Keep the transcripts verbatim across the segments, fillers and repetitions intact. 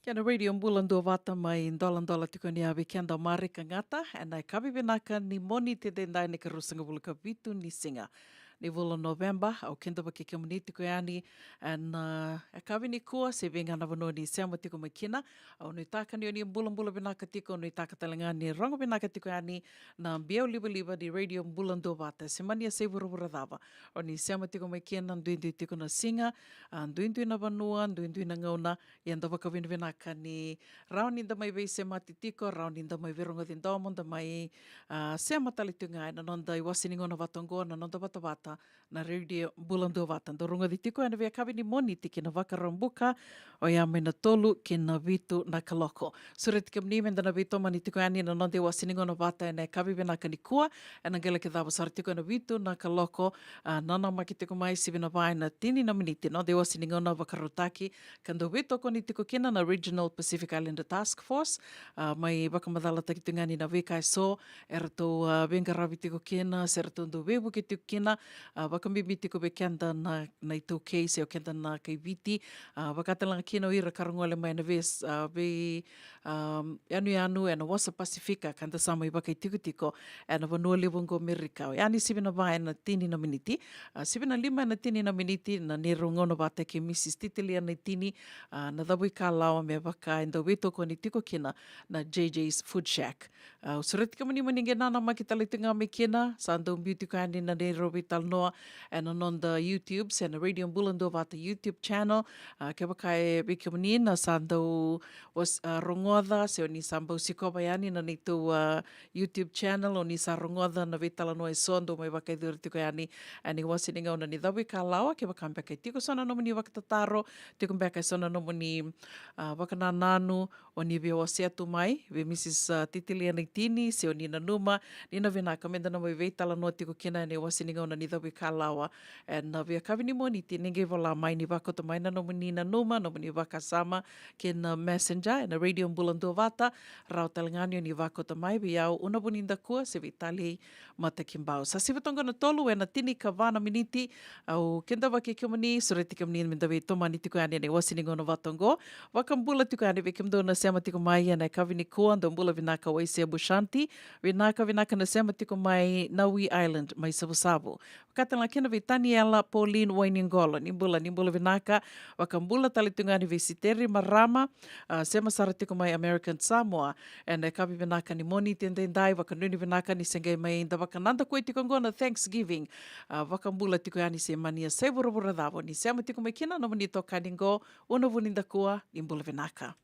Kena Radio Bula Duavata mai doladola tiko ni a vei keda Marika Gata, ena yakavi vinaka ni Moniti edaidai na ikaruasagavulu ka vitu ni siga ni vula o Noveba. Au kidavaki kemuni tiko yani ena, e, yakavi nikua, se vei ga na vanua ni sema tiko mai kina. Au nuitaka ni o ni bulabula vinaka tiko, au nuitaka tale ga ni rogo vinaka tiko yani na biau livaliva ni Radio Bula Duavata. Se mani a se vuravura cava o ni sema tiko mai kina, duidui tiko na siga, a, duidui na vanua, duidui na gauna, ia da vakavinavinaka ni rawa ni da mai veisemati tiko, rawa ni da mai veirogoci domo, da mai, a, sema tale tiko ga ena noda iwase ni gauna vata oqo, na noda vatavata na Radio Bula Duavata. Dou rogoci tiko ena veiyakavi ni Moniti ki na Vakaraubuka, oya mai na tolu ki na vitu na kaloko. Sureti kemuni meda na veitomani tiko yani na noda iwase ni gauna vata ena yakavi vinaka nikua, ena qai laki cava sara tiko ena vitu na kaloko, a, nanamaki tiko mai, sivi na va ena tini na miniti, noda iwase ni gauna vakarautaki, ka dau veitokoni tiko kina na Regional Pacific Islander Task Force, a, mai vakamacalataki tiko ga ni na veika eso eratou, a, veiqaravi tiko kina, se ratou dau veivuke tiko kina, a, vakabibi tiko vei keda na, na iTaukei, se o keda na kai Viti, a, vaka tale ga kina o ira ka ra gole mai na vei, a, vei, a, yanuyanu ena wasa Pasifika, ka da sa mai vakaitikotiko ena vanua levu oqo Amerika. Oya ni sivi na va ena tini na miniti, a, sivi na lima ena tini na miniti, na neirau gauna vata kei Mrs Titilia Naitini, a, na Cavuikalawa, me vaka e dau veitokoni tiko kina na J J's Food Shack. A, au sureti kemuni mo ni qai nanamaki tale tiko ga mai kina, sa dau biu tiko yani na neirau veitalanoa ena noda YouTube, se na Radio Bula Duavata YouTube channel. A, kevaka e vei kemuni na sa dau was-, a, rogoca, se o ni sa bau sikova yani na neitou, a, YouTube channel, o ni sa rogoca na veitalanoa eso dau mai vakayacori tiko yani ena iwase ni gauna ni Cavuikalawa. Kevaka beka e tiko so na nomuni vakatataro, tiko beka e so na nomuni, a, vakanananu, o ni via wasea tu mai vei Mrs, a, Titilia Naitini, se o ni nanuma ni na vinaka meda na mai veitalanoa tiko kina ena iwase ni gauna ni Cavuikalawa. Lawa. Ena veiyakavi ni Moniti ni qai vola mai ni vakauta mai na nomuni nanuma, nomuni vakasama kei na Messenger ena Radio Bula Duavata. Rawa tale ga ni o ni vakauta mai vei au, Una Vunidakua, se vei Talei Matakibau. Sa sivi toka na tolu ena tinikava na miniti. Au kidavaki kemuni, sureti kemuni meda veitomani tiko yani ena iwase ni gauna vata oqo. Vakabula tiko yani vei kemudou na sema tiko mai ena yakavi nikua, dou bula vinaka Waisea Bushanti. Vinaka, vinaka na sema tiko mai Nawi Island mai Savusavu. Vakatale ga kina vei Taniela Pauline Wainiqolo, ni bula, ni bula vinaka. Vakabula tale tiko ga yani vei Siteri Marama, a, sema sara tiko mai American Samoa. Ena yakavi vinaka ni Moniti edaidai, vakanuinui vinaka ni se qai mai da vakanadakui tiko oqo na Thanksgiving. A, vakabula tiko yani se mani yasai vuravura cava o ni sema tiko mai kina, nomuni itokani oqo, Una Vunidakua, ni bula vinaka.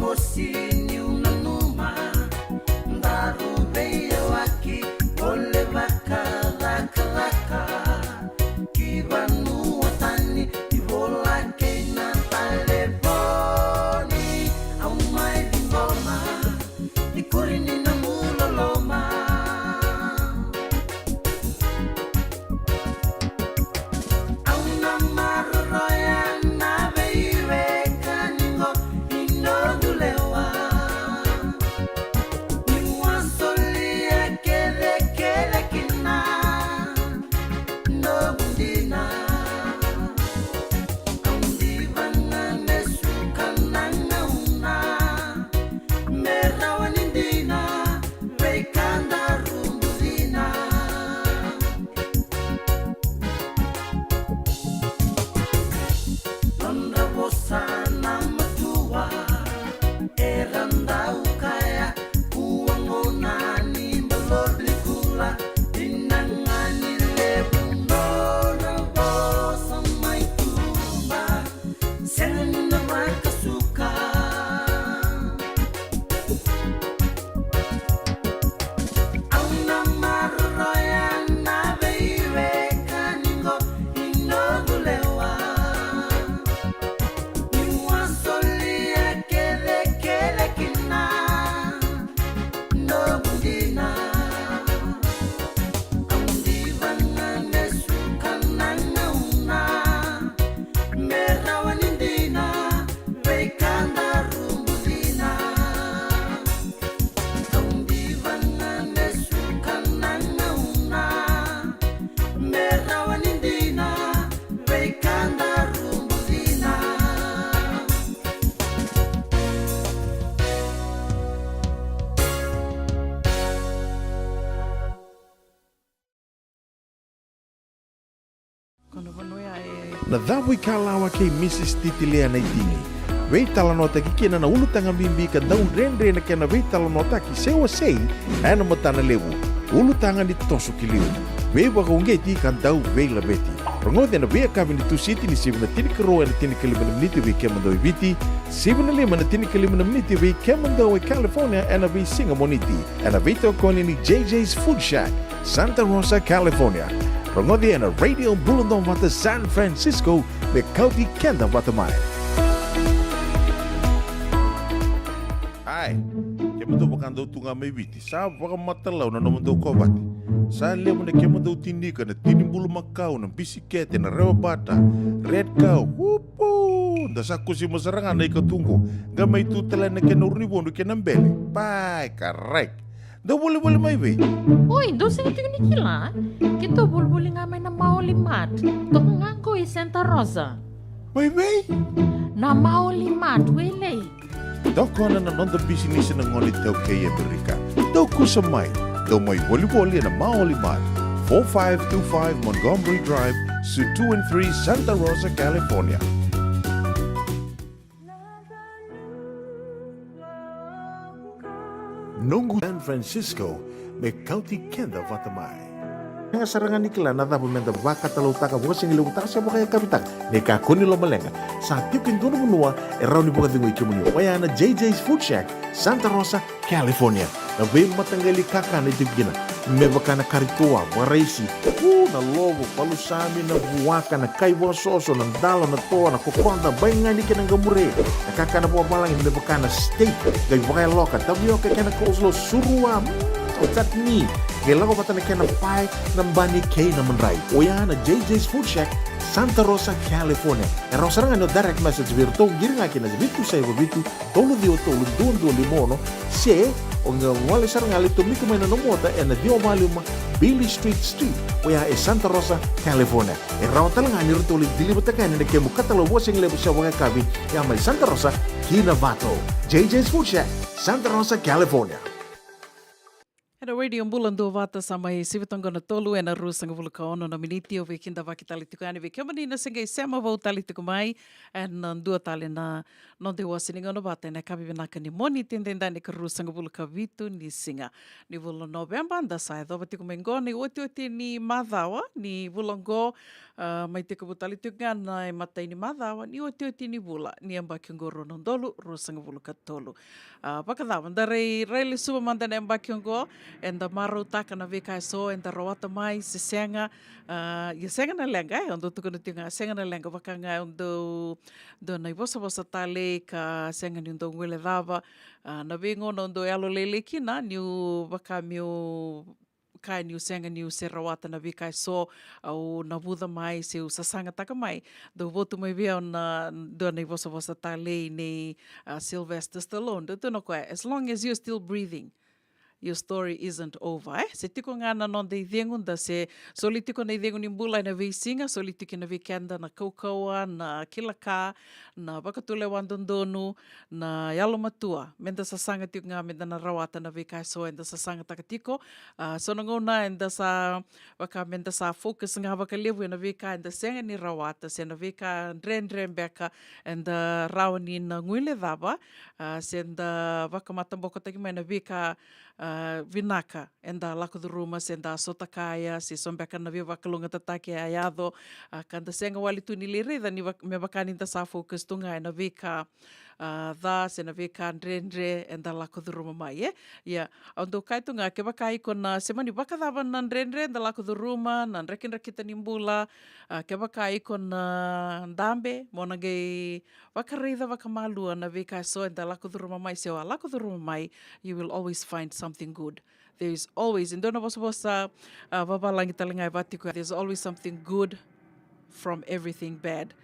Mosi niu nanuma, daru veiyawaki, o le vakacakacaka ki vanua tani, ni vola kei na talevoni. Au mai ciqoma, ni kuri ni na muloloma. Au na maroroya na veiwekani qo i noqu lewa. Niu a solia kecekece kina noqu dina. Au diva ga me suka na gauna, me rawa ni dina, veika daru bucina. Nodra vosa na matua, era dau kaya, ua gauna ni balori kula, dina ga ni levu nodra vosa mai tuba. Sega ni na vakasuka. Au na maroroya na veiwekani qo i noqu lewa. Niu a solia kecekece kina noqu dina. Au diva ga me suka na gauna, me rawa ni dina, veika daru bucina. Au diva ga me suka na gauna, me rawa ni dina, veika daru bucina. Na Cavuikalawa kei Mrs Titilia Naitini. Veitalanoataki kina na ulutaga bibi ka dau dredre na kena veitalanoataki se wasei ena matana levu. Ulutaga ni toso ki liu, veivakauqeti ka dau veilaveti. Rogoci ena veiyakavi ni Tusiti ni sivi na tinikarua ena tinikalima na miniti vei kemudou e Viti, sivi na lima ena tinikalima na miniti vei kemudou e California ena veisiga Moniti, ena veitokoni ni J J's Food Shack, Santa Rosa, California. Rogoci ena Radio Bula Duavata San Francisco, me kauti keda vata mai. Ai, kemudou vakadau tu ga mai Viti, sa vakamatalau na nomudou kovate. Sa levu na kemudou tinika, na tini bulumakau, na bisikete, na rewabata, red cow, upu! Da sa kusima sara ga na ika tu qo, qai mai tu tale na kena urunivodu kei na bele. Pai, karai. Dou volivoli mai vei? Oi, dou sega tiko ni kila? Keitou volivoli ga mai na Maoli Mart. Toka ga qo i Santa Rosa. Mai vei? Na Maoli Mart, Wailei. Tokona na noda bisinisi na gone iTaukei e Amerika. Dou kusa mai. Dou mai volivoli ena Maoli Mart, four five two five Montgomery Drive, Suite two and three, Santa Rosa, California. Noqu San Francisco, me kauti keda vata mai. Sega sara ga ni kila na cava meda vakatalautaka, vakasigalevu taka se vakayakavi taka. Ni kakua ni lomaleqa, sa tiko e dua na vanua e rawa ni vakacegui kemuni. Oya na J J's Food Shack, Santa Rosa, California. Na veimataqali kakana e tiko kina, me vaka na kari toa, vakaraisi, u, na lovo, palusami, na vuaka, na kai vakasoso, na dalo, na toa, na kokoda, baigani kei na qamure. Na kakana vakavalagi me vaka na steak, qai vakayaloka, tavioka kei na coleslaw, surua, mm, chutney. Qai lako vata na kena pae, na bani kei na madrai. Oya na J J's Food Shack, Santa Rosa, California. E rawa sara ga ni o direct message vei iratou, qiri ga kina vitu saiva vitu, tolu ciwa tolu, dua dua lima ono, se o qai gole sara ga, lai tomika mai na nomu ota ena ciwa walu lima Beale Street Suite, oya e Santa Rosa, California. E rawa tale ga ni ratou lai deliver-taka yani na kemu katalau vakasigalevu se vakayakavi, ya mai Santa Rosa ki Novato. J J's Food Shack, Santa Rosa, California. Na Radio Bula Duavata sa mai sivi toka na tolu ena ruasagavulu ka ono na miniti. Au veikidavaki tale tiko yani vei kemuni na se qai sema vou tale tiko mai ena dua tale na noda iwase ni gauna vata ena yakavi vinaka ni Moniti, edaidai na ikaruasagavulu ka vitu ni siga ni vula o Noveba. Da sa yacova tiko mai qo na iotioti ni macawa ni vula qo, a, mai tekivu tale tiko ga na imatai ni macawa ni iotioti ni vula ni yabaki oqo rua na udolu ruasagavulu ka tolu. A, vakacava, da rai, rai lesuva mada na yabaki oqo, eda marautaka na veika eso eda rawata mai se sega. A, ia sega na leqa, e, au dau tukuna tiko ga, sega na leqa, vaka ga au dau, dua na ivosavosa talei ka sega niu dau guilecava. A, na veigauna au dau yalolailai kina niu vaka meu kaya niu sega niu se rawata na veika eso, au navuca mai se au sasagataka mai. Dau votu mai vei au na dua na ivosavosa talei nei, a, Sylvester Stallone. Dau tukuna o koya, as long as you're still breathing, your story isn't over, e? Se tiko ga na noda icegu, da se soli tiko na icegu ni bula ena veisiga, soli tiko kina vei keda na kaukauwa, na kila ka, na vakatulewa dodonu, na yalomatua, meda sasaga tiko ga meda na rawata na veika eso eda sasagataka tiko. A, so na gauna eda sa, vaka meda sa focus ga vakalevu ena veika eda sega ni rawata, se na veika dredre beka eda rawa ni na guilecava, a, se da vakamatabokotaki mai na veika, a, vinaka eda lako curuma, se da sota kaya, se so beka na veivakalougatataki e a yaco, a, ka da sega wale tu ni lai raica ni vak-, me vaka ni da sa focus tu ga ena veika, a, ca se na veika dredre eda lako curuma mai, e? Ia, au dau kaya tu ga, kevaka iko na sema ni vakacava na dredre eda lako curuma, na drakidrakita ni bula, a, kevaka iko na dabe, mo na qai vakaraica vakamalua na veika eso eda lako curuma mai, se o a lako curuma mai, you will always find something good. There is always, e dua na vosavosa, a, vavalagi tale ga e vaka tiko, there's always something good from everything bad.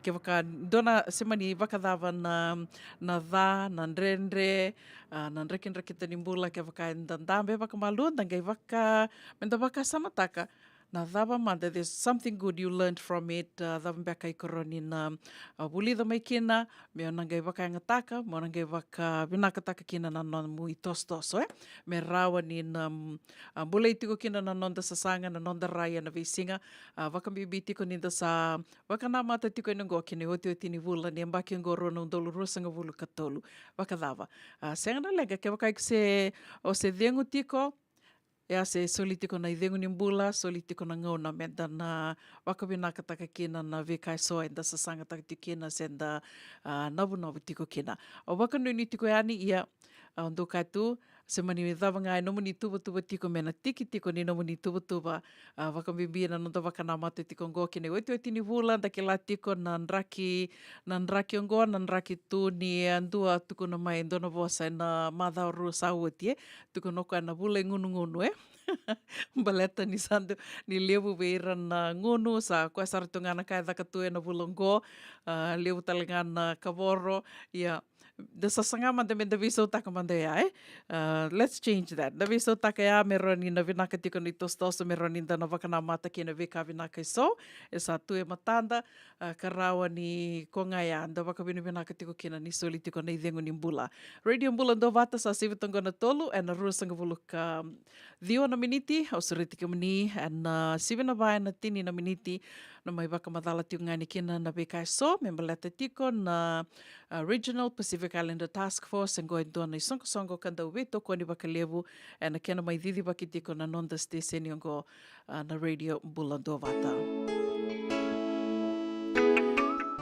Kevaka dua na sema ni vakacava na, na ca, na dredre, a, na drakidrakita ni bula, kevaka eda dabe vakamalua, da qai vaka, meda vakasamataka na cava mada, there's something good you learned from it, a, cava beka iko rawa ni na, a, vulica mai kina, me o na qai vakayagataka, me o na qai vakavinakataka kina na nomu itosotoso, e? Me rawa ni na, mm, a, bulai tiko kina na noda sasaga, na noda rai ena veisiga, a, vakabibi tiko ni da sa vakanamata tiko ena oqo ki na iotioti ni vula ni yabaki oqo rua na udolu ruasagavulu ka tolu. Vakacava? A, sega na leqa, kevaka iko se, o se cegu tiko, ia se soli tiko na icegu ni bula, soli tiko na gauna meda na vakavinakataka kina na veika eso eda sasagataka tiko kina se da, a, navunavu tiko kina. Au vakanuinui tiko yani, ia, a, au dau kaya tu, se mani cava ga e nomuni ituvatuva tiko, me na tiki tiko ni nomuni ituvatuva, a, vakabibi na noda vakanamata tiko oqo ki na iotioti ni vula, da kila tiko na draki, na draki oqo, na draki tu ni, e, dua tukuna mai e dua na vosa ena macawa rua sa oti, e? Tukuna o koya na vula e gunugunu, e? Baleta ni sa dau, ni levu vei ira na gunu, sa koya sara tu ga na ka e caka tu ena vula oqo, a, levu tale ga na kavoro, ia, da sa saga mada meda veisautaka mada ya, e? A, let's change that. Da veisautaka ya me rawa ni na vinaka tiko na itosotoso, me rawa ni da na vakanamata kei na veika vinaka eso e sa tu e matada, a, ka rawa ni ko ga ya da vakavinavinaka tiko kina ni soli tiko na icegu ni bula. Radio Bula Duavata sa sivi toka na tolu ena ruasagavulu ka ciwa na miniti, au sureti kemuni ena sivi na va ena tini na miniti na mai vakamacala tiko ga yani kina na veika eso me baleta tiko na, a, Regional Pacific Islander Task Force, e qo e dua na isoqosoqo ka dau veitokoni vakalevu ena kena mai cicivaki tiko na noda siteseni oqo, a, na Radio Bula Duavata.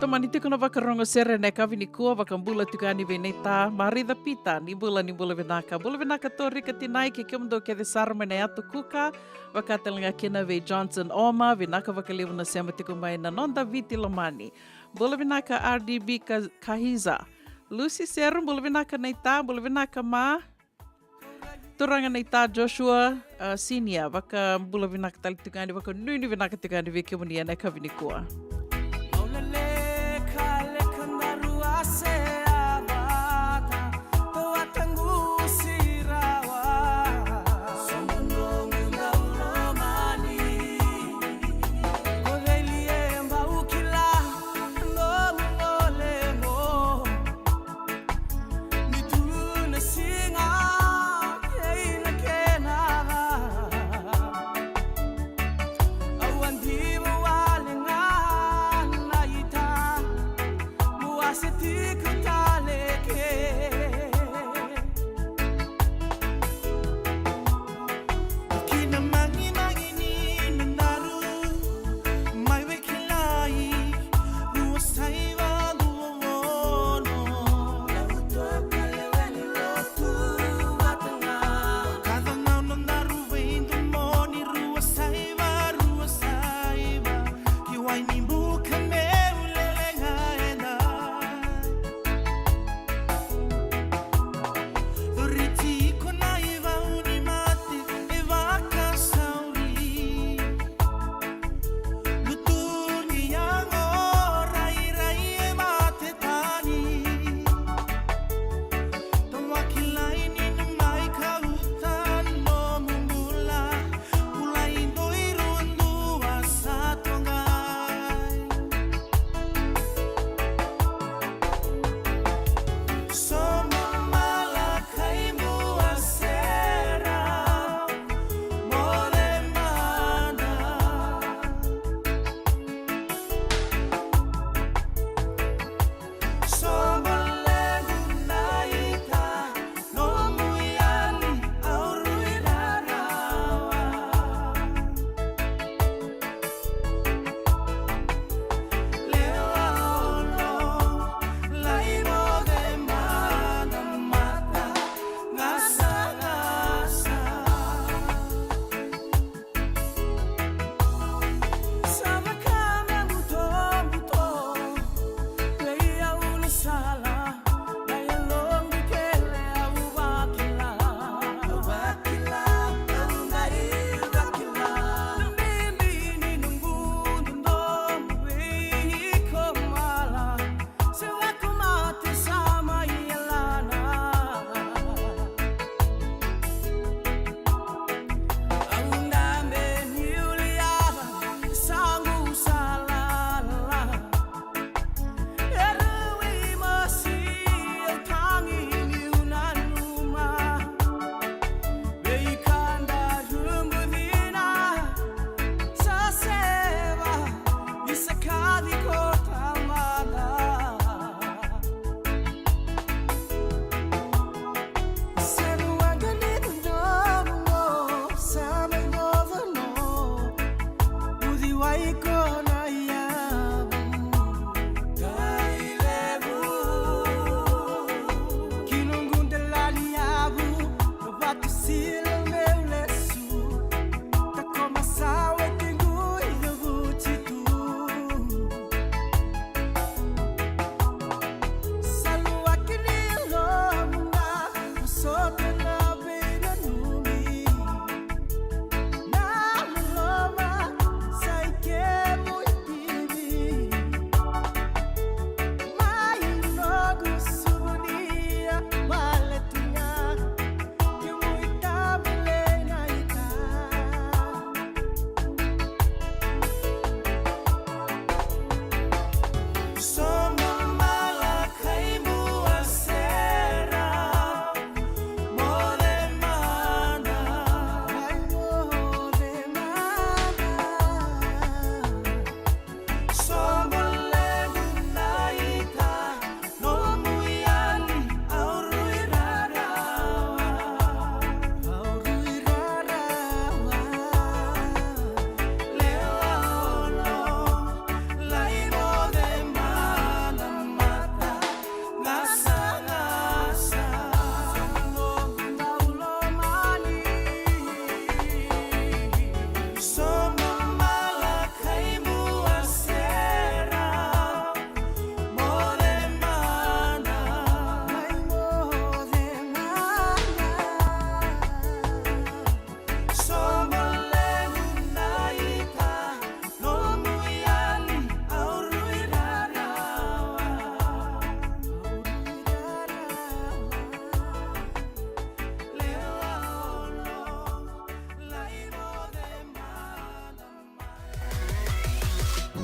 Tomani tiko na vakarogo sere ena yakavi nikua, vakabula tiko yani vei Neita Marica Pita, ni bula, ni bula vinaka. Bula vinaka Torika Tinai kei kemudou kece sara mai na Yatu Kuka, vaka tale ga kina vei Johnson Oma, vinaka vakalevu na sema tiko mai na noda Viti lomani. Bula vinaka R D B Ka-, Kahiza. Lucy Seru, bula vinaka Neita, bula vinaka ma. Turaga Neita Joshua, a, Senior, vakabula vinaka tale tiko yani, vakanuinui vinaka tiko yani vei kemuni ena yakavi nikua.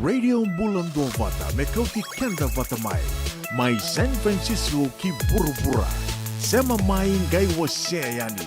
Radio Bula Duavata, me kauti keda vata mai. Mai San Francisco ki vuravura. Sema mai, qai wasea yani.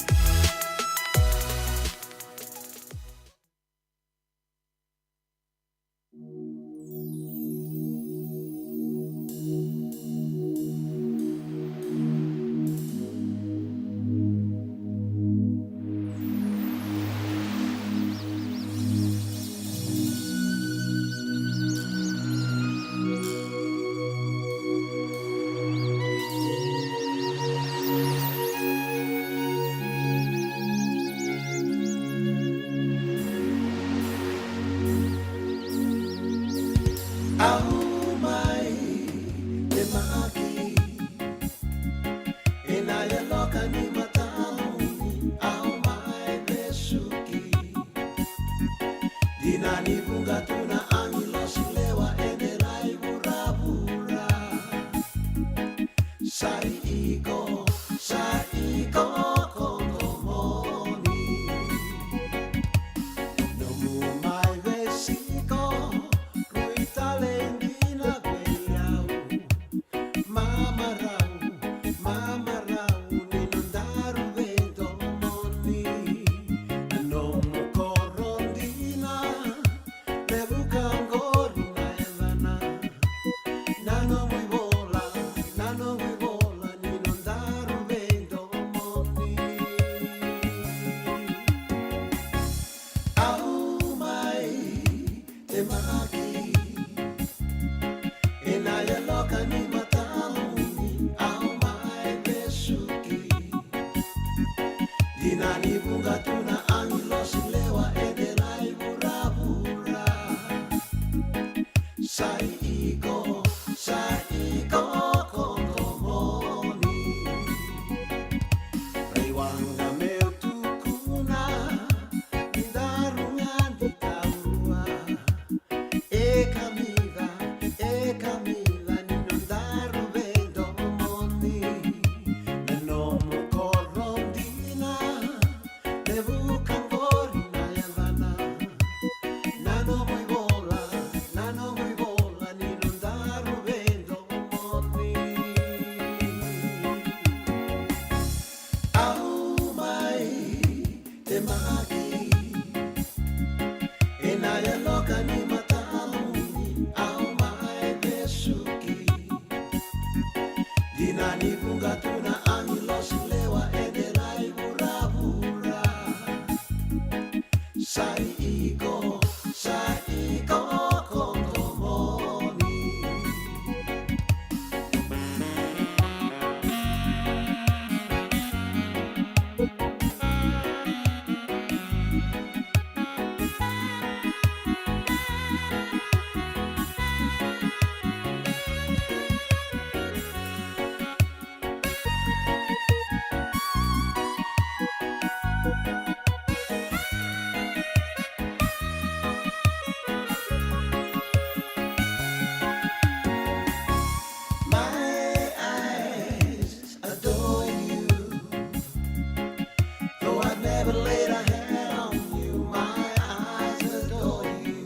Au mai, temaki, ena yaloka ni mataqali, au mai vesuki. Dina ni vuqa tu na agilosi lewa ena lai vuravura. Sa i iko, sa i iko ko domoni. Nomu mai veisiko, rui tale dina vei au. Mamarau, mamarau ni nodaru veidomoni. Na nomu koro dina, me vuka qori na yacana. Na nomu ivola, na nomu ivola ni nodaru veidomoni. Au mai, temaki, ena yaloka ni mataqali, au mai vesuki. Dina ni vuqa tu na agilosi lewa ena lai vuravura. Sa i iko, sa i iko ko domoni. Raiwaqa meu tukuna, ni daru gadi taurua. E kamica, e kamica ni nodaru veidomoni. Na nomu koro dina, me vuka qori na yacana. Na nomu ivola, na nomu ivola ni nodaru veidomoni. Au mai, temaki, ena yaloka ni mataqali, au mai vesuki. Dina ni vuqa tu na agilosi lewa ena lai vuravura. Sa i iko, sa i iko ko domoni. My eyes adore you. Though I've never laid a hand on you, my eyes adore you.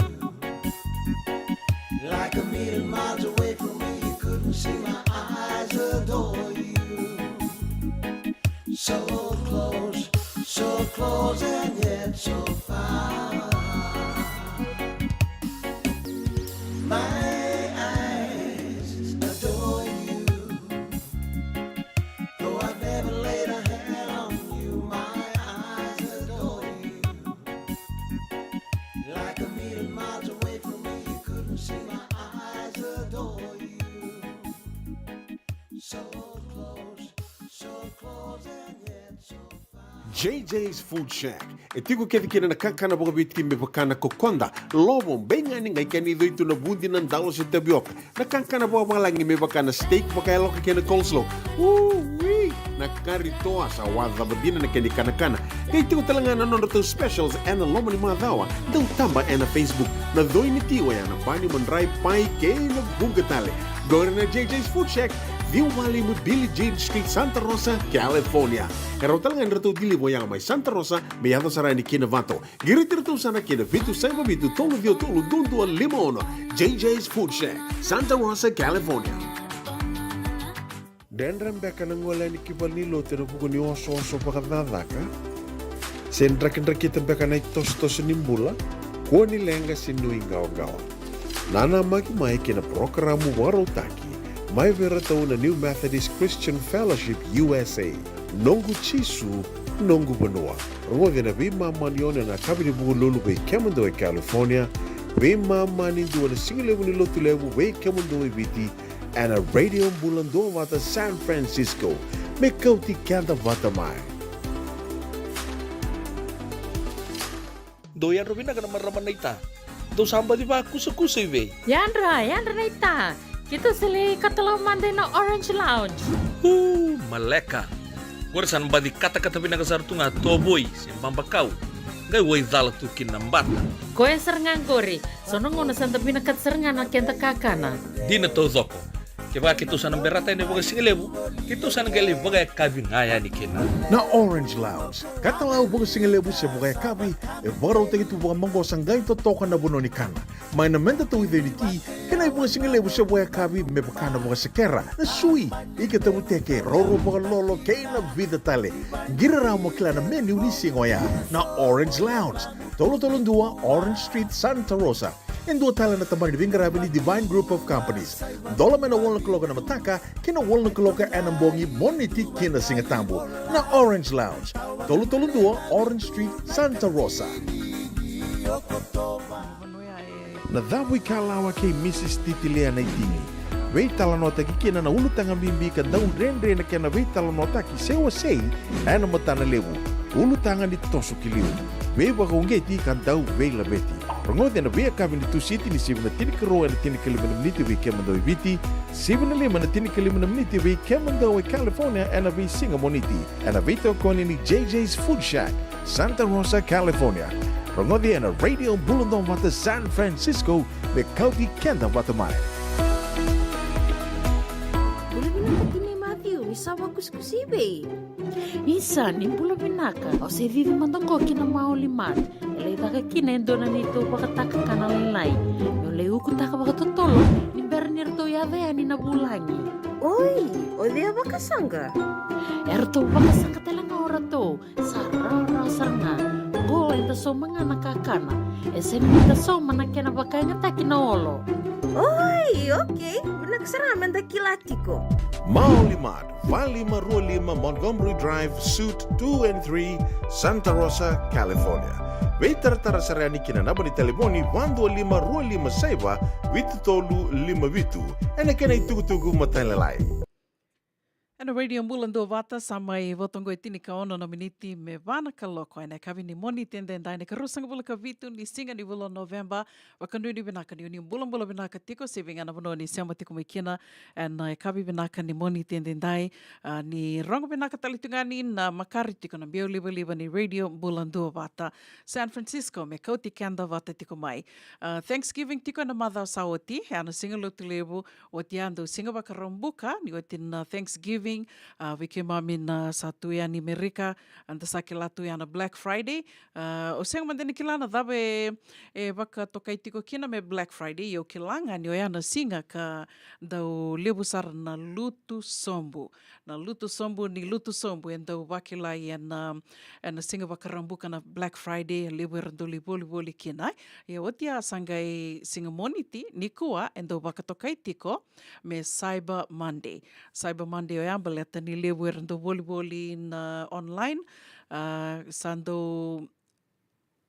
Like a million miles away from me, you couldn't see my eyes adore you. So close, so close and yet so far. My eyes adore you. Though I've never laid a hand on you, my eyes adore you. Like a million miles away from me, you couldn't see my eyes adore you. So close, so close and yet so far. J J's Food Shack. E tiko kece kina na kakana vakaviti me vaka na kokoda, lovo, beigani, qai kena icoitu, na vudi, na dalo se tavioka. Na kakana vakavalagi me vaka na steak vakayaloka kei na coleslaw. Ui! Na kari toa, sa wacava dina na kena ikanakana. Qai tiko tale ga na nodratou specials ena loma ni macawa. Dau taba ena Facebook. Na coi ni tiwa ya na bani, madrai, pai kei na vuqa tale. Qori na J J's Food Shack. Liu Walimu, Billie Jean Street, Santa Rosa, California. E rawa tale ga ni ratou deliver o yaga mai Santa Rosa me yaco sara yani ki Novato. Qiriti iratou sara ki na vitu saiva vitu tolu ciwa tolu dua dua lima ono. J J's Food Shack, Santa Rosa, California. Dredre beka na gole yani ki valenilotu ena vuku ni osooso vakacakacaka? Se drakidrakita beka na itosotoso ni bula? Kua ni leqa se nuiqawaqawa. Nanamaki mai ki na parokaramu vakarautaki mai vei iratou na New Methodist Christian Fellowship U S A, Noqu Jisu, Noqu Vanua. Rogoci ena veimama ni ono ena yakavi ni Vukelulu vei kemudou e California, veimama ni dua na sigalevu ni Lotulevu vei kemudou e Viti, ena Radio Bula Duavata San Francisco. Me kauti keda vata mai. Dou yadra vinaka na marama naita. Dou sa baci vakusakusa i vei? Yadra, yadra naita. Keitou sa lai katalau mada ina Orange Lounge. Uu, maleka. Qori sa na baci katakata vinaka sara tu ga tovoi se babakau. Qai wai cala tu kina na bata. Koya sara ga qori. So na gauna sa da vinakata sara ga na keda kakana. Dina taucoko. Kevaka keitou sa na berata yani vakasigalevu, keitou sa na qai lai vakayakavi ga yani kina. Na Orange Lounge. Katalau vakasigalevu se vakayakavi, e vakarautaki tu vakamaqosa qai totoka na vanua ni kana. Mai na meda tauica ni ti, kei na ivakasigalevu se vakayakavi me vaka na vakasekera, na sui, ika tavuteke, roro vakalolo, kei na vica tale. Qiri rawa mo kila na menu ni siga oya. Na Orange Lounge, tolu tolu dua Orange Street, Santa Rosa. E dua tale na tabana ni veiqaravi ni Divine Group of Companies. Dola mai na walu na kaloko ena mataka ki na walu na kaloko ena bogi, Moniti ki na Sigatabu. Na Orange Lounge, tolu tolu dua Orange Street, Santa Rosa. Na Cavuikalawa kei Mrs Titilia Naitini. Veitalanoataki kina na ulutaga bibi ka dau dredre na kena veitalanoataki se wasei ena matana levu. Ulutaga ni toso ki liu. Veivakauqeti ka dau veilaveti. Rogoci ena veiyakavi ni Tusiti ni sivi na tinikarua ena tinikalima na miniti vei kemudou e Viti, sivi na lima na tinikalima na miniti vei kemudou e California ena veisiga Moniti. Ena veitokoni ni J J's Food Shack, Santa Rosa, California. Rogoci ena Radio Bula Duavata San Francisco, me kauti keda vata mai. Bula vinaka tinai Matthew, ni sa vakusikusi i vei? Isa, ni bula vinaka. Au se cici mada qo ki na Maoli Mart. E lai caka kina e dua na neitou vakatakakana lailai. Meu lai ukutaka vakatotolo ni bera ni ratou yaco yani na vulagi. Oi, o cei a vakasaqa? E ratou vakasaqa tale ga o ratou. Sa rawarawa sara ga. Qo eda sauma ga na kakana. E sega ni da sauma na kena vakayagataki na olo. Oi, okei. Vinaka sara ga meda kila tiko. Maoli Mart, va lima rua lima Montgomery Drive, Suite two and three, Santa Rosa, California. Veitaratara sara yani ki na naba ni talevoni va dua lima rua lima saiva vitu tolu lima vitu. Ena kena itukutuku matailalai. Ena Radio Bula Duavata, sa mai vo toka e tinikaono na miniti me va na kaloko ena yakavi ni Moniti edaidai, na ikaruasagavulu ka vitu ni siga ni vula o Noveba. Vakanuinui vinaka ni o ni bulabula vinaka tiko se vei ga na vanua ni sema tiko mai kina ena yakavi vinaka ni Moniti edaidai. A, ni rogo vinaka tale tu ga ni na makare tiko na biau livaliva ni Radio Bula Duavata San Francisco me kauti keda vata tiko mai. A, Thanksgiving tiko ena macawa sa oti, ena Siga Lotulevu, oti ya dau Siga Vakaraubuka, ni oti na Thanksgiving. A, vei keimami na sa tu yani Merika, eda sa kila tu ya na Black Friday. A, au sega mada ni kila na cava e, e vakatokai tiko kina me Black Friday, ia au kila ga ni oya na siga ka dau levu sara na lutu sobu. Na lutu sobu ni lutu sobu e dau vakilai ena, ena Siga Vakaraubuka na Black Friday, e levu era dau lai volivoli kina. Ia oti ya sa qai Siga Moniti, nikua e dau vakatokai tiko me Cyber Monday. Cyber Monday oya baleta ni levu era dau volivoli na online, a, sa dau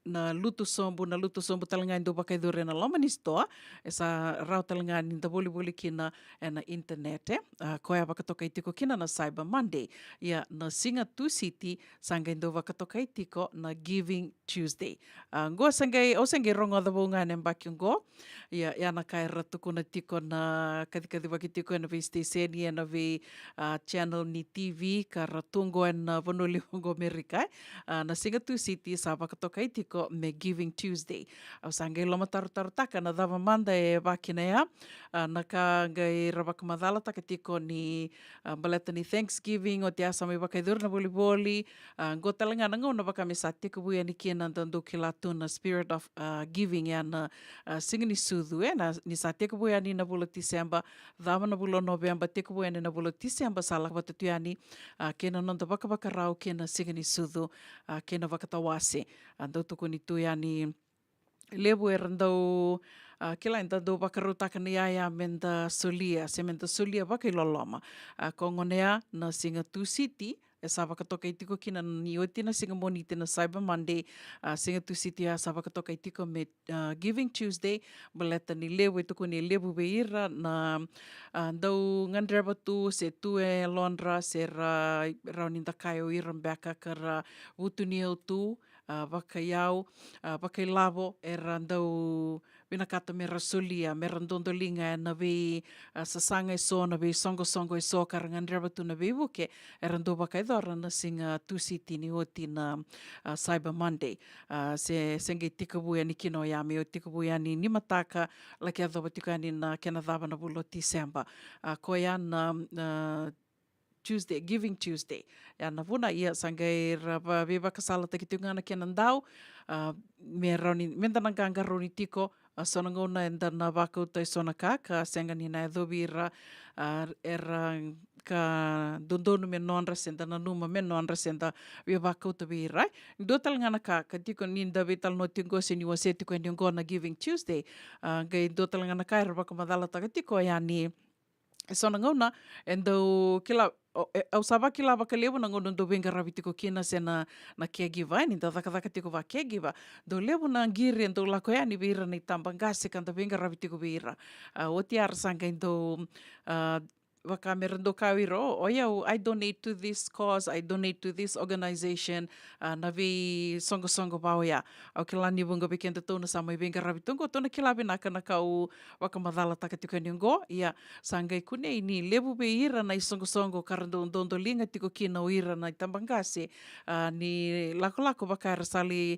na lutu sobu, na lutu sobu tale ga e dau vakayacori ena loma ni sitoa, e sa rawa tale ga ni da volivoli kina ena internet, e. A, koya vakatokai tiko kina na Cyber Monday. Ia na Siga Tusiti sa qai dau vakatokai tiko na Giving Tuesday. A, qo sa qai, au sa qai rogoca vou ga ena yabaki qo. Ia, ia na ka era tukuna tiko na kacikacivaki tiko ena veisiteseni, ena vei, a, channel ni T V ka ra tu qo ena vanua levu qo Amerika, e. A, na Siga Tusiti sa vakatokai tiko vakarautaka me Giving Tuesday. Au sa qai lomatarotarotaka na cava mada e vakina ya, a, na ka qai ra vakamacalataka tiko ni, a, baleta ni Thanksgiving, oti a sa mai vakayacori na volivoli, a, qo tale ga na gauna vaka me sa tekivu yani kina da dau kila tu na spirit of, a, giving, ya na, a, siga ni sucu, e, na, ni sa tekivu yani na vula Tiseba, cava na vula o Noveba, tekivu yani na vula Tiseba, sa lako vata tu yani, a, kei na noda vakavakarau kei na siga ni sucu, a, kei na vakatawase. A, dau tukuni tu yani levu era dau, a, kila eda dau vakarautaka na iyaya me da solia, se me da solia vakailoloma. A, ko gona ya na siga Tusiti, e sa vakatokai tiko kina ni oti na siga Moniti na Cyber Monday, a, siga Tusiti ya sa vakatokai tiko me, a, Giving Tuesday, baleta ni levu e tukuni e levu vei ira na, a, dau gadreva tu, se tu e yalodra, se ra, rawa ni da kaya o ira beka ka ra vutuniyau tu, a, vakaiyau, a, vakailavo, era dau vinakata me ra solia, me ra dodoliga ena vei, a, sasaga eso, na vei soqosoqo eso ka ra gadreva tu na veivuke, era dau vakayacora na siga Tusiti ni oti na, a, Cyber Monday. A, se, se qai tekivu yani kina oya, me o tekivu yani ni mataka, laki yacova tiko yani na kena cava na vula o Tiseba. A, koya na, na Tuesday, Giving Tuesday. Ya na vuna, ia sa qai ra va-, veivakasalataki tiko ga na kena dau, a, me rawa ni, me da na qaqarauni tiko, a, so na gauna eda na vakauta e so na ka, ka sega ni na yacovi ira, a, era ka dodonu me nodra, se da nanuma me nodra, se da via vakauta vei ira. Dua tale ga na ka, ka tiko ni da veitalanoa tiko qo se ni wasea tiko yani qo na Giving Tuesday, a, qai dua tale ga na ka era vakamacalataka tiko yani, e so na gauna, e dau kila, o, e, au sa vakila vakalevu na gauna dau veiqaravi tiko kina se na, na caregiver, e, ni da cakacaka tiko va caregiver. Dau levu na qiri e dau lako yani vei ira na itabaqase ka da veiqaravi tiko vei ira. A, oti ya ra sa qai dau, a, vaka me ra dau kaya o ira, o, o yau, I donate to this cause, I donate to this organization, a, na veisoqosoqo va oya. Au kila ni vuqa vei kedatou na sa mai veiqaravi tu qo, tou na kila vinaka na ka au vakamacalataka tiko yani qo. Ia, sa qai kunei ni levu vei ira na isoqosoqo ka ra dau dodoliga tiko kina o ira na itabaqase, a, ni lakolako vaka era sa lai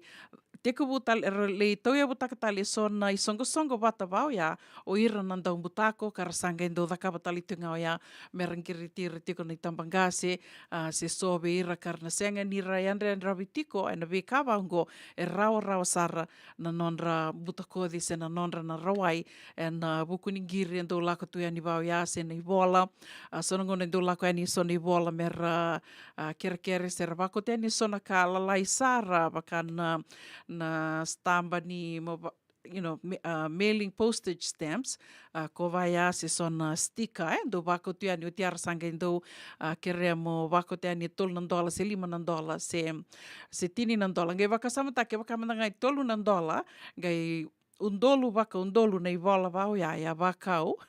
tekivu tale, era lai tauyavutaka tale e so na isoqosoqo vata va oya, o ira na daubutako ka ra sa qai dau cakava tale tu ga oya me ra qiriti ira tiko na itabaqase, a, se so vei ira ka ra na sega ni ra yadrayadravi tiko ena veika va oqo, e rawarawa sara na nodra butakoci se na nodra na rawai ena vuku ni qiri e dau lako tu yani va oya se na ivola. A, so na gauna e dau lako yani e so na ivola me ra, a, kerekere se ra vakauta yani e so na ka lalai sara vaka na, na staba ni mo va-, you know, ma-, a, mailing postage stamps, a, ko va ya se so na sticker, e, dau vakauta yani, oti ya ra sa qai dau, a, kerea mo vakauta yani e tolu na dola se lima na dola se, se tini na dola. Qai vakasamataka, kevaka mada ga e tolu na dola, qai udolu vakaudolu na ivola va oya, ia vakau.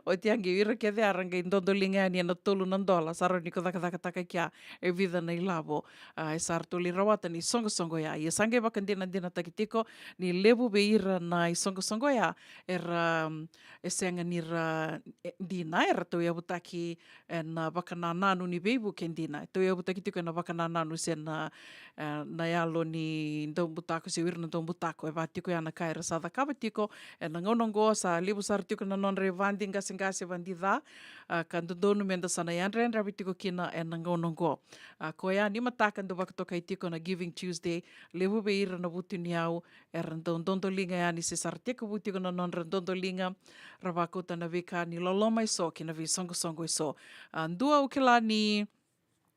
Oti ya qai o ira kece ya ra qai dodoliga yani ena tolu na dola, sa rawa ni ko cakacakataka kea e vica na ilavo, a, e sa ratou lai rawata na isoqosoqo ya. Ia sa qai vakadinadinataki tiko ni levu vei ira na isoqosoqo ya era, mm, e sega ni ra, e, dina, era tauyavutaki ena vakanananu ni veivuke dina. E tauyavutaki tiko ena vakanananu se na, e, na yalo ni daubutako se o ira na daubutako. E va tiko ya na ka era sa cakava tiko ena gauna oqo, sa levu sara tiko na nodra ivadi qaseqase, vadi ca, a, ka dodonu me da sa na yadrayadravi tiko kina ena gauna oqo. A, koya ni mataka dau vakatokai tiko na Giving Tuesday, levu vei ira na vutuniyau era dau dodoliga yani se sa ra tekivu tiko na nodra dodoliga, ra vakauta na veika ni loloma e so kei na veisoqosoqo e so. A, dua au kila ni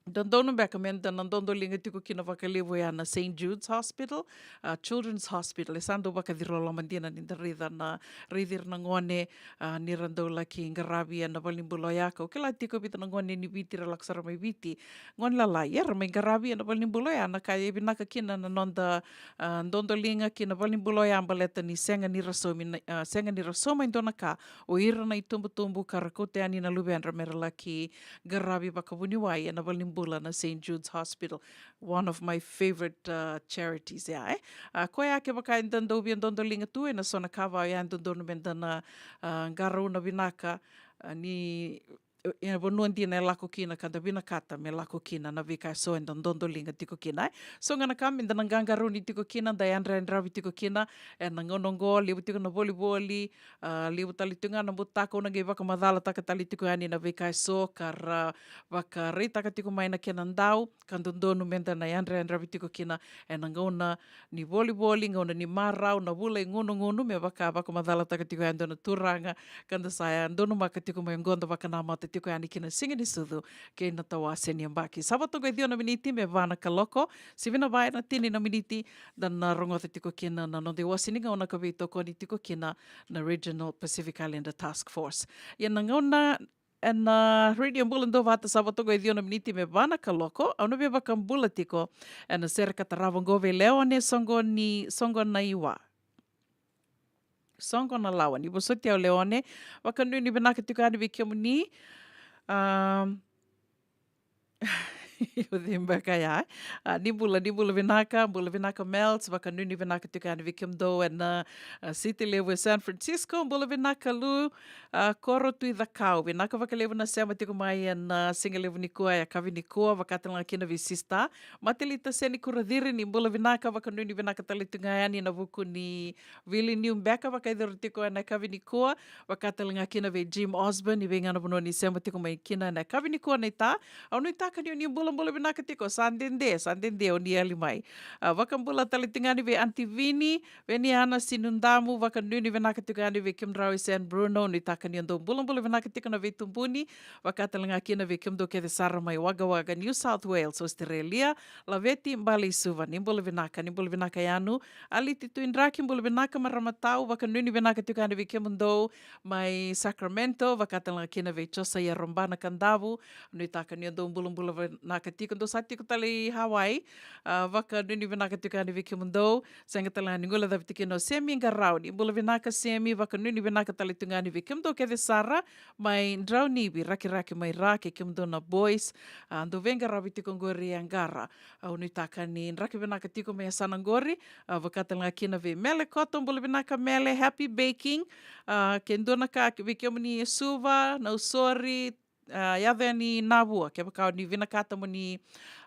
dodonu beka me da na dodoliga tiko kina vakalevu ya na Saint Jude's Hospital, a, Children's Hospital. E sa dau vakaciroloma dina ni da raica na, raici ira na gone, a, ni ra dau laki qaravi ena valenibula oya. Kau kila tiko e vica na gone ni Viti ra lako sara mai Viti, gone lalai, era mai qaravi ena valenibula oya. Na ka e vinaka kina na noda, a, dodoliga ki na valenibula oya baleta ni sega ni ra saumi na, a, sega ni ra sauma e dua na ka o ira na itubutubu ka ra kauta yani na luvedra me ra laki qaravi vakavuniwai ena valenibula na Saint Jude's Hospital. One of my favorite, uh, charities ya, e. A, koya kevaka eda dau via dodoliga tu ena so na ka va oya e dodonu me da na, a, qarauna vinaka, a, ni e vanua dina e lako kina ka da vinakata me lako kina na veika eso eda dodoliga tiko kina. So ga na ka meda na qaqarauni tiko kina, da yadrayadravi tiko kina ena gauna oqo, levu tiko na volivoli, a, levu tale tiko ga na butako, au na qai vakamacalataka tale tiko yani na veika eso ka ra vakaraitaka tiko mai na kena dau, ka dodonu meda na yadrayadravi tiko kina ena gauna ni volivoli, gauna ni marau, na vula e gunugunu, me vaka vakamacalataka tiko yani dua na turaga, ka da sa donumaka tiko mai oqo, da vakanamata tiko yani kina siga ni sucu kei na tawase ni yabaki. Sa vo toka e ciwa na miniti me va na kaloko, sivia na va ena tini na miniti, da na rogoca tiko kina na noda iwase ni gauna ka veitokoni tiko kina na Regional Pacific Islander Task Force. Ia na gauna ena Radio Bula Duavata, sa vo toka e ciwa na miniti me va na kaloko, au na via vakabula tiko ena sere ka tarava oqo vei Leone Soqoni, Soqonaiwa. Soqonalawa, ni vosoti au Leone, vakanuinui vinaka tiko yani vei kemuni. Um, Io, cei beka ya? A, ni bula, ni bula vinaka, bula vinaka Mels, vakanuinui vinaka tiko yani vei kemudou ena, a, city levu e San Francisco, bula vinaka Lu, a, Koro Tui Cakau, vinaka vakalevu na sema tiko mai ena, a, siga levu nikua, e yakavi nikua, vaka tale ga kina vei Sister Matelita Seni Kuraciri, ni bula vinaka, vakanuinui vinaka tale tu ga yani ena vuku ni vili niu beka, vakayacori tiko ena yakavi nikua, vaka tale ga kina vei Jim Osborne, ni vei ga na vanua ni sema tiko mai kina ena yakavi nikua naita. Au nuitaka ni o ni bulabula vinaka tiko, sa dede, sa dede o ni yali mai. A, vakabula tale tu ga yani vei Aunty Vini, vei Niana Sinudamu, vakanuinui vinaka tiko yani vei kemudrau i San Bruno, nuitaka ni o dou bulabula vinaka tiko na veitubuni, vaka tale ga kina vei kemudou kece sara mai Wagga Wagga, New South Wales, Australia, Laveti, Bale i Suva, ni bula vinaka, ni bula vinaka Yanu, Aliti Tui Draki, bula vinaka marama tau, vakanuinui vinaka tiko yani vei kemudou mai Sacramento, vaka tale ga kina vei Josaia Robana Kadavu, nuitaka ni o dou bulabula vinaka tiko, dou sa tiko tale i Hawaii, a, vakanuinui vinaka tiko yani vei kemudou, sega tale ga ni guilecavi tiko kina o Semi Qarau, ni bula vinaka Semi, vakanuinui vinaka tale tu ga yani vei kemudou kece sara, mai Draunivi, Rakiraki mai Ra, kei kemudou na boys, a, dou veiqaravi tiko qori e Qara. Au nuitaka ni draki vinaka tiko mai yasana qori, a, vaka tale ga kina vei Mele Koto, bula vinaka Mele, happy baking. A, ke dua na ka vei kemuni e Suva, Nausori, a, yaco yani Navua, kevaka o ni vinakata mo ni,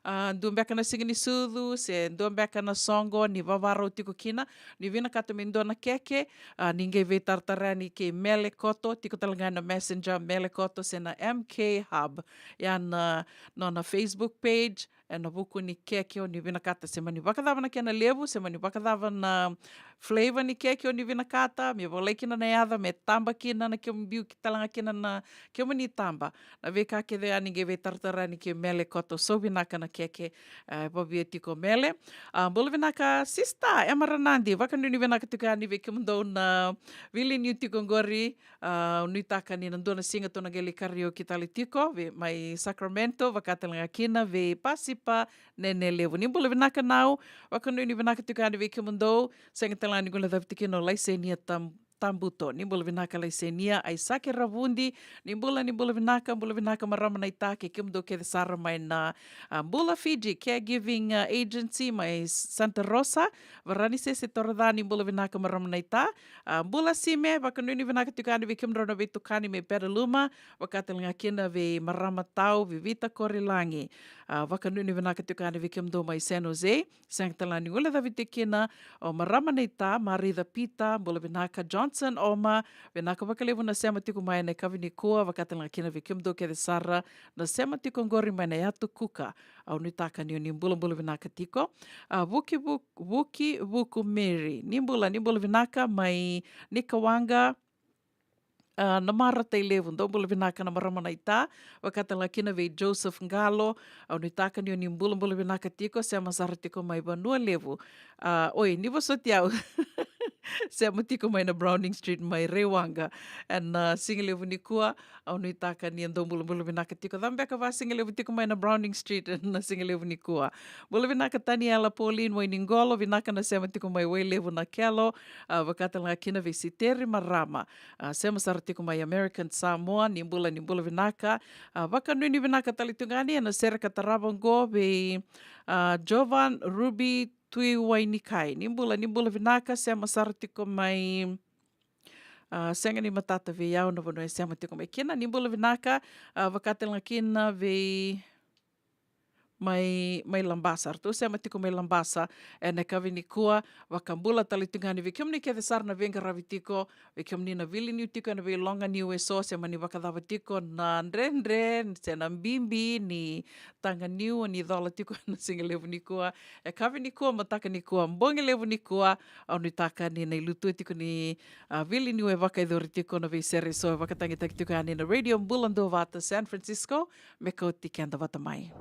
a, dua beka na siga ni sucu, se dua beka na soqo ni vavarau tiko kina, ni vinakata me dua na keke, a, ni qai veitaratara yani kei Mele Koto, tiko tale ga na Messenger Mele Koto, se na M K Hub, ya na nona Facebook page, ena vuku ni keke o ni vinakata, se mani vakacava na kena levu, se mani vakacava na flavor ni keke o ni vinakata, me volai kina na yaca, me taba kina na kemu biu ki tale ga kina na kemuni taba. Na veika kece yani qai veitaratara yani kei Mele Koto, so vinaka na keke, e, vavia tiko Mele. A, bula vinaka Sister Emma Ranadi, vakanuinui vinaka tiko yani vei kemudou na vili niu tiko qori, a, nuitaka ni na dua na siga tou na qai lai karaoke tale tiko, vei, mai Sacramento, vaka tale ga kina vei Pasipa Nene Levu. Ni bula vinaka Nau, vakanuinui vinaka tiko yani vei kemudou, sega tale ga ni guilecavi tiko kina o Laisenia Tam-, Tabuto. Ni bula vinaka Laisenia, Aisake Ravudi, ni bula, ni bula vinaka, bula vinaka marama naita kei kemudou kece sara mai na, a, Bula Fiji Caregiving, a, Agency mai Santa Rosa, Varanisese Toroca, ni bula vinaka marama naita. A, bula Sime, vakanuinui vinaka tiko yani vei kemudrau na veitokani mai Petaluma, vaka tale ga kina vei marama tau, Vivita Korilagi. A, vakanuinui vinaka tiko yani vei kemudou mai San Jose, sega tale ga ni guilecavi tiko kina o marama naita, Marica Pita, bula vinaka Johnson Oma, vinaka vakalevu na sema tiko mai ena yakavi nikua, vaka tale ga kina vei kemudou kece sara na sema tiko qori mai na Yatu Kuka. Au nuitaka ni o ni bulabula vinaka tiko. A, Vuki Vuk-, Vuki Vuku Mary, ni bula, ni bula vinaka mai Nikawaqa, a, Namara Tailevu, dou bula vinaka na marama naita, vaka tale ga kina vei Joseph Qalo, au nuitaka ni o ni bulabula vinaka tiko, sema sara tiko mai Vanua Levu. A, oi, ni vosoti au. Sema tiko mai na Browning Street mai Raiwaqa. Ena, a, siga levu nikua, au nuitaka ni dou bulabula vinaka tiko. Cava beka va siga levu tiko mai na Browning Street na siga levu nikua. Bula vinaka Taniela Pauline Wainiqolo, vinaka na sema tiko mai Wailevu na Kelo, a, vaka tale ga kina vei Siteri Marama, a, sema sara tiko mai American Samoa, ni bula, ni bula vinaka, a, vakanuinui vinaka tale tu ga yani ena sere ka tarava oqo vei, a, Jovan Ruby Tui Wainikai, ni bula, ni bula vinaka, sema sara tiko mai A, sega ni matata vei au na vanua e sema tiko mai kina. Ni bula vinaka, a, vakatale ga kina vei mai, mai Labasa. Ratou sema tiko mai Labasa ena yakavi nikua. Vakabula tale tu ga yani vei kemuni kece sara na veiqaravi tiko, vei kemuni na vili niu tiko ena veiloga niu eso, se mani vakacava tiko na dredre se na bibi ni taga niu ni cola tiko ena siga levu nikua, yakavi nikua, mataka nikua, bogi levu nikua. Au nuitaka ni na ilutu tiko ni, a, vili niu e vakayacori tiko na veisere eso e vakatagitaki tiko yani na Radio Bula Duavata San Francisco, me kauti keda vata mai.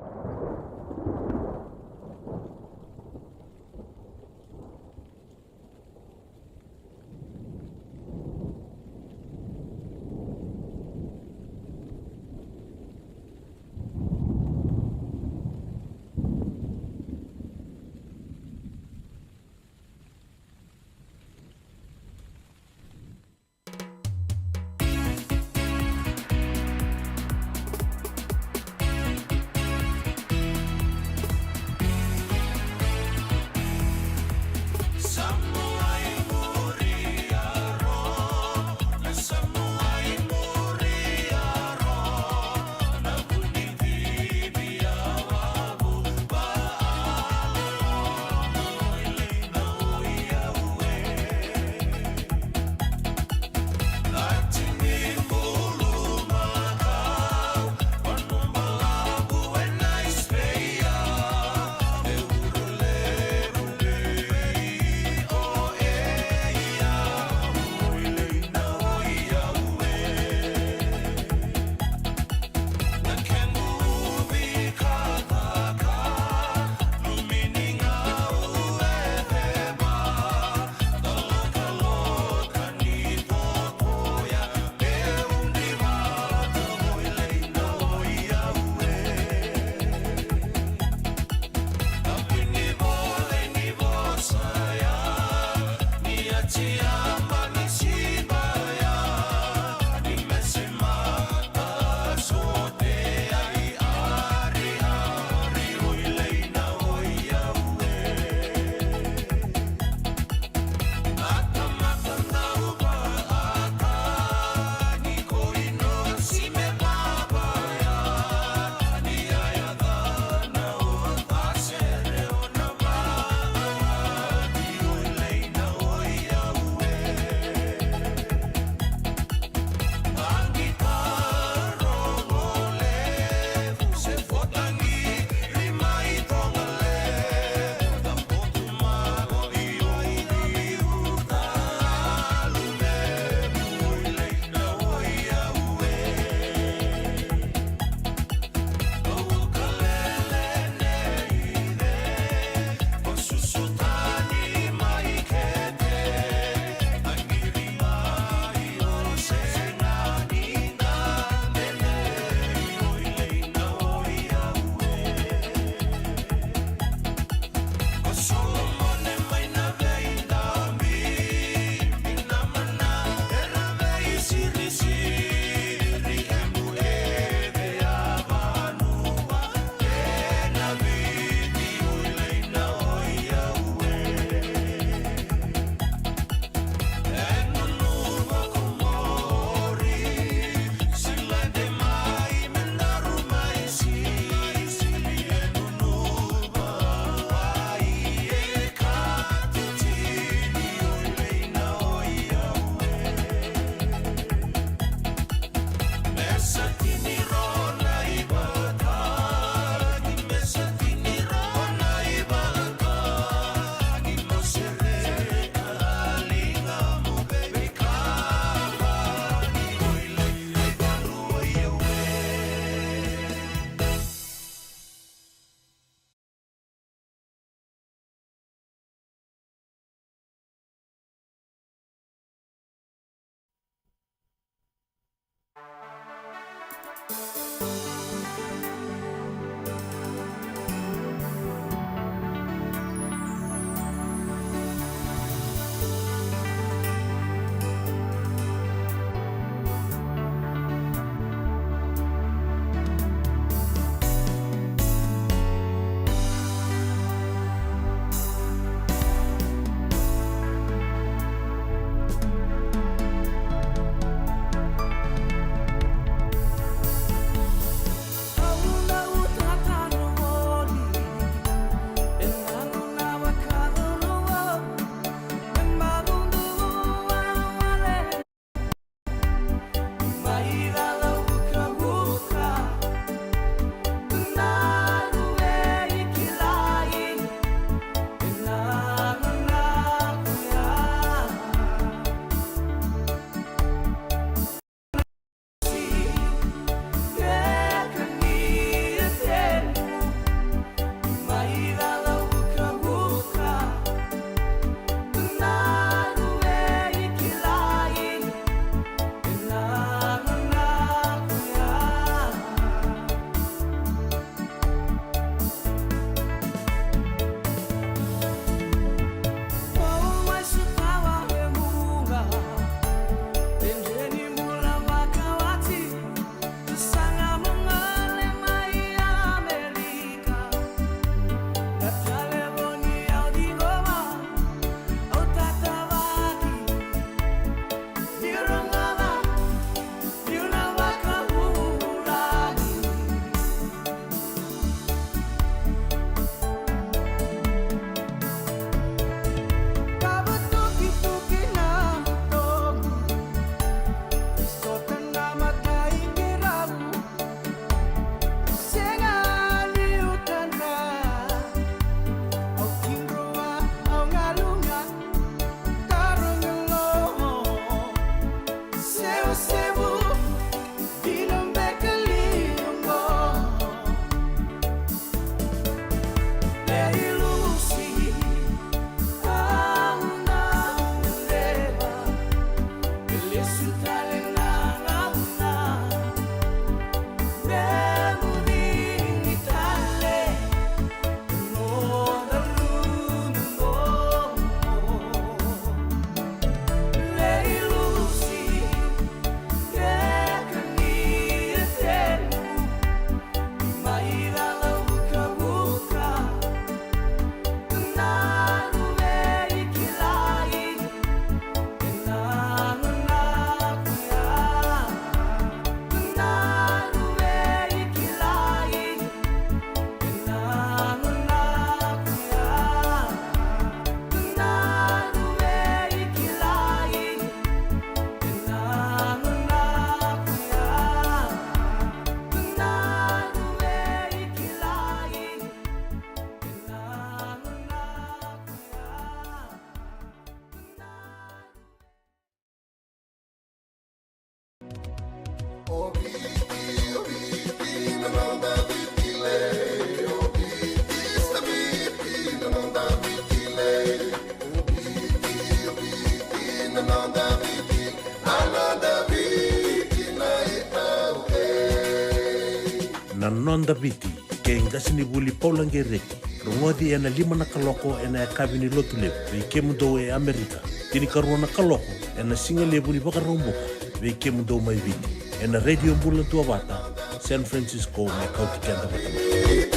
Noda Viti kei qasenivuli Paula Gereti. Rogoci ena lima na kaloko ena yakavi ni Lotulevu vei kemudou e Amerika. Tinikarua na kaloko ena sigalevu ni Vakaraubuka vei kemudou mai Viti, ena Radio Bula Duavata, San Francisco, me kauti keda vata mai.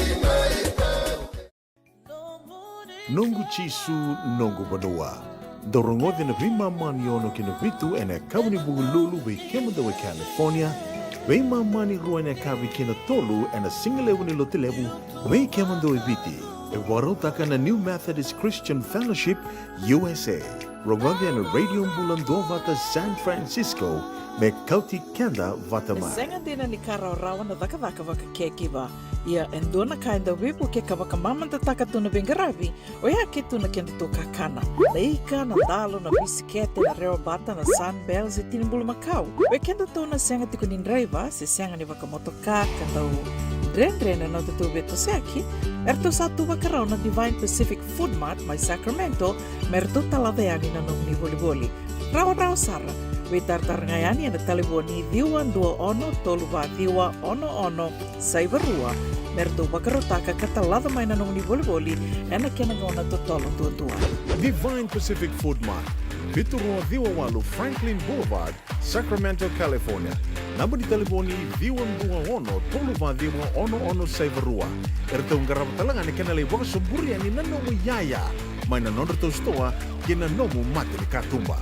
Noqu Jisu, noqu vanua. Dou rogoci na veimama ni ono ki na vitu ena yakavi ni Vukelulu vei kemudou e California, veimama ni rua ena yakavi ki na tolu ena sigalevu ni Lotulevu vei kemudou e Viti. E vakarautaka na New Methodist Christian Fellowship U S A. Rogoci ena Radio Bula Duavata, San Francisco, me kauti keda vata mai. E sega dina ni ka rawarawa na cakacaka vaka caregiver. Ia e dua na ka e dau veivuke ka vakamamadataka tu na veiqaravi, oya ke tu na kedatou kakana. Na ika, na dalo, na bisikete, na rewabata, na Sunbell se tini bulumakau. Vei kedatou na sega tiko ni draiva se sega ni vakamotoka ka dau dredre na nodatou veitosoyaki, eratou sa tu vakarau na Divine Pacific Food Mart mai Sacramento me ratou talaca yani na nomuni volivoli. Rawarawa sara, veitaratara ga yani ena talevoni ciwa dua ono tolu va ciwa ono ono saiva rua me ratou vakarautaka ka talaca mai na nomuni volivoli ena kena gauna totolo duadua. Divine Pacific Food Mart, vitu rua ciwa walu Franklin Boulevard, Sacramento, California. Naba ni talevoni ciwa dua ono tolu va ciwa ono ono saiva rua. Eratou qarava tale ga na kena lai vakasoburi yani na nomu iyaya mai na nodratou sitoa ki na nomu mata ni katuba.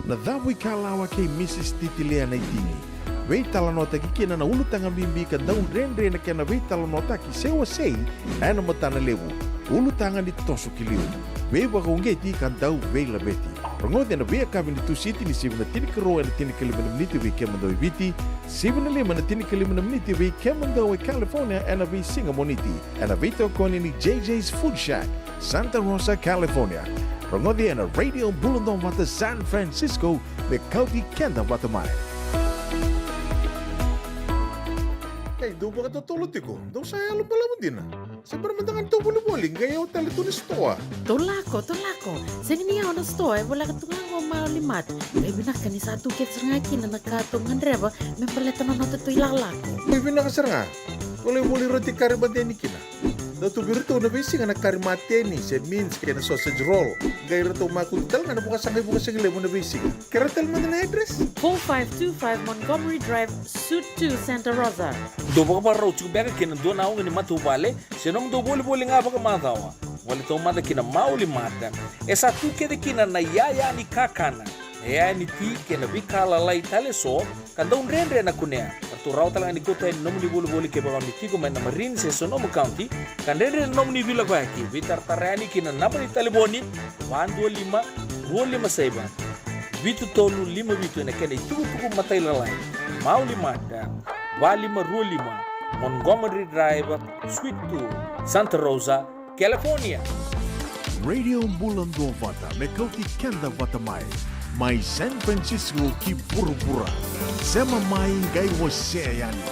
Na Cavuikalawa kei Mrs Titilea Naitini. Veitalanoataki kina na ulutaga bibi ka dau dredre na kena veitalanoataki se wasei ena matana levu. Ulutaga ni toso ki liu, veivakauqeti ka dau veilaveti. Rogoci ena veiyakavi ni Tusiti ni sivi na tinikarua ena tinikalima na miniti vei kemudou e Viti, sivi na lima ena tinikalima na miniti vei kemudou e California ena veisiga Moniti, ena veitokoni ni J J's Food Shack, Santa Rosa, California. Rogoci ena Radio Bula Duavata, San Francisco, me kauti keda vata mai. Ei, dou vakatotolo tiko, dou sa yalo balavu dina. Se bera mada ga ni tou volivoli, qai yawa tale tu na sitoa. Tou lako, tou lako. Sega ni yawa na sitoa, e voleka tu ga qo Mauli Mart. E vinaka ni sa tu kece sara ga kina na ka tou gadreva me baleta na nodatou ilakolako. E vinaka sara ga. Tou lai voli roti kari mateni kina. Dau tu vei iratou na veisiga na kari mateni se mince kei na sausage roll. Qai ratou makutu tale ga na vakasaqa i vuqa sigalevu na veisiga. Kerea tale mada na address? Four five two five Montgomery Drive, Suite two, Santa Rosa. Dou vakavakarau tiko beka kei na dua na oga ni matavuvale se nomudou volivoli ga vakamacawa? Gole taumada ki na Mauli Mart. E sa tu kece kina na iyaya ni kakana, na iyaya ni ti kei na veika lalai tale eso ka dau dredre na kunea. Ratou rawa tale ga ni kauta yani na nomuni volivoli kevaka o ni tiko mai na Marin se Sonoma County ka dredre na nomuni veilakoyaki. Veitaratara yani ki na naba ni talevoni, va dua lima, rua lima saiva, vitu tolu lima vitu ena kena itukutuku matailalai. Mauli Mart, va lima rua lima Montgomery Drive, Suite two, Santa Rosa, California. Radio Bula Duavata, me kauti keda vata mai. Mai San Francisco ki vuravura. Sema mai qai wasea yani.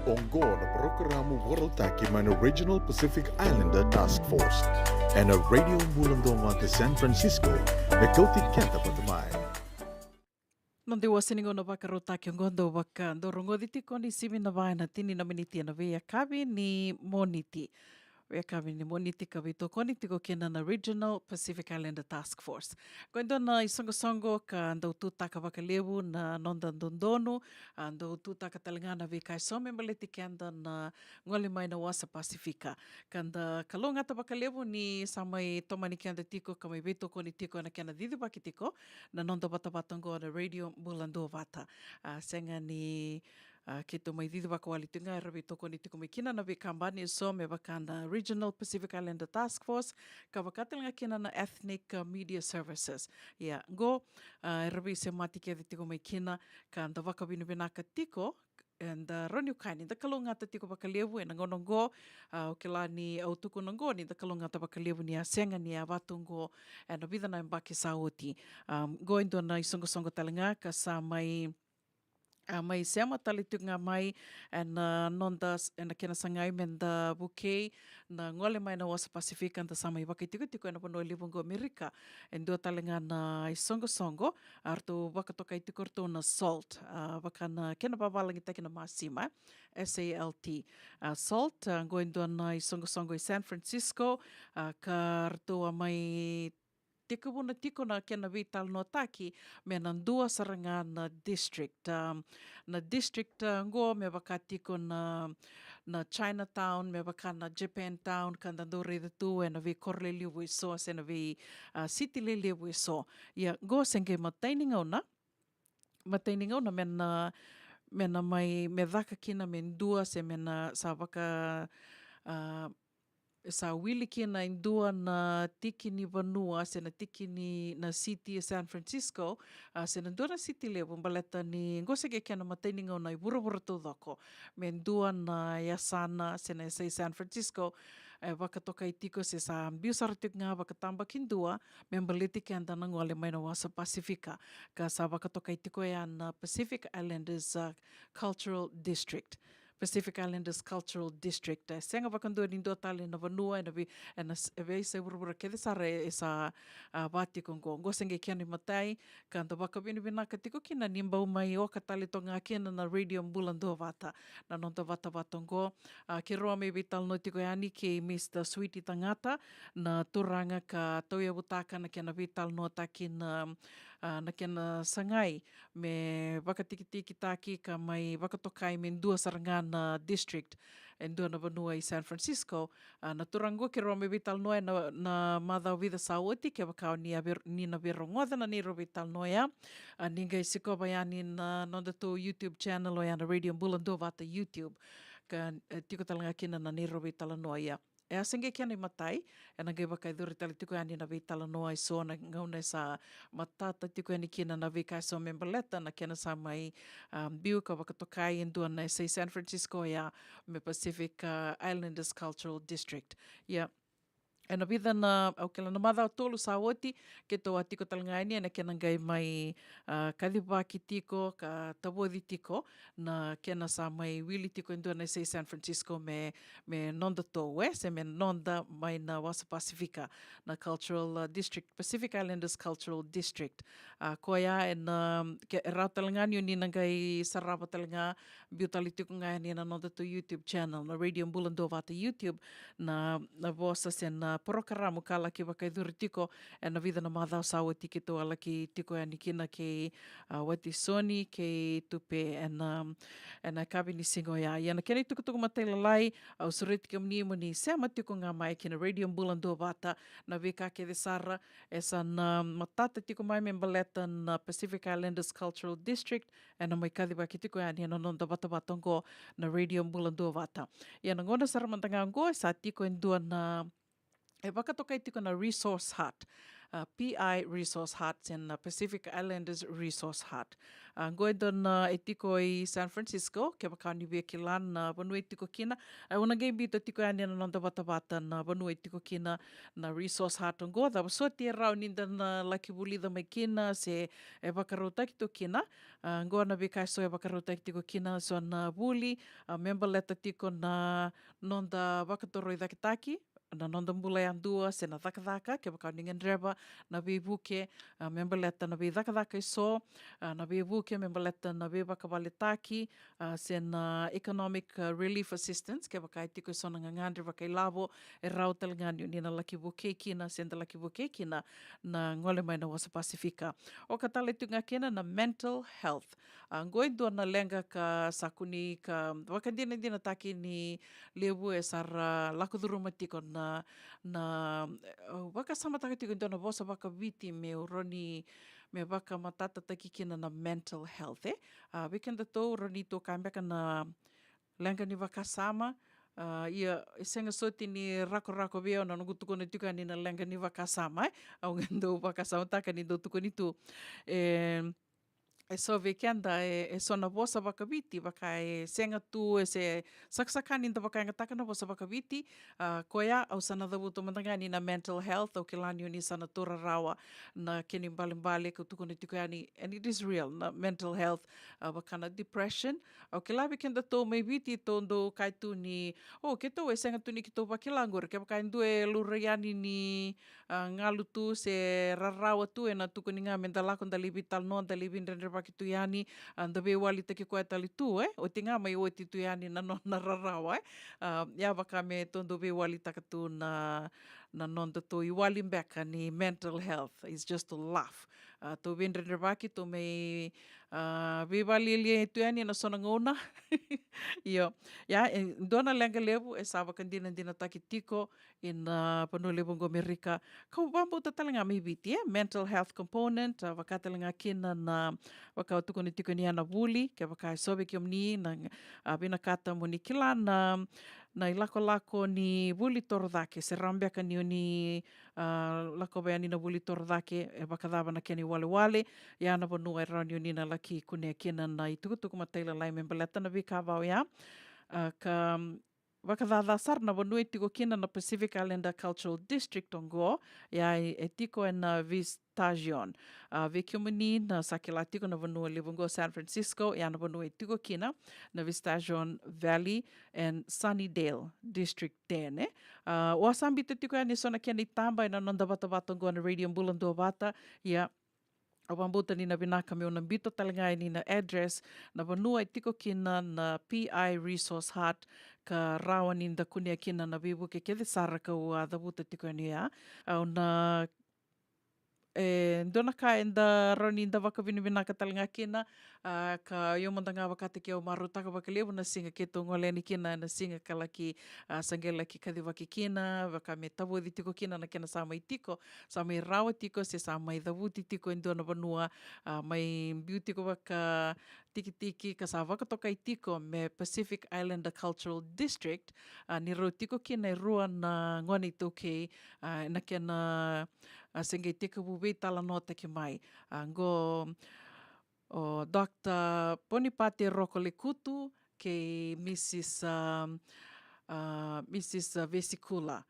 Oqo na parokaramu vakarautaki mai na Regional Pacific Islander Task Force ena Radio Bula Duavata San Francisco, me kauti keda vata mai. Noda iwase ni gauna vakarautaki oqo dau vaka, dau rogoci tiko ni sivi na va ena tini na miniti ena veiyakavi ni Moniti. Veiyakavi ni Moniti ka veitokoni tiko kina na Regional Pacific Islander Task Force. Ko e dua na isoqosoqo ka dau tutaka vakalevu na noda dodonu, a, dau tutaka tale ga na veika eso me baleti keda na gole mai na wasa Pasifika. Ka da kalougata vakalevu ni sa mai tomani keda tiko ka mai veitokoni tiko ena kena cicivaki tiko na noda vatavata oqo na Radio Bula Duavata. A, sega ni, a, keitou mai cicivaka wale tiko ga, era veitokoni tiko mai kina na veikabani eso me vaka na Regional Pacific Islander Task Force, ka vaka tale ga kina na Ethnic, a, Media Services. Ia, qo, a, era veisemati kece tiko mai kina, ka da vakavinavinaka tiko, eda rawa ni kaya ni da kalougata tiko vakalevu ena gauna oqo. A, au kila ni au tukuna oqo ni da kalougata vakalevu ni a sega ni a vatu oqo ena vica na yabaki sa oti. A, oqo e dua na isoqosoqo tale ga ka sa mai, a, mai sema tale tiko ga mai ena noda s-, ena kena sagai me da vukei na gole mai na wasa Pasifika, da sa mai vakaitikotiko ena vanua levu oqo Amerika. E dua tale ga na isoqosoqo, a, ratou vakatokai tiko ratou na SALT, a, vaka na kena vavalagitaki na masima, S A L T. A, SALT, a, oqo e dua na isoqosoqo i San Francisco, a, ka ratou a mai tekivuna tiko na kena veitalanoataki me na dua sara ga na district. A, na district, a, oqo me vaka tiko na, na Chinatown, me vaka na Japantown, ka da dau raica tu ena veikoro lelevu eso, se na vei, a, city lelevu eso. Ia, oqo se qai matai ni gauna, matai ni gauna me na, me na mai, me caka kina me dua, se me na sa vaka, a, sa wili kina e dua na tiki ni vanua, se na tiki ni na city e San Francisco, a, se na dua na city levu, baleta ni oqo se qai kena matai ni gauna i vuravura taucoko me dua na yasana, se na yasa i San Francisco, e vakatokai tiko se sa biu sara tiko ga vakatabakidua me baleti keda na gole mai na wasa Pasifika, ka sa vakatokai tiko ya na Pacific Islanders, a, Cultural District. Pacific Islanders Cultural District. E sega vakadua ni dua tale na vanua ena vei, ena s-, e veiyasai vuravura kece sara e, e sa, a, va tiko oqo. Oqo se qai kena imatai, ka da vakavinavinaka tiko kina ni bau mai oka tale toka ga kina na Radio Bula Duavata na noda vatavata oqo. A, keirau a mai veitalanoa tiko yani kei Mister Sweety Tagata, na turaga ka tauyavutaka na kena veitalanoataki na, a, na kena sagai me vakatikitikitaki ka mai vakatokai me dua sara ga na district e dua na vanua i San Francisco. A, na turaga oqo keirau a mai veitalanoa ena, na macawa vica sa oti, kevaka o ni a vei-, ni na veirogoca na neirau veitalanoa ya, a, ni qai sikova yani na nodatou YouTube channel, oya na Radio Bula Duavata YouTube, ka, e, tiko tale ga kina na neirau veitalanoa ya. E a se qai kena imatai, ena qai vakayacori tale tiko yani na veitalanoa eso na gauna e sa matata tiko yani kina na veika eso me baleta na kena sa mai, a, biu ka vakatokai e dua na yasai San Francisco ya me Pacific, a, Islanders Cultural District. Ia, ena vica na, au kila na macawa tolu sa oti, keitou a tiko tale ga yani ena kena qai mai, a, kacivaki tiko ka tavoci tiko na kena sa mai wili tiko e dua na yasai San Francisco me, me nodatou, e, se me noda mai na wasa Pasifika, na Cultural, a, District, Pacific Islanders Cultural District. A, koya ena, ke, e rawa tale ga ni o ni na qai sarava tale ga, biu tale tiko ga yani na nodatou YouTube channel, na Radio Bula Duavata YouTube, na, na vosa se na porokaramu ka laki vakayacori tiko ena vica na macawa sa oti keitou a laki tiko yani kina kei, a, Wati Soni kei Tupe ena, ena yakavi ni siga oya. Ia na kena itukutuku matailalai, au sureti kemuni mo ni sema tiko ga mai ki na Radio Bula Duavata, na veika kece sara e sa na matata tiko mai me baleta na Pacific Islanders Cultural District, ena mai kacivaki tiko yani ena noda vatavata oqo na Radio Bula Duavata. Ia na gauna sara mada ga oqo e sa tiko e dua na, e vakatokai tiko na resource hut. a, P I Resource Hut se na Pacific Islanders Resource Hut. A, qo e dua na, e tiko i San Francisco, kevaka ni via kila na vanua e tiko kina. A, au na qai biuta tiko yani na noda vatavata na vanua e tiko kina na Resource Hut qo. Cava soti e rawa ni da na laki vulica mai kina se e vakarautaki tu kina. A, qo na veika eso e vakarautaki tiko kina, so na vuli, a, me baleta tiko na noda vakatorocaketaki, na noda bula yadua se na cakacaka, kevaka ni gadreva na veivuke, a, me baleta na veicakacaka eso, a, na veivuke me baleta na veivakavaletaki, a, se na economic, a, relief assistance, kevaka e tiko eso na gagadre vakailavo e rawa tale ga ni o ni na laki vukei kina se da laki vukei kina na gole mai na wasa Pasifika. Oka tale tiko ga kina na mental health. A, qo e dua na leqa ka sa kune ka vakadinadinataki ni levu e sa ra lako curuma tiko na, na, e, au vakasamataka tiko e dua na vosa vakaviti meu rawa ni, me vakamatatataki kina na mental health, e. A, vei kedatou rawa ni tou kaya beka na leqa ni vakasama, a, ia, e sega soti ni rakorako vei au na noqu tukuna tiko yani na leqa ni vakasama, e. Au ga dau vakasamataka ni dau tukuni tu. E, e so vei keda, e, e so na vosa vakaviti, vaka e sega tu, e se sakasaka ni da vakayagataka na vosa vakaviti, a, koya, au sa na cavuta mada ga ni na mental health, au kila ni o ni sa na taura rawa na kena ibalebale, kau tukuna tiko yani, and it is real, na mental health, a, vaka na depression. Au kila vei kedatou mai Viti, tou dau kaya tu ni, o, keitou e sega tu ni keitou vakila qori, kevaka e dua e laurai yani ni, a, galu tu se rarawa tu, ena tukuni ga me da lako, da lai veitalanoa, da lai veidredrevaki tu yani, a, da veiwalitaki koya tale tu, e, oti ga mai oti tu yani na nona rarawa, e. A, ia vaka me tou dau veiwalitaka tu na, na nodatou iwali beka ni mental health. It's just to laugh. A, tou veidredrevaki, tou mai, a, veivakalialiai tu yani ena so na gauna. Io, ia, e dua na leqa levu e sa vakadinadinataki tiko ena vanua levu oqo Amerika. Kau vakabauta tale ga mai Viti, e, mental health component, a, vaka tale ga kina na, vaka au tukuna tiko ni a na vuli, kevaka e so vei kemuni na, a, vinakata mo ni kila na, na ilakolako ni vuli torocake, se rawa beka ni o ni, a, lakova yani na vuli torocake, e vakacava na kena iwalewale, ia na vanua e rawa ni o ni na laki kunea kina na itukutuku matailalai me baleta na veika vaka oya. A, ka, vakacaca sara na vanua e tiko kina na Pacific Islander Cultural District oqo, ia e, e tiko ena Vista John. A, vei kemuni na sa kila tiko na vanua levu oqo San Francisco, ia na vanua e tiko kina na Vista John Valley and Sunnydale District ten, e. A, au sa biuta tiko yani so na kena itaba ena noda vatavata oqo na Radio Bula Duavata, ia, au vakabauta ni na vinaka meu na biuta tale ga yani na address, na vanua e tiko kina na P I Resource Hut, ka rawa ni da kunea kina na veivuke kece sara kau a cavuta tiko yani oya. Au na, e dua na ka eda rawa ni da vakavinavinaka tale ga kina, a, ka io mada ga vakataki au marautaka vakalevu na siga keitou gole yani kina, na siga ka laki, a, sa qai laki kacivaki kina, vaka me tavoci tiko kina na kena sa mai tiko, sa mai rawa tiko, se sa mai cavuti tiko e dua na vanua, a, mai biu tiko vaka tikitiki ka sa vakatokai tiko me Pacific Islander Cultural District, a, ni rau tiko kina e rua na gone iTaukei, a, na kena, a, se qai tekivu veitalanoataki mai. A, qo o Doctor Ponipate Rokolekutu kei Mrs, a, a, Mrs Vesikula.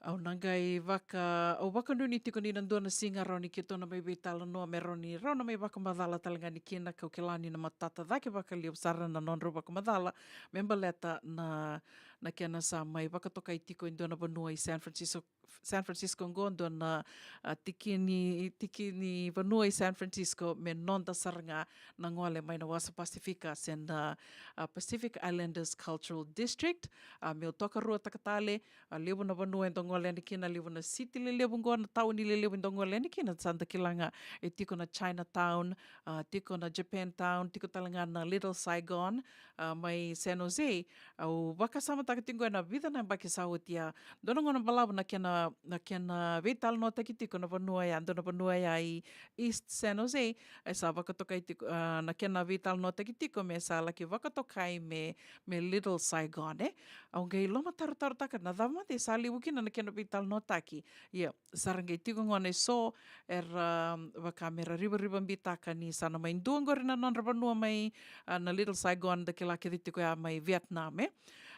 Au na qai vaka, au vakanuinui tiko ni na dua na siga rawa ni keitou na mai veitalanoa me rawa ni rau na mai vakamacala tale ga ni kina, kau kila ni na matata cake vakalevu sara na nodrau vakamacala me baleta na, na kena sa mai vakatokai tiko e dua na vanua i San Francisco, San Francisco oqo, dua na, a, tiki ni, tiki ni vanua i San Francisco me noda sara ga na gole mai na wasa Pasifika se na, a, Pacific Islanders Cultural District. A, meu tokaruataka tale, a, levu na vanua eda gole yani kina, levu na siti lelevu oqo, na tauni lelevu eda gole yani kina, sa da kila ga e tiko na Chinatown, a, tiko na Japantown, tiko tale ga na Little Saigon, a, mai San Jose. Au vakasama vakaraitaka tiko ena vica na yabaki sa oti ya. Dua na gauna balavu na kena, na kena veitalanoataki tiko na vanua ya, dua na vanua ya i East San Jose, e sa vakatokai tiko, ah, na kena veitalanoataki tiko me sa laki vakatokai me, me Little Saigon, e. Au qai lomatarotarotaka na cava mada e sa levu kina na kena veitalanoataki. Ia, sa ra qai tiko gona eso era, um, vaka me ra rivarivabitaka ni sa na mai dua qori na nodra vanua mai, ah, na Little Saigon, da kila kece tiko ya mai Vietnam, e.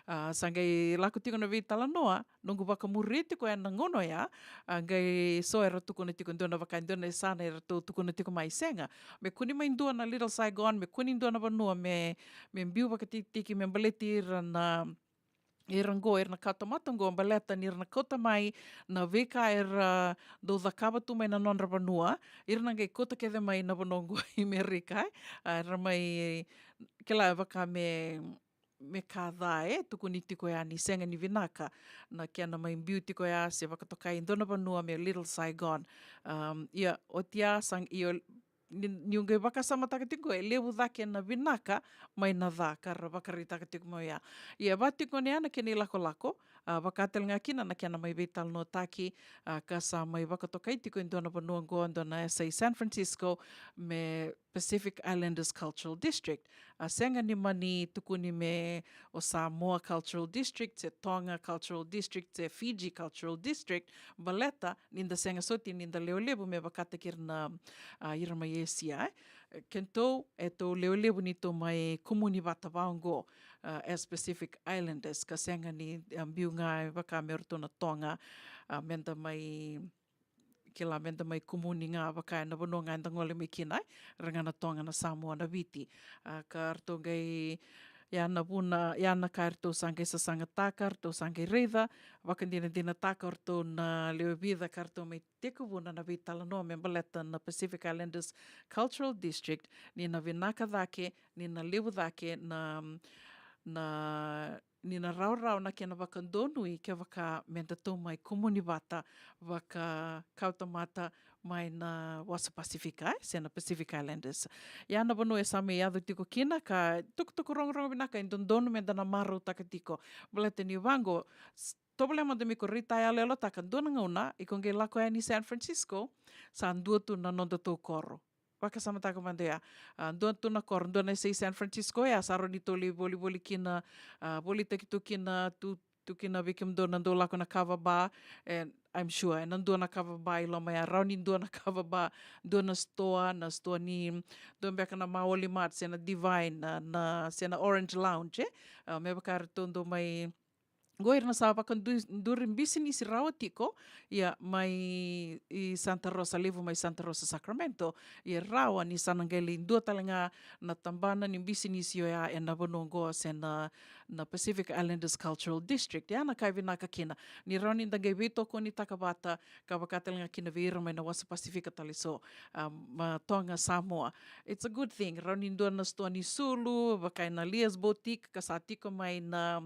Ah, sa qai lako tiko na veitalanoa, noqu vakamuri tiko ena gauna oya, ah, qai so era tukuna tiko dua na vaka, dua na yasana eratou tukuna tiko mai, sega. Me kua ni mai dua na Little Saigon, me kua ni dua na vanua me, me biu vakatikitiki, me baleti ira na, ira qo, ira na kawatamata qo, baleta ni ra na kauta mai na veika era dau cakava tu mai na nodra vanua, ira na qai kauta kece mai na vanua qo i Merika, e. Ah, era mai kila vaka me, me ka ca, e, tukuni tiko ya ni sega ni vinaka na kena mai biu tiko ya se vakatokai dua na vanua me Little Saigon. Um, ia, oti ya sa, io, ni, niu qai vakasamataka tiko, e levu cake na vinaka mai na ca ka ra vakaraitaka tiko mai ya. Ia, va tiko ni ya na kena ilakolako, ah, vaka tale ga kina na kena mai veitalanoataki, ah, ka sa mai vakatokai tiko e dua na vanua qo, dua na yasa i San Francisco, me Pacific Islanders Cultural District. Ah, sega ni mani tukuni me o Samoa Cultural District, se Tonga Cultural District, se Fiji Cultural District, baleta ni da sega soti ni da lewe levu me vakataki ira na, ah, ira mai Esia, e. Kedatou, e tou lewe levu ni tou mai kumuni vata vaqo, ah, as Pacific Islanders, ka sega ni, ah, biu ga vaka me ratou na Tonga, ah, me da mai kila me da mai kumuni ga vaka ena vanua ga eda gole mai kina, e, ra ga na Toga, na Samoa, na Viti. Ah, ka ratou qai, ya na vuna, ya na ka ratou sa qai sasagataka, ratou sa qai raica, vakadinadinataka o ratou na lewe vica ka ratou mai tekivuna na veitalanoa me baleta na Pacific Islanders Cultural District, ni na vinaka cake, ni na levu cake na, na ni na rawarawa na kena vakadonui kevaka me datou mai kumuni vata vaka kawatamata mai na Wasa Pasifika, e, se na Pacific Islanders. Ia na vanua e sa mai yaco tiko kina ka tukutuku rogorogo vinaka, e dodonu me da na marautaka tiko. Baleta ni vaqo, s-, tovolea mada me ko raitayaloyalotaka dua na gauna, iko qai lako yani San Francisco, sa dua tu na nodatou koro. Vakasamataka mada ya. Ah, dua tu na koro, dua na yasa i San Francisco ya, sa rawa ni tou lai volivoli kina, ah, volitaki tu kina, tu, tu kina vei kemudou na dau lako na kava bar, and I'm sure, e na dua na kava bar i loma ya, rawa ni dua na kava bar, dua na sitoa, na sitoa ni, dua beka na Maoli Mart, se na Divine, na, na, se na Orange Lounge, e? Ah, me vaka ratou dau mai qo ira na sa vakaduri bisinisi rawa tiko, ia mai i Santa Rosa, levu mai Santa Rosa, Sacramento, ia rawa ni sa na qai lai dua tale ga na tabana ni bisinisi oya e na vanua qo se na, na Pacific Islanders Cultural District. Ia na ka e vinaka kina, ni rawa ni da qai veitokonitaka vata, ka vaka tale ga kina vei ira mai na Wasa Pasifika tale so, ah, ma Toga, Samoa. It's a good thing. Rawa ni dua na sitoa ni sulu, vaka e na Leah's Boutique, ka sa tiko mai na,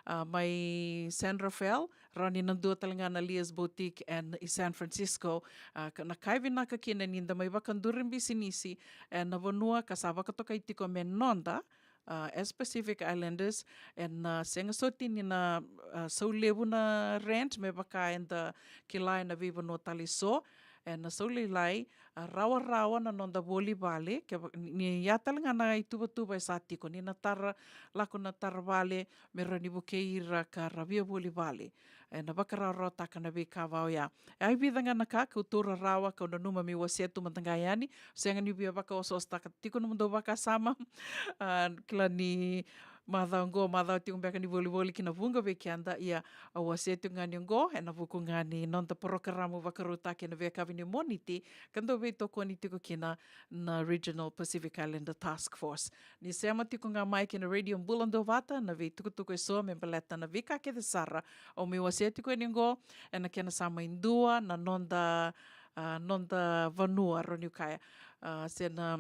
ah, mai San Rafael, rawa ni na dua tale ga na Leah's Boutique e na i San Francisco. Ah, ka, na ka e vinaka kina ni da mai vakaduri bisinisi e na vanua ka sa vakatokai tiko me noda, ah, as Pacific Islanders, e na, ah, sega soti ni na, ah, sau levu na rent, me vaka eda kila e na veivanua tale so, e na sau lailai, ah, rawarawa na noda voli vale, ke va-, ni, ni ya tale ga na ituvatuva e sa tiko, ni na tara, lako na tara vale, me rawa ni vukei ira ka ra via voli vale. E na vakarawarawataka na veika va oya. E a vica ga na ka kau taura rawa, kau nanuma meu wasea tu mada ga yani, sega niu via vakaosoosotaka tiko nomudou vakasama. Ah, kila ni macawa qo, macawa tiko beka ni volivoli ki na vuqa vei keda, ia au wasea tiko ga ni qo, e na vuku ga ni noda porokaramu vakarautaki e na veiyakavi ni Moniti, ka dau veitokoni tiko kina na Regional Pacific Islander Task Force. Ni sema tiko ga mai ki na Radio Bula Duavata na veitukutuku e so me baleta na veika kece sara au mai wasea tiko yani qo, e na kena sa mai dua na noda, ah, noda vanua, rawa niu kaya, ah, se na,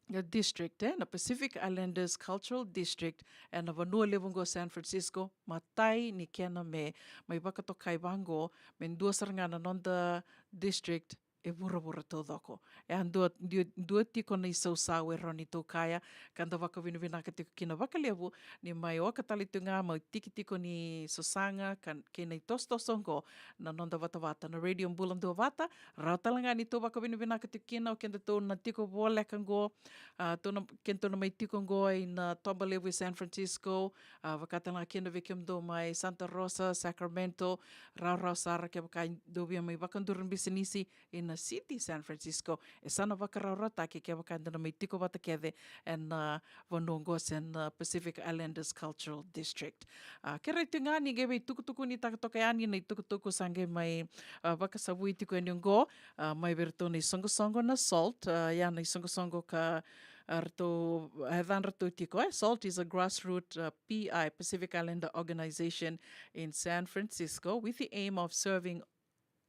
na district, e, na Pacific Islanders Cultural District, e na vanua levu qo San Francisco. Matai ni kena me mai vakatokai vaqo, me dua sara ga na noda district, e vuravura taucoko. E a dua, dua, dua tiko na isausau e rawa ni tou kaya, ka da vakavinavinaka tiko kina vakalevu ni mai oka tale tu ga mai tiki tiko ni sasaga ka, kei na itosotoso oqo na noda vatavata na Radio Bula Duavata. Rawa tale ga ni tou vakavinavinaka tiko kina o kedatou na tiko voleka oqo, a, tou na, kedatou na mai tiko oqo ina toba levu i San Francisco, a, vaka tale ga kina vei kemudou mai Santa Rosa, Sacramento, rawarawa sara kevaka dou via mai vakaduri bisinisi ina city San Francisco. E sa na vakarawarawataki kevaka eda na mai tiko vata kece ena, a, vanua oqo se na, a, Pacific Islanders Cultural District. A, kerei tu ga ni qai veitukutukunitaka toka yani na itukutuku sa qai mai, a, vakasavui tiko yani oqo, a, mai vei iratou na isoqosoqo na SALT, a, ia na isoqosoqo ka, a, ratou, a, yacadratou tiko, e, SALT is a grassroot, a, P I, Pacific Islander Organization in San Francisco, with the aim of serving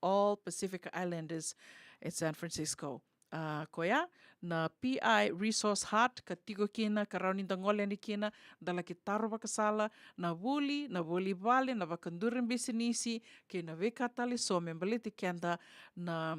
all Pacific Islanders in San Francisco. A, koya na P I Resource Hut ka tiko kina, ka rawa ni da gole yani kina, da laki taro vakasala na vuli, na vuli vale, na vakaduri bisinisi, kei na veika tale so me baleti keda na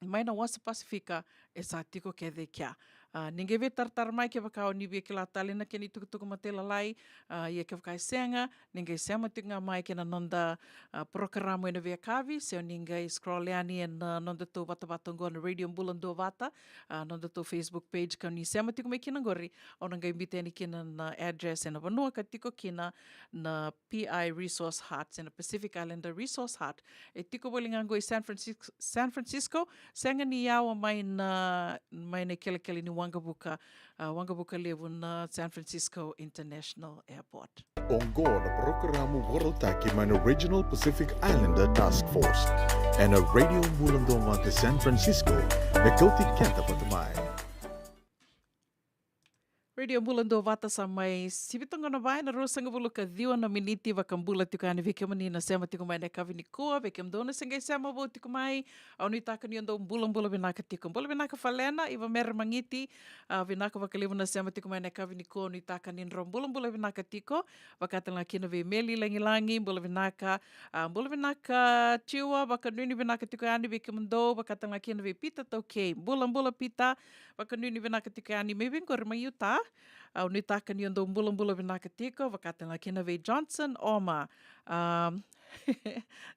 mai na wasa Pasifika e sa tiko kece kea. A, ni qai veitaratara mai kevaka o ni via kila tale na kena itukutuku matailalai, a, ia kevaka e sega, ni qai sema tiko ga mai kei na noda, a, porokaramu ena veiyakavi, se o ni qai scroll yani ena, a, nodatou vatavata oqo na Radio Bula Duavata, a, nodatou Facebook page, ka ni sema tiko mai kina oqori, o na qai biuta yani kina na address ena vanua ka tiko kina na P I Resource Hut, se na Pacific Islander Resource Hut. E tiko voli ga oqo i San Francisco, San Francisco, sega ni yawa mai na, mai na ikelekele ni waqavuka, a, waqavuka levu na San Francisco International Airport. Oqo na porokaramu vakarautaki mai na Regional Pacific Islander Task Force ena Radio Bula Duavata San Francisco, me kauti keda vata mai. Radio Bula Duavata sa mai sivi toka na va ena ruasagavulu ka ciwa na miniti, vakabula tiko yani vei kemuni na sema tiko mai na yakavi nikua, vei kemudou na se qai sema vou tiko mai, au nuitaka ni o dou bulabula vinaka tiko. Bula vinaka Falena, Iva Mere Magiti, a, vinaka vakalevu na sema tiko mai na yakavi nikua, au nuitaka ni drau bulabula vinaka tiko, vaka tale ga kina vei Meli Lagilagi, bula vinaka, a, bula vinaka Tiwa, vakanuinui vinaka tiko yani vei kemudou, vaka tale ga kina vei Pita Taukei, bulabula Pita, vakanuinui vinaka tiko yani mai vei qori mai Utah. Au nuitaka ni o dou bulabula vinaka tiko, vaka tale ga kina vei Johnson Oma. A,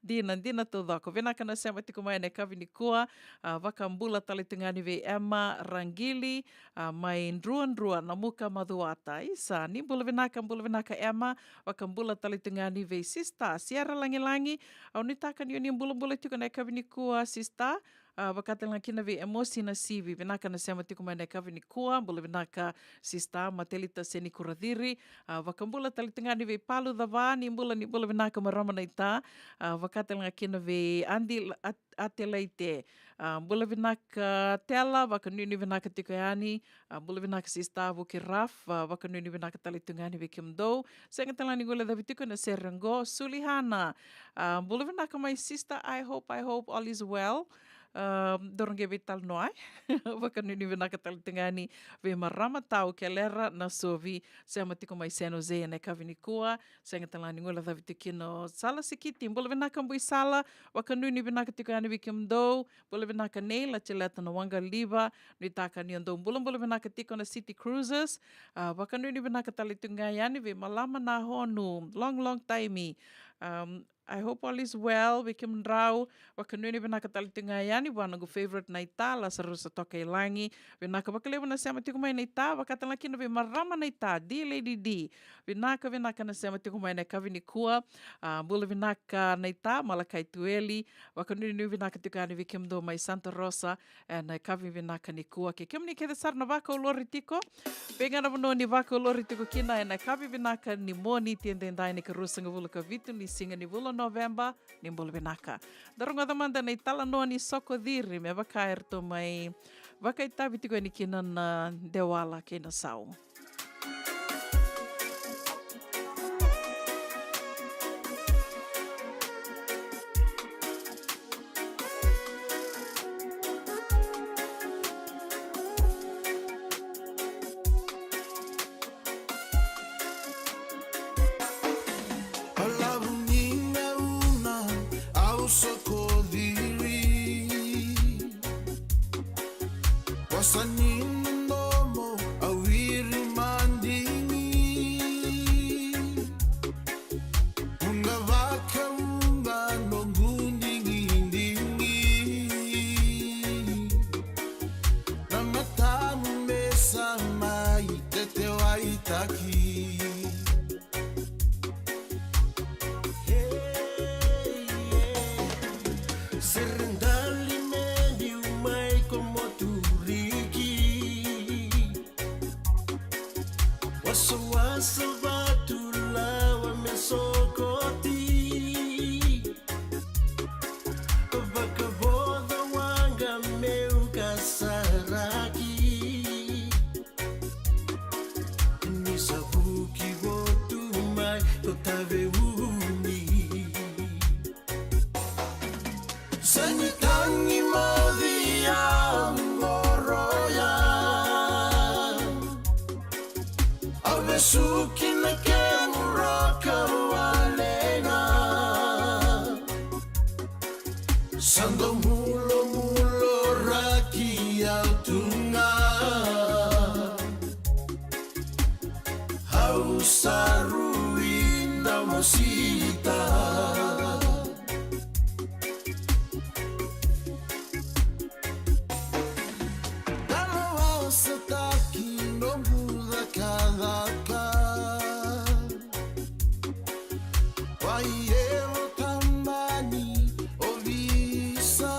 dina, dina taucoko. Vinaka na sema tiko mai na yakavi nikua, a, vakabula tale tiko ga yani vei Emma Raqili, a, mai Druadrua, Namuka, Macuata. Isa, ni bula vinaka, bula vinaka Emma, vakabula tale tiko ga yani vei Sister Sierra Lagilagi. Au nuitaka ni o ni bulabula tiko na yakavi nikua, Sister. A, vaka tale ga kina vei Emosi Nasivi, vinaka na sema tiko mai na yakavi nikua, bula vinaka Sister Matelita Senikuratiri. A, vakabula tale tiko ga yani vei Palu Cava, ni bula, ni bula vinaka marama naita. A, vaka tale ga kina vei Adi At-, Atelaite. A, bula vinaka Tela, vakanuinui vinaka tiko yani. A, bula vinaka Sister Vuki Raf, a, vakanuinui vinaka tale tiko ga yani vei kemudou. Sega tale ga ni guilecavi tiko na sere oqo, Sulihana. A, bula vinaka mai Sister, I hope, I hope all is well. A, dou qai veitalanoa, e? Vakanuinui vinaka tale tiko ga yani vei marama Tau Kelera Nasovi, sema tiko mai San Jose ena yakavi nikua. Sega tale ga ni guilecavi tiko kina o Sala Sikiti, bula vinaka Bui Sala, vakanuinui vinaka tiko yani vei kemudou. Bula vinaka Nei Latileta na Waqaliva, nuitaka ni o dou bulabula vinaka tiko na City Cruisers. A, vakanuinui vinaka tale tiko ga yani vei Malama Nahonu, long, long time. Um, I hope all is well vei kemudrau. Vakanuinui vinaka tale tiko ga yani vua noqu favorite naita, Lasarusa Tokailagi. Vinaka vakalevu na sema tiko mai naita, vaka tale ga kina vei marama naita, D Lady D. Vinaka, vinaka na sema tiko mai na yakavi nikua. A, bula vinaka naita, Malakai Tueli. Vakanuinui vinaka tiko yani vei kemudou mai Santa Rosa, e, na yakavi vinaka nikua. Kei kemuni kece sara na vakaulori tiko, vei ga na vanua ni vakaulori tiko kina, ena yakavi vinaka ni Moniti edaidai, na ikaruasagavulu ka vitu ni siga ni vula o Noveba, ni bula vinaka. Da rogoca mada na italanoa ni Sokociri, me vaka eratou mai vakaitavi tiko yani kina na Dewala kei na Sau. Balavu ni gauna au Sokociri. Sa ni nomu a wiri madigi. Vuqa vakavuqa noqu digidigi. Na matamu me sa mai tetewaitaki. Hey, yeah. Sere dali me niu mai ko moturiki. Wasawasa vatu lawa me sokoti. Vakavoca waqa meu kasaraki. Ni sa vuki votu mai ko Taveuni. Sa ni tagi moci au qoroya. Au vesuki na kemu roka wale ga. Sa dau mulomulo raki au tu ga. Au sa rui dau mosita. Dalo au sa taki noqu cakacaka. Wai evo tabani o visa.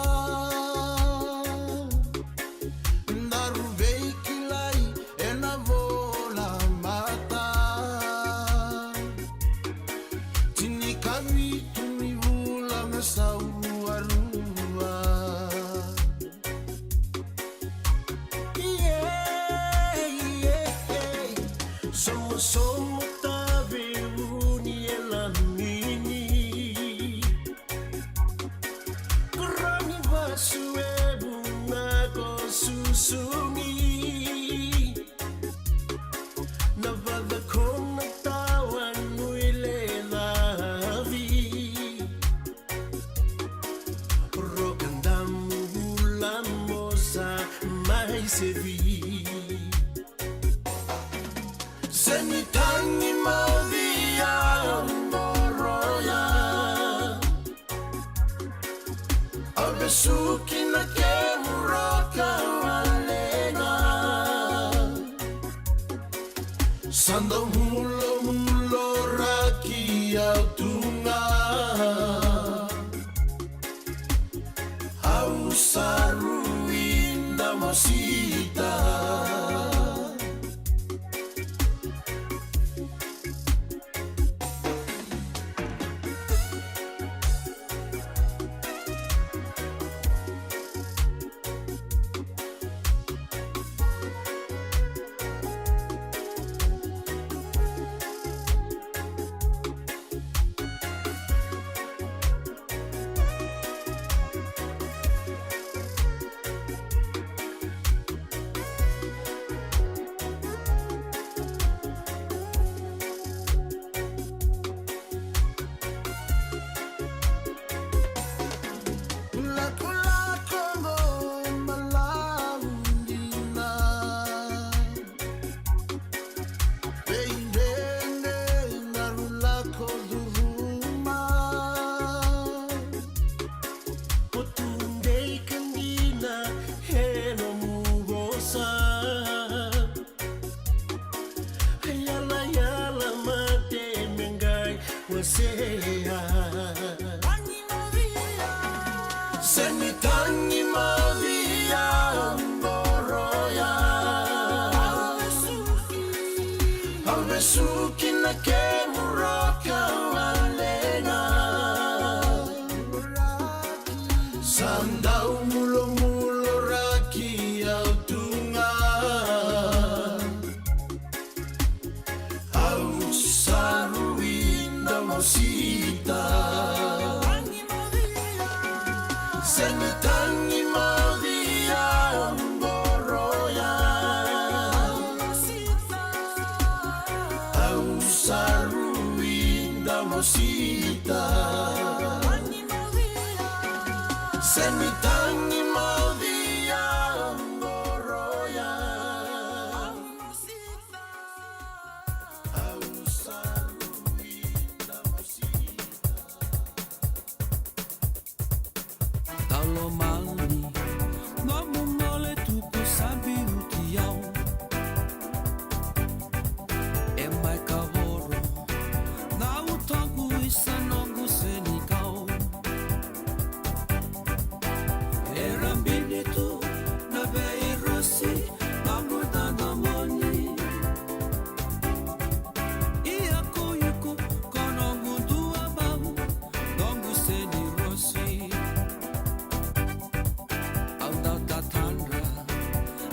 Daru veikilai ena vola mata. Tinikavitu ni vula me sau ruarua. Yeah, yeah, yeah. Somosomo Taveuni e lamini. Koroni vasu e vuna ko susugi. Na vaca ko na tawa nui le lavi. Roka damu vula mo sa mai sevi. Se ni tagi moci au qoroya. Au vesuki na kemu roka wale ga. Sa dau mulomulo raki au tu ga. Au sa rui dau mosita. Lakolako qo e balavu dina. Veidredre daru lako curuma. Ko tu dei ka dina e nomu vosa. Yalayala mate me qai wasea. Se ni tagi moci au qoroya. Au vesuki na kemu roka wale ga. Sa dau mulomulo raki au tu ga. Au sa rui dau mosita. Se ni tagi moci au qoroya. Au sa rui dau mosita. Se ni tagi moci au qoroya. Nomu gole tuku sa biuti au. E mai kavoro na utoqu, isa noqu senikau. E rabini tu na veirosi noqu dodonu moni. Ia ko iko ko noqu duavau, noqu senirosi. Au dau tatadra,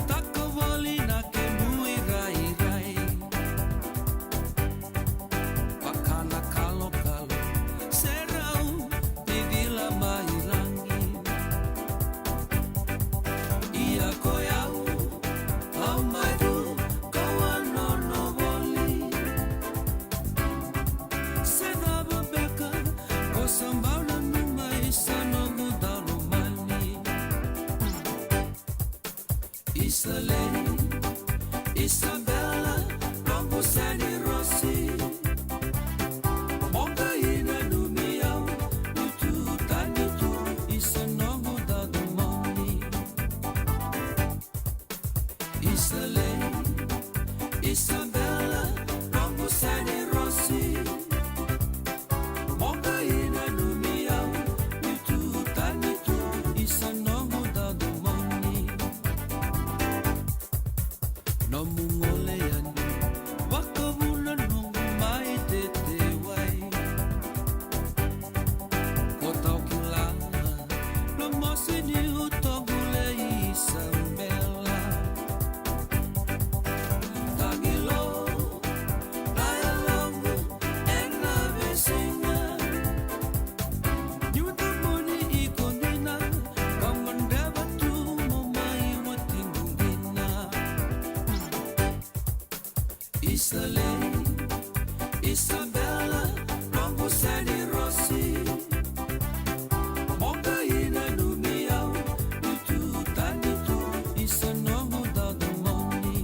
taka voli na kemu irairai. Vaka na kalokalo, serau ni cila mai lagi. Ia ko yau, au mai tu, kau a nono voli. Se cava beka, ko sa bau nanuma, isa noqu daulomani. Isa lei, isa bela, noqu senirosi. Mo qai nanumi au, niu tu tani tu, isa noqu dodonu moni. Isa lei, isa bela, noqu senirosi. Mo qai nanumi au, niu tu tani tu, isa noqu dodonu moni. Nomu gole yani, vakavuna noqu mai tete wai. Ko tau kila na mosi ni utoqu lei, isa bela. Tagilo na yaloqu ena veisiga. Niu tomoni iko dina, vakadewa tu mo mai watiqu dina. Isa lei, isa bela, noqu senirosi. Mo qai nanumi au, niu tu tani tu, isa noqu dodonu moni.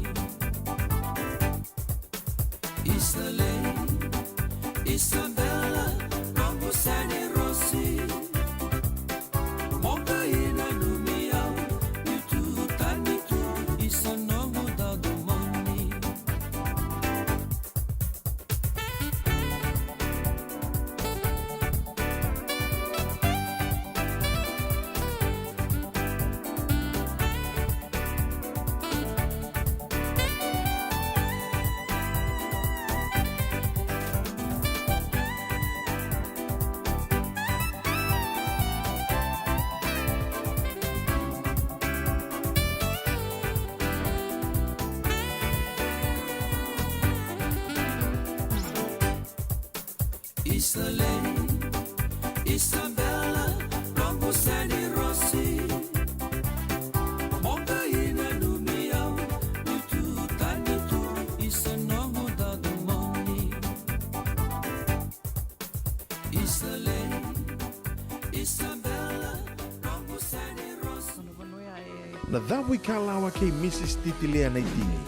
Isa lei, isa bela, noqu senirosi. Mo qai nanumi au, niu tu tani tu, isa noqu dodonu moni. Isa lei, isa bela, noqu senirosi. Mo qai nanumi au, niu tu tani tu, isa noqu dodonu moni. Isa lei, isa bela, noqu senirosi. Na cavuikalawa kei Mrs Titilia Naitini.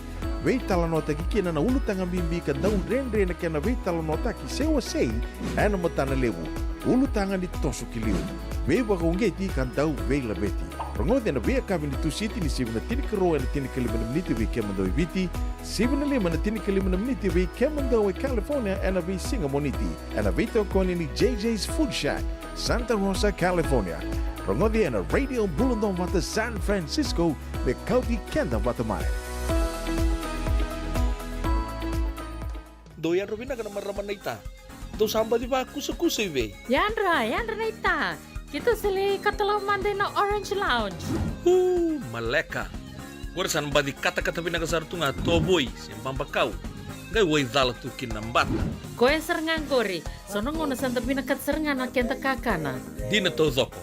Veitalanoataki kina na ulutaga bibi ka dau dredre na kena veitalanoataki se wasei ena matana levu. Ulutaga ni toso ki liu. Veivakauqeti ka dau veilaveti. Rogoci ena veiyakavi ni Tusiti ni sivi na tinikarua ena tinikalima na miniti vei kemudou e Viti, sivi na lima na tinikalima na miniti vei kemudou e California ena veisiga Moniti. Ena veitokoni ni J J's Food Shack, Santa Rosa, California. Rogoci ena Radio Bula Dom vata San Francisco, me kauti keda vata mai. Dou yadra vinaka na marama naita. Dou sa baci vakusakusa i vei? Yadra, yadra naita. Keitou sa lai katalau mada ina Orange Lounge. Uu, maleka. Qori sa na baci katakata vinaka sara tu ga tovoi se babakau. Qai waicala tu kina na bata. Koya sara ga qori. So na gauna sa da vinakata sara ga na keda kakana. Dina taucoko.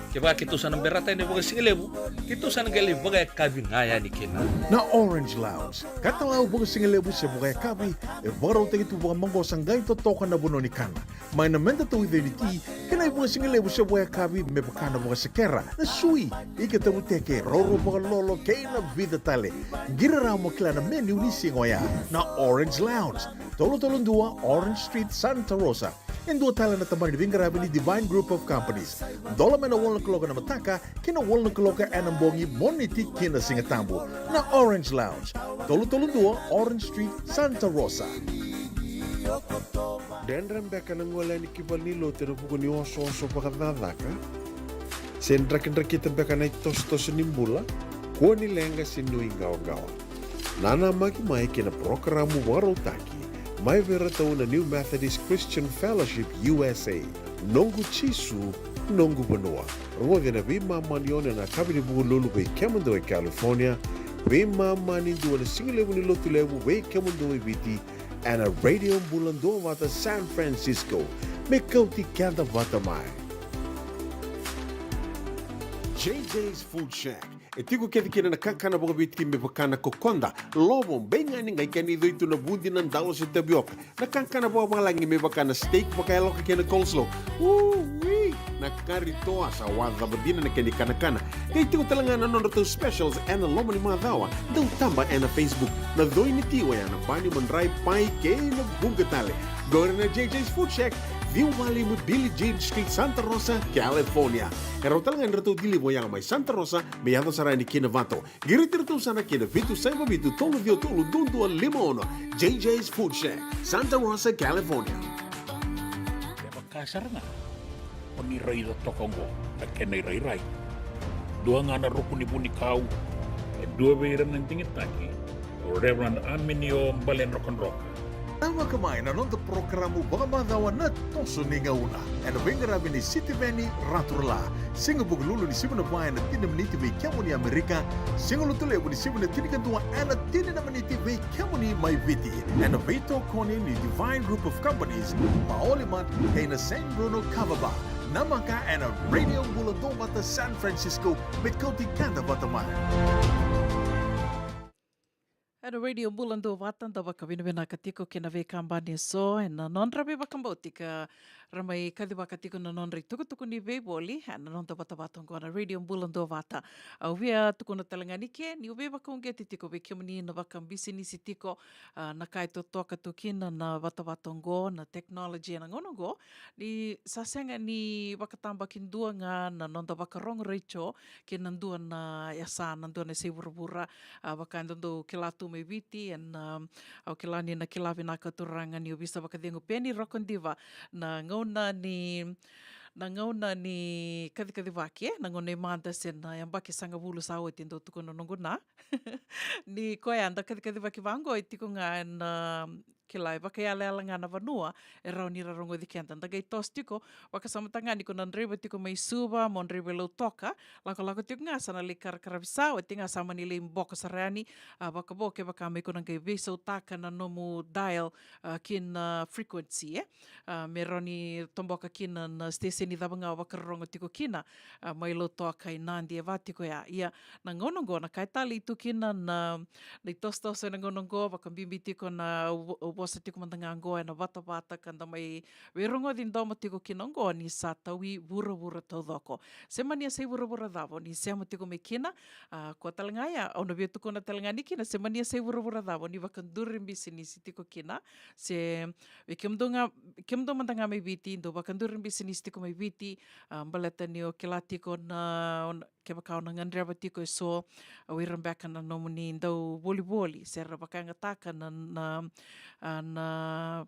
Kevaka keitou sa na berata yani vakasigalevu, keitou sa na qai lai vakayakavi ga yani kina. Na Orange Lounge. Katalau vakasigalevu se vakayakavi, e vakarautaki tu vakamaqosa qai totoka na vanua ni kana. Mai na meda tauica ni ti, kei na ivakasigalevu se vakayakavi me vaka na vakasekera, na sui, ika tavuteke, roro vakalolo, kei na vica tale. Qiri rawa mo kila na menu ni siga oya. Na Orange Lounge, tolu tolu dua Orange Street, Santa Rosa. E dua tale na tabana ni veiqaravi ni Divine Group of Companies. Dola mai na walu na kaloko ena mataka ki na walu na kaloko ena bogi, Moniti ki na Sigatabu. Na Orange Lounge, tolu tolu dua Orange Street, Santa Rosa. Dredre beka na gole yani ki valenilotu ena vuku ni osooso vakacakacaka? Se drakidrakita beka na itosotoso ni bula? Kua ni leqa se nuiqawaqawa. Nanamaki mai ki na parokaramu vakarautaki mai vei iratou na New Methodist Christian Fellowship U S A, Noqu Jisu, Noqu Vanua. Rogoci ena veimama ni ono ena yakavi ni Vukelulu vei kemudou e California, veimama ni dua ena sigalevu ni Lotulevu vei kemudou e Viti, ena Radio Bula Duavata San Francisco. Me kauti keda vata mai. J J's Food Shack. E tiko kece kina na kakana vakaviti me vaka na kokoda, lovo, baiganai, qai kena icoi tu na vudi, na dalo se tavioka. Na kakana vakavalagi me vaka na steak vakayaloka kei na coleslaw. Ui! Na kari toa, sa wawa dina na kena ikanakana. Qai tiko tale ga na nodratou specials ena loma ni macawa. Dau taba ena Facebook. Na coi ni ti oya na bani, madrai, pai kei na vuqa tale. Qori na J J's Food Shack, ciwa walu lima Billie Jean Street, Santa Rosa, California. E rawa tale ga ni ratou deliver oya mai Santa Rosa me yaco sara yani ki Novato. Qiriti iratou sara ki na vitu saiva vitu tolu ciwa tolu dua dua lima ono. J J's Food Shack, Santa Rosa, California. E vaka sara ga o ni raica toka oqo na kena irairai. Dua ga na ruku ni vunikau, e dua vei ira na digitaki, o Reverend Aminio Baledrokadroka. Namaka mai na noda parokaramu vakamacawa Na Toso ni Gauna, ena veiqaravi ni Sitiveni Raturala. Siga Vukelulu ni sivi na va ena tini na miniti vei kemuni Amerika, Siga Lotulevu ni sivi na tinikadua ena tini na miniti vei kemuni mai Viti, ena veitokoni ni Divine Group of Companies, Maoli Mart, kei na Saint Bruno Kava Bar. Namaka ena Radio Bula Duavata San Francisco, me kauti keda vata mai. Ena Radio Bula Duavata, da vakavinavinaka tiko kei na veikabani eso ena nodra veivakabauti ka ra mai kacivaka tiko na nodra itukutuku ni veivoli ena noda vatavata oqo na Radio Bula Duavata. Au via tukuna tale ga ni ke niu veivakauqeti tiko vei kemuni na vakabisinisi tiko, a, na ka e totoka tu kina na vatavata oqo, na technology ena gauna oqo, ni sa sega ni vakatabakidua ga na noda vakarogo retio kei na dua na yasa, na dua na yasai vuravura, a, vaka e dodou kila tu mai Viti, ena, a, au kila ni na kila vinaka turaga ni ovisa vakacegu Peni Rokodiva na gauna ni, na gauna ni kacikacivaki, e, na gauna i mada se na yabaki sagavulu sa oti, dau tukuna noqu na. Ni koya da kacikacivaki vaqo e tiko ga ena, a, kila, e vakayalayala ga na vanua e rawa ni ra rogoci keda. Da qai toso tiko, vakasamataka ga ni ko na draiva tiko mai Suva, mo draiva i Lautoka, lakolako tiko ga sa na lai karakaravi sa oti ga sa mani lai boko sara yani, a, vakavo kevaka me ko na qai veisautaka na nomu dial, a, kina frequency, e. A, me rawa ni toboka kina na station cava ga o vakarorogo tiko kina, a, mai Lautoka, i Nadi, e va tiko ya. Ia, na gauna oqo na ka e talei tu kina na, na itosotoso ena gauna oqo, vakabibi tiko na vo-, vosa tiko mada ga oqo ena vatavata ka da mai veirogoci domo tiko kina oqo ni sa taui vuravura taucoko. Se mani yasai vuravura cava o ni sema tiko mai kina, a, kua tale ga ya, au na via tukuna tale ga ni kina, se mani yasai vuravura cava o ni vakaduri bisinisi tiko kina, se vei kemudou ga, kemudou mada ga mai Viti dou vakaduri bisinisi tiko mai Viti, a, baleta ni o kila tiko na, kevaka o na gadreva tiko eso, a, o ira beka na nomuni dau volivoli, se ra vakayagataka na, na, a, na,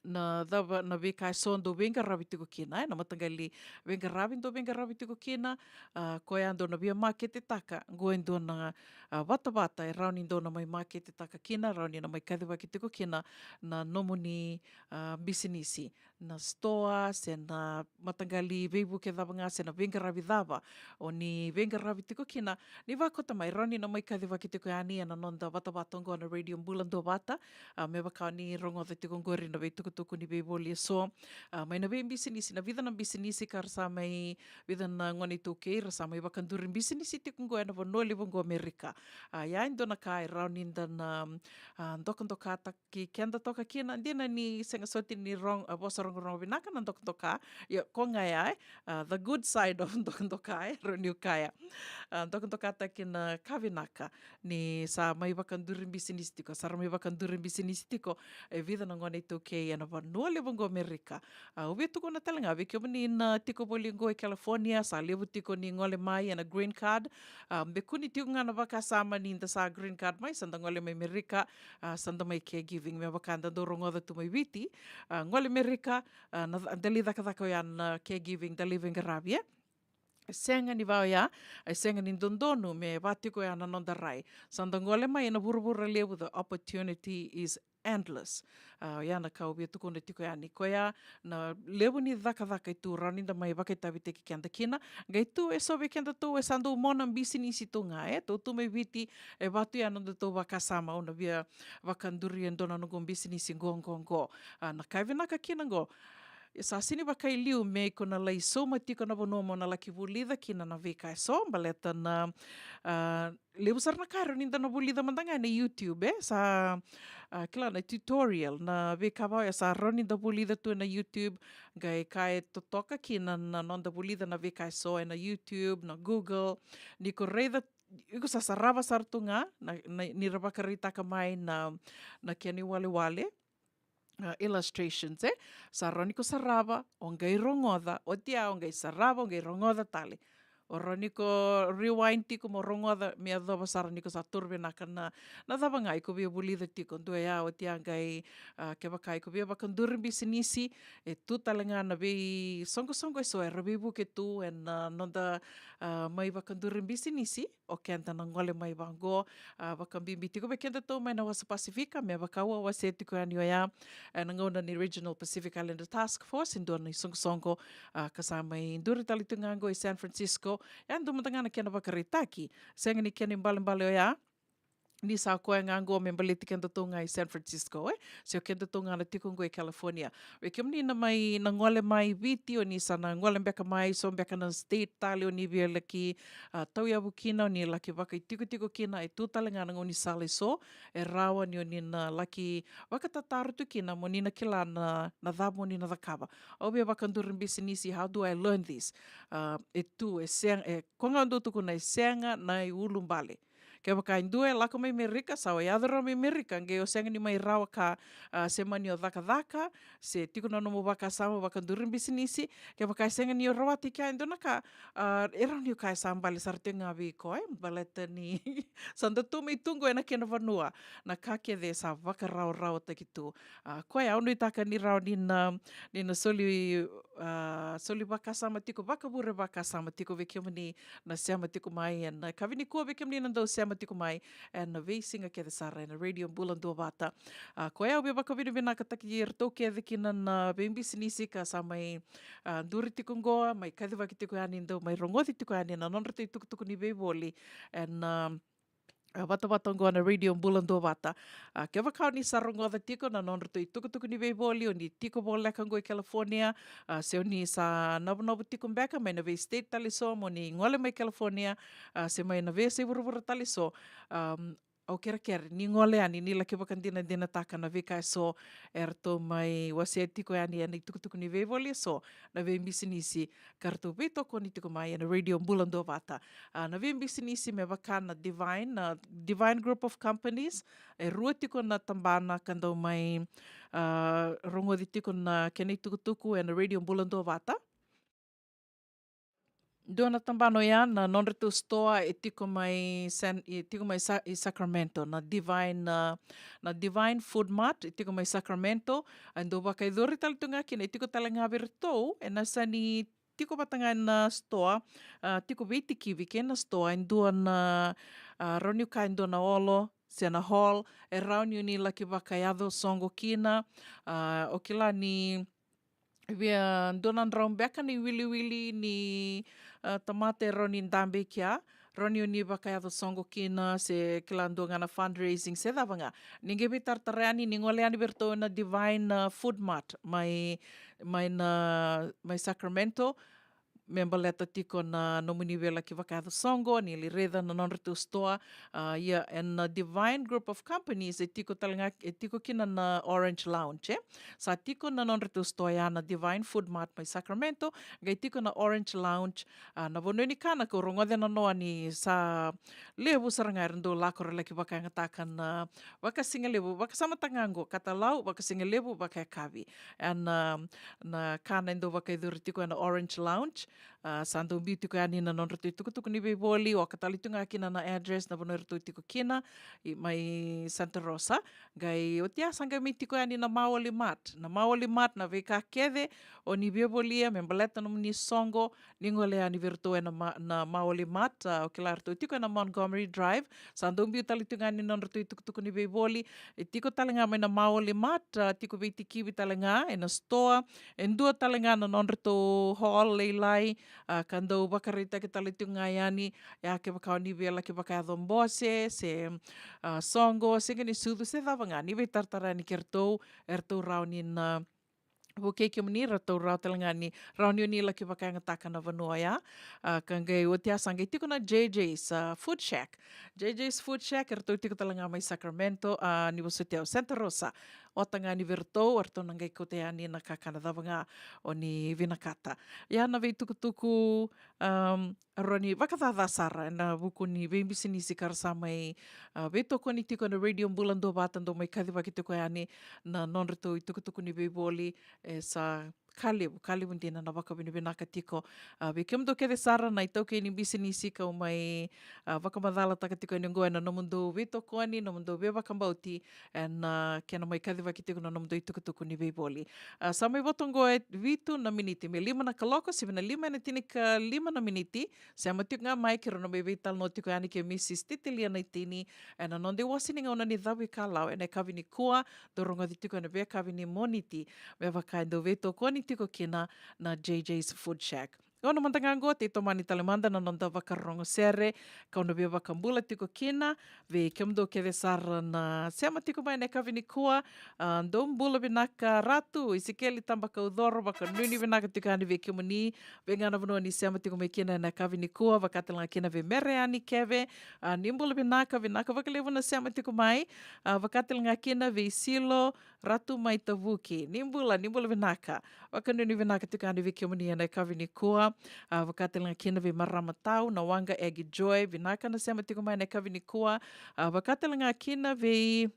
na cava, na veika eso dou veiqaravi tiko kina, e, na mataqali veiqaravi dou veiqaravi tiko kina, a, koya dou na via maketetaka, qo e dua na, a, vatavata e rawa ni dou na mai maketetaka kina, rawa ni na mai kacivaki tiko kina na nomuni, a, bisinisi, na sitoa, se na mataqali veivuke cava ga, se na veiqaravi cava o ni veiqaravi tiko kina, ni vakota mai, rawa ni na mai kacivaki tiko yani ena noda vatavata oqo na Radio Bula Duavata, a, me vaka o ni rogoca tiko oqori na veitukutuku ni veivoli eso, a, mai na veibisinisi, na vica na bisinisi ka ra sa mai, vica na gone iTaukei ra sa mai vakaduri bisinisi tiko oqo ena vanua levu oqo Amerika. A, ia e dua na ka e rawa ni da na, a, dokadokataki keda toka kina, dina ni sega soti ni rog-, a, vosa rogorogo vinaka na dokadoka. Ia, ko ga ya, e, a, the good side of dokadoka, e, rawa niu kaya. A, dokadokataki na ka vinaka ni sa mai vakaduri bisinisi tiko, sa ra mai vakaduri bisinisi tiko e vica na gone iTaukei ena vanua levu oqo Amerika. A, au via tukuna tale ga vei kemuni na tiko voli oqo e California, sa levu tiko ni gole mai ena green card. A, me kua ni tiko ga na vakasama ni da sa green card mai, sa da gole mai Amerika, a, sa da mai caregiving. Me vaka da dau rogoca tu mai Viti, a, gole Amerika, a, na, da lai cakacaka oya na caregiving, da lai veiqaravi, e? E sega ni va oya, e sega ni dodonu me va tiko oya na noda rai. Sa da gole mai ena vuravura levu, the opportunity is endless. A, oya na ka au via tukuna tiko yani, koya na levu ni cakacaka e tu rawa ni da mai vakaitavitaki keda kina. Qai tu eso vei kedatou e sa dau mona bisinisi tu ga, e, tou tu mai Viti, e va tu ya na nodatou vakasama, au na via vakaduri e dua na noqu bisinisi qo, qo, qo. A, na ka e vinaka kina qo, e sa sega ni vakailiu me iko na lai sauma tiko na vanua mo na laki vulica kina na veika eso, baleta na, a, levu sara na ka e rawa ni da na vulica mada ga ena YouTube, e? Sa, a, kila, na tutorial, na veika va oya sa rawa ni da vulica tu ena YouTube, qai ka e totoka kina na noda vulica na veika eso ena YouTube, na Google. Ni ko raica, iko sa sarava sara tu ga na, na, ni ra vakaraitaka mai na, na kena iwalewale, a, illustrations, e? Sa rawa ni ko sarava, o qai rogoca, oti ya o qai sarava, o qai rogoca tale. O rawa ni ko rewind tiko mo rogoca, me yacova sara ni ko sa toro vinaka na, na cava ga iko via vulica tiko. Dua ya, oti ya qai, a, kevaka iko via vakaduri bisinisi, e tu tale ga na veisoqosoqo eso era veivuke tu ena, a, noda, a, mai vakaduri bisinisi o keda na gole mai vaqo, a, vakabibi tiko vei kedatou mai na wasa Pasifika, me vaka au a wasea tiko yani oya, e, na gauna ni Regional Pacific Islander Task Force, e dua na isoqosoqo, a, ka sa mai duri tale tu ga qo i San Francisco. E dua mada ga na kena vakaraitaki, sega ni kena ibalebale oya ni sa koya ga qo me baleti kedatou ga i San Francisco, e? Se o kedatou ga na tiko qo i California. Vei kemuni na mai, na gole mai Viti, o ni sa na gole beka mai, so beka na state tale o ni via laki, a, tauyavu kina, o ni laki vakaitikotiko kina, e tu tale ga na gaunisala eso e rawa ni o ni na laki vakatataro tu kina mo ni na kila na, na cava mo ni na cakava. Au via vakaduri bisinisi, how do I learn this? A, e tu, e sega, e, ko ga dau tukuna, e sega na iulubale. Kevaka e dua e lako mai Amerika, sa o yaco rawa mai Amerika, qai o sega ni mai rawa ka, a, se mani o cakacaka, se tiko na nomu vakasama vakaduri bisinisi, kevaka e sega ni o rawata i kea e dua na ka, a, e rawa ni o kaya sa bale sara tiko ga vei iko, e, baleta ni sa da tu mai tu qo ena kena vanua, na ka kece sa vakarawarawataki tu. A, koya au nuitaka ni rawa ni na, ni na soli, a, soli vakasama tiko, vakavure vakasama tiko vei kemuni na sema tiko mai ena, a, yakavi nikua, vei kemuni na dau sema tiko mai ena veisiga kece sara ena Radio Bula Duavata. A, koya au via vakavinavinakataki iratou kece kina na veibisinisi ka sa mai, a, duri tiko qo, mai kacivaki tiko yani, dau mai rogoci tiko yani na nodratou itukutuku ni veivoli ena, a, a, vatavata oqo na Radio Bula Duavata. A, kevaka o ni sa rogoca tiko na nodratou itukutuku ni veivoli, o ni tiko voleka oqo i California, a, se o ni sa navunavu tiko beka mai na vei state tale so mo ni gole mai California, a, se mai na veiyasai vuravura tale so, am, au kerekere ni gole yani, ni laki vakadinadinataka na veika eso eratou mai wasea tiko yani ena itukutuku ni veivoli eso na veibisinisi ka ratou veitokoni tiko mai ena Radio Bula Duavata. A, na veibisinisi me vaka na Divine, na Divine Group of Companies, e rua tiko na tabana ka dau mai, a, rogoci tiko na kena itukutuku ena Radio Bula Duavata. Dua na tabana oya, na nodratou sitoa e tiko mai San, e tiko mai Sa-, i Sacramento, na Divine, na, na Divine Food Mart, e tiko mai Sacramento. A, dau vakayacori tale tu ga kina, e tiko tale ga vei iratou, e na sa ni tiko vata ga na sitoa, a, tiko veitikivi kei na sitoa, e dua na, a, rawa niu kaya e dua na olo se na hall e rawa ni o ni laki vakayaco soqo kina. A, o kila ni via dua na drau beka ni wiliwili ni, a, tamata e rawa ni dabe i kea, rawa ni o ni vakayaco soqo kina, se kila dua ga na fundraising se cava ga. Ni qai veitaratara yani, ni gole yani vei iratou na Divine, a, Food Mart mai, mai na, mai Sacramento. me baleta tiko na nomuni veilakivayaco soqo, ni lai raica na nodratou sitoa. A, ia, ena Divine Group of Companies, e tiko tale ga, e tiko kina na Orange Lounge, e? Sa tiko na nodratou sitoa ya na Divine Food Mart mai Sacramento, qai tiko na Orange Lounge, a, na vanua ni kana kau rogoca na noa ni sa levu sara ga era dau lako ra laki vakayagataka na vakasigalevu, vakasamataka ga qo, katalau, vakasigalevu, vakayakavi. Ena, na kana e dau vakayacori tiko ena Orange Lounge, a, sa dau biu tiko yani na nodratou itukutuku ni veivoli, oka tale tu ga kina na address, na vanua eratou tiko kina, i, mai Santa Rosa. Qai oti ya sa qai mai tiko yani na Maoli Mart. Na Maoli Mart, na veika kece o ni via volia me baleta nomuni soqo, ni gole yani vei iratou ena Ma-, na Maoli Mart, a, o kila eratou tiko ena Montgomery Drive. Sa dau biu tale tu ga yani na nodratou itukutuku ni veivoli. E tiko tale ga mai na Maoli Mart, a, tiko veitikivi tale ga ena sitoa. E dua tale ga na nodratou hall lailai, a, ka dau vakaraitaki tale tu ga yani, ia kevaka o ni via laki vakayaco bose, se, a, soqo, se qai ni sucu, se cava ga, ni veitaratara yani kei iratou, eratou rawa ni na vukei kemuni, eratou rawa tale ga ni, rawa ni o ni laki vakayagataka na vanua ya. A, ka qai oti ya sa qai tiko na J J's, a, Food Shack. J J's Food Shack, eratou tiko tale ga mai Sacramento, a, ni vosoti au, Santa Rosa. Ota ga yani vei iratou, eratou na qai kauta yani na kakana cava ga o ni vinakata. Ia na veitukutuku, um, rawa ni vakacaca sara ena vuku ni veibisinisi ka ra sa mai, a, veitokoni tiko ena Radio Bula Duavata, dau mai kacivaki tiko yani na nodratou itukutuku ni veivoli, e sa ka levu, ka levu dina na vakavinavinaka tiko, a, vei kemudou kece sara na itaukei ni bisinisi kau mai, a, vakamacalataka tiko yani oqo ena nomudou veitokoni, nomudou veivakabauti, ena, a, kena mai kacivaki tiko na nomudou itukutuku ni veivoli. A, sa mai voto oqo e vitu na miniti me lima na kaloko, sivi na lima ena tinikalima na miniti, sema tiko ga mai keirau na mai veitalanoa tiko yani kei Mrs Titilia Naitini ena noda iwase ni gauna ni Cavuikalawa ena yakavi nikua, dau rogoci tiko ena veiyakavi ni Moniti, me vaka e dau veitokoni tiko kina na J J's Food Shack. Gauna mada ga oqo, tei tomani tale mada na noda vakarorogo sere, kau na via vakabula tiko kina vei kemudou kece sara na sema tiko mai ena yakavi nikua. A, dou bula vinaka Ratu Isikeli Tabakaucoro, vakanuinui vinaka tiko yani vei kemuni, vei ga na vanua ni sema tiko mai kina ena yakavi nikua, vaka tale ga kina vei Mere Yani Keve, a, ni bula vinaka, vinaka vakalevu na sema tiko mai, a, vaka tale ga kina vei Silo Ratu mai Tavuki, ni bula, ni bula vinaka. Vakanuinui vinaka tiko yani vei kemuni ena yakavi nikua. A, vaka tale ga kina vei marama Tau, na waqa Egi Joy, vinaka na sema tiko mai ena yakavi nikua. A, vaka tale ga kina vei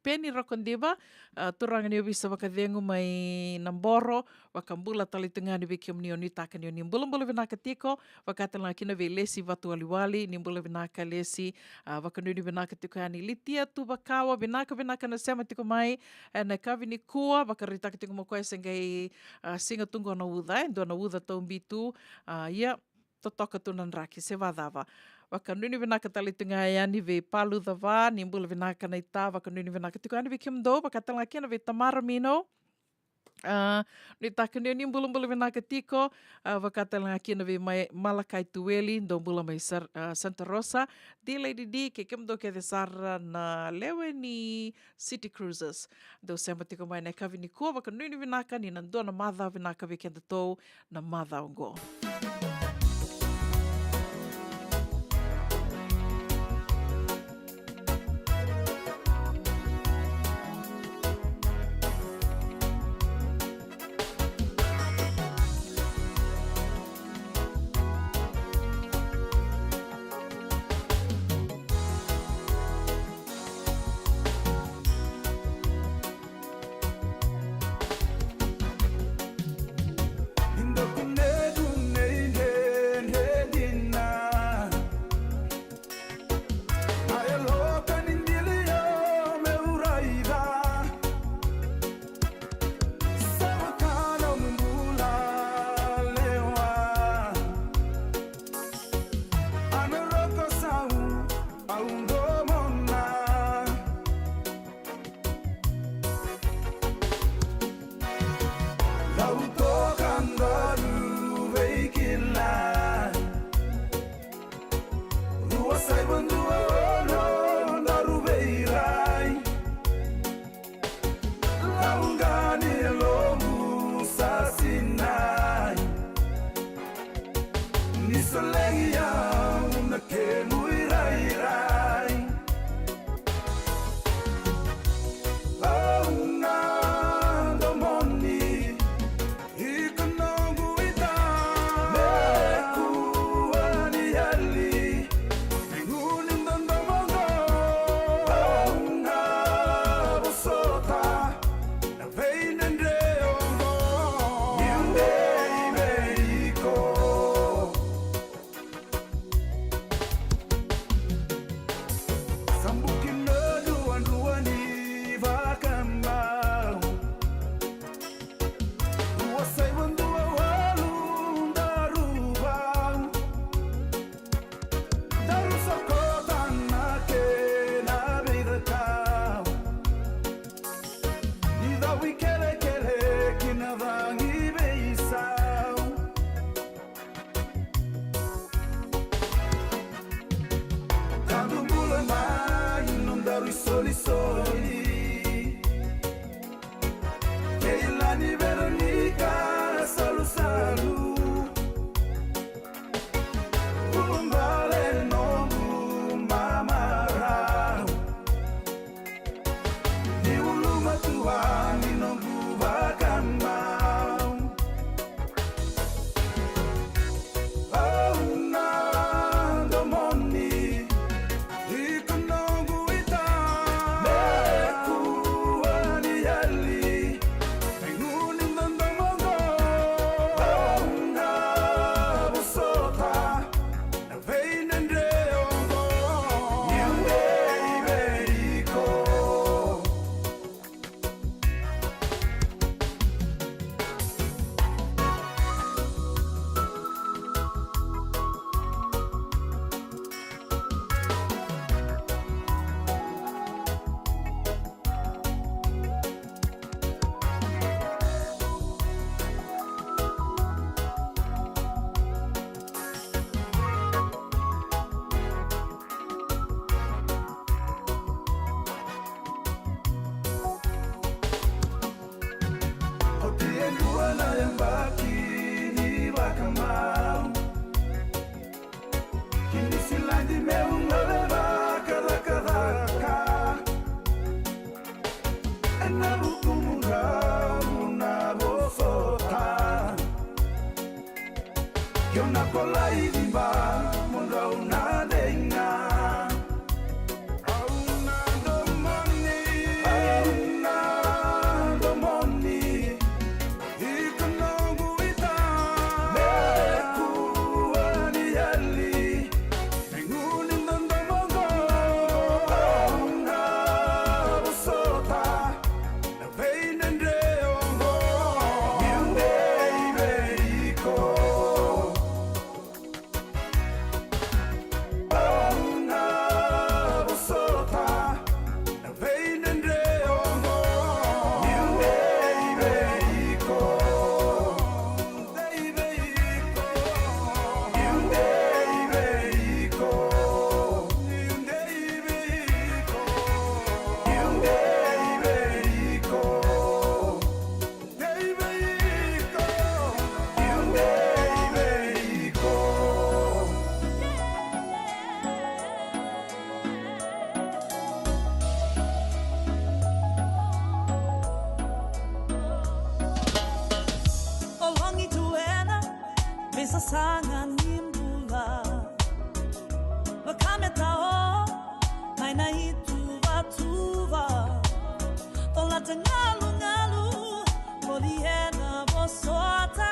Peni Rokodiva, a, turaga ni ovisa vakacegu mai Naboro, vakabula tale tu ga yani vei kemuni, o ni taka ni o ni bulabula vinaka tiko, vaka tale ga kina vei Lesi Vatuwaliwali, ni bula vinaka Lesi, a, vakanuinui vinaka tiko yani. Litia Tuvakawa, vinaka, vinaka na sema tiko mai ena yakavi nikua, vakaraitaka tiko mo koya se qai, a, siga tu qo na uca, e dua na uca taubi tu, a, ia, totoka tu na draki, se vacava. Vakanuinui vinaka tale tu ga yani vei Palu Cava, ni bula vinaka na ita, vakanuinui vinaka tiko yani vei kemudou, vaka tale ga kina vei Tamara Mino. A, ni taka ni o ni bulabula vinaka tiko, a, vaka tale ga kina vei mai Malakai Tuweli, dou bula mai Sar-, a, Santa Rosa, D Lady D, kei kemudou kece sara na lewe ni City Cruisers. Dou sema tiko mai ena yakavi nikua, vakanuinui vinaka ni na dua na macawa vinaka vei kedatou na macawa oqo. Tabuki na duadua ni vakamau. Rua saiva dua walu daru vau. Daru sokota na kena veicakau. Ni cavuikelekele ki na cagi veisau. Tadu bula mai nodaru isolisoli. Keilani Veronika Salusalu. Ulubale noqu mamarau. Ni ulumatua ni noqu vakamau. Au na domoni, iko noqu ita. Me kua ni yali, me gunu dodomoqo. Au na vosota. Na veidredre oqo. Niu dei vei iko. Oti e dua na yabaki ni vakamau. Kini siladi meu gole vakacakacaka. Ena vukumu qau na vosota. Keu na kolai ni ba mo qau na dei ga. Au na domoni. Au na domoni. Iko noqu ita. Me kua ni yali. Me gunu dodomoqo. Au na vosota. Na veidredre oqo. Niu dei vei iko. Au na vosota. Na veidredre oqo. Niu dei vei iko. Dei vei iko. Niu dei vei iko. Niu dei vei iko. Niu dei vei iko. Dei vei iko. Niu dei vei iko. O logi tu ena veisasaga ni bula. Vaka me tao mai na ituvatuva. Colata galugalu, voli ena vosota.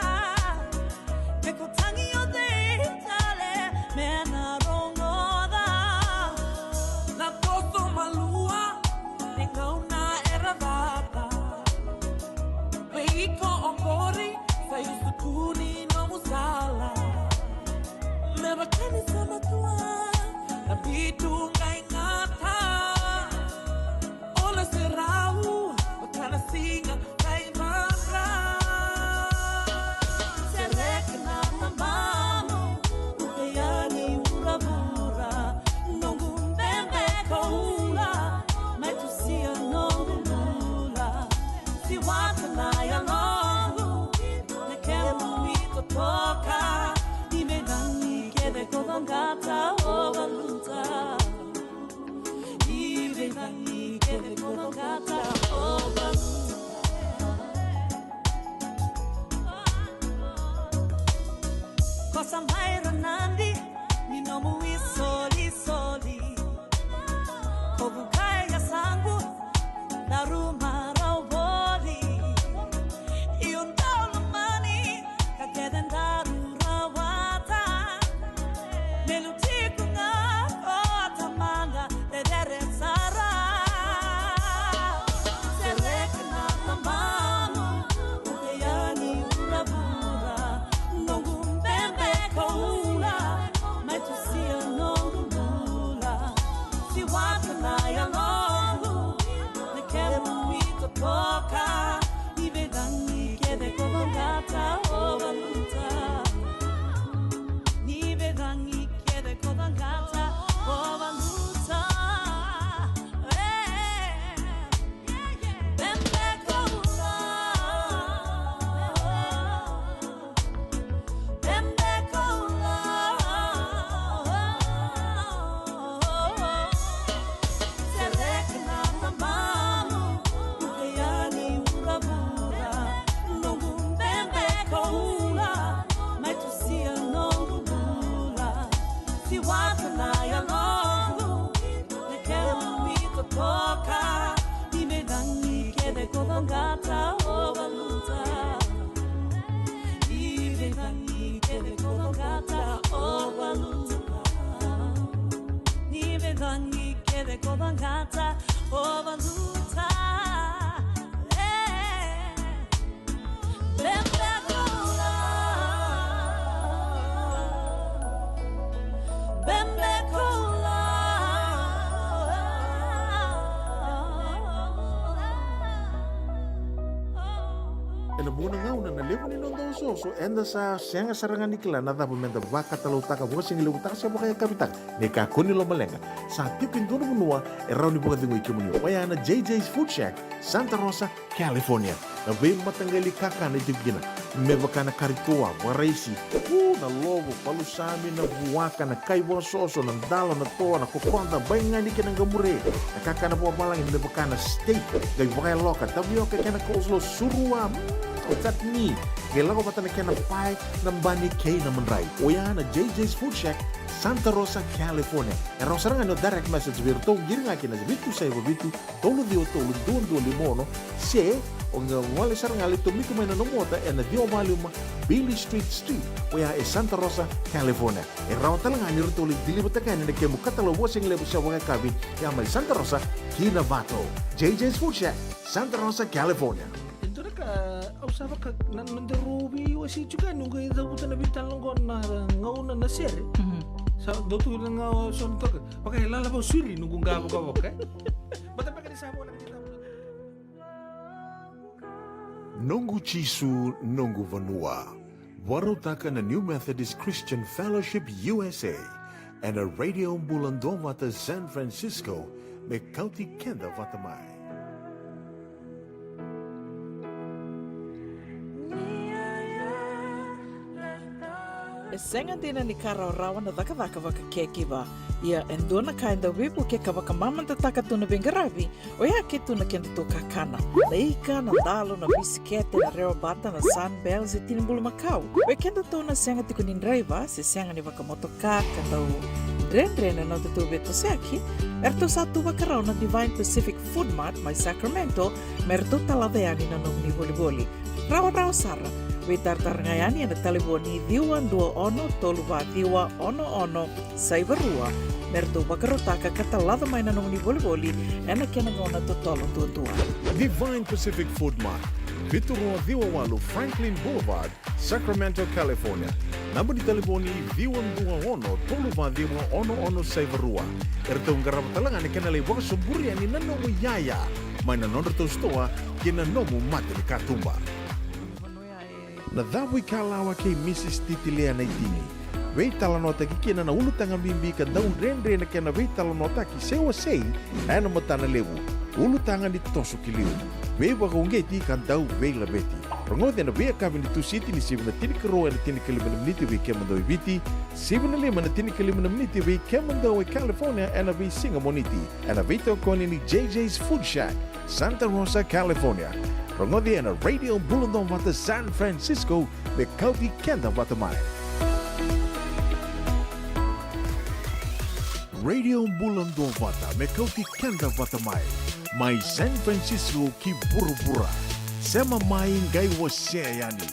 Me ko tagi o cei tale me na rogoca. Na toso malua ni gauna era cata. Vei iko oqori sa iusutu ni nomu sala. Me vaka ni sa matua na bitu qai gata. Ola se rau vaka na siga qai vaqara. Sereka na tabamu, uka yani vuravura. Noqu bebe koula, mai tusia noqu bula. Siwata na yaloqu, na kemu itotoka. Ni veiqaravi kece ko vaqara. Tiwata na yaloqu, na kemu itotoka, ni veivangi kece ko vaqata o valuta. Ni veivangi kece ko vaqata o valuta. Ni veivangi kece ko vaqata o valuta. E. Ena vuqa na gauna na levu ni noda osooso, eda sa sega sara ga ni kila na cava meda vakatalautaka, vakasigalevutaka se vakayakavitaka. Ni kakua ni lomaleqa, sa tiko e dua na vanua e rawa ni vakacegui kemuni. Oya na J J's Food Shack, Santa Rosa, California. Na veimataqali kakana e tiko kina, me vaka na kari toa, vakaraisi, u, na lovo, palusami, na vuaka, na kai vakasoso, na dalo, na toa, na kokoda, baigani kei na qamure, na kakana vakavalagi me vaka na steak, qai vakayaloka, tavioka kei na coleslaw, surua, mm, chutney, qai lako vata na kena pae, na bani kei na madrai. Oya na J J's Food Shack, Santa Rosa, California. E rawa sara ga ni o direct message vei iratou, qiri ga kina vitu saiva vitu, tolu ciwa tolu, dua dua lima ono, se o qai gole sara ga, lai tomika mai na nomu ota ena ciwa walu lima Beale Street Suite, oya e Santa Rosa, California. E rawa tale ga ni ratou lai deliver-taka yani na kemu katalau vakasigalevu se vakayakavi, ya mai Santa Rosa ki Novato. J J's Food Shack, Santa Rosa, California. E dua na ka au sa vaka na noda rau veiwasei tiko yani, noqu cavuta na veitalanoa qo na gauna na sere. Mhm. Sa dua tu na gauna so na toka. Vaka e lala vakasauri noqu qa vakavoka, e. Baleta beka ni sa voleka ni tabu. Noqu Jisu, noqu vanua. Vakarautaka na New Methodist Christian Fellowship U S A ena Radio Bula Duavata San Francisco, me kauti keda vata mai. E sega dina ni ka rawarawa na cakacaka vaka caregiver. Ia e dua na ka e dau veivukei ka vakamamadataka tu na veiqaravi, oya ke tu na kedatou kakana. Na ika, na dalo, na bisikete, na rewabata, na Sunbell, se tini bulumakau. Vei kedatou na sega tiko ni draiva, se sega ni vakamotoka, ka dau dredre na nodatou veitosoyaki, eratou sa tu vakarau na Divine Pacific Food Mart mai Sacramento, me ratou talaca yani na nomuni volivoli. Rawarawa sara, veitaratara ga yani ena talevoni ciwa dua ono tolu va ciwa ono ono saiva rua, me ratou vakarautaka ka talaca mai na nomuni volivoli ena kena gauna totolo duadua. Divine Pacific Food Mart, vitu rua ciwa walu Franklin Boulevard, Sacramento, California. Naba ni talevoni ciwa dua ono tolu va ciwa ono ono saiva rua. Eratou qarava tale ga na kena lai vakasoburi yani na nomu iyaya mai na nodratou sitoa ki na nomu mata ni katuba. Na Cavuikalawa kei Mrs Titilea Naitini. Veitalanoataki kina na ulutaga bibi ka dau dredre na kena veitalanoataki se wasei ena matana levu. Ulutaga ni toso ki liu, veivakauqeti ka dau veilaveti. Rogoci ena veiyakavi ni Tusiti ni sivi na tinikarua ena tinikalima na miniti vei kemudou e Viti, sivi na lima ena tinikalima na miniti vei kemudou e California ena veisiga Moniti, ena veitokoni ni J J's Food Shack, Santa Rosa, California. Rogoci ena Radio Bula Duavata San Francisco, me kauti keda vata mai. Radio Bula Duavata, me kauti keda vata mai. Mai San Francisco ki vuravura. Sema mai qai wasea yani.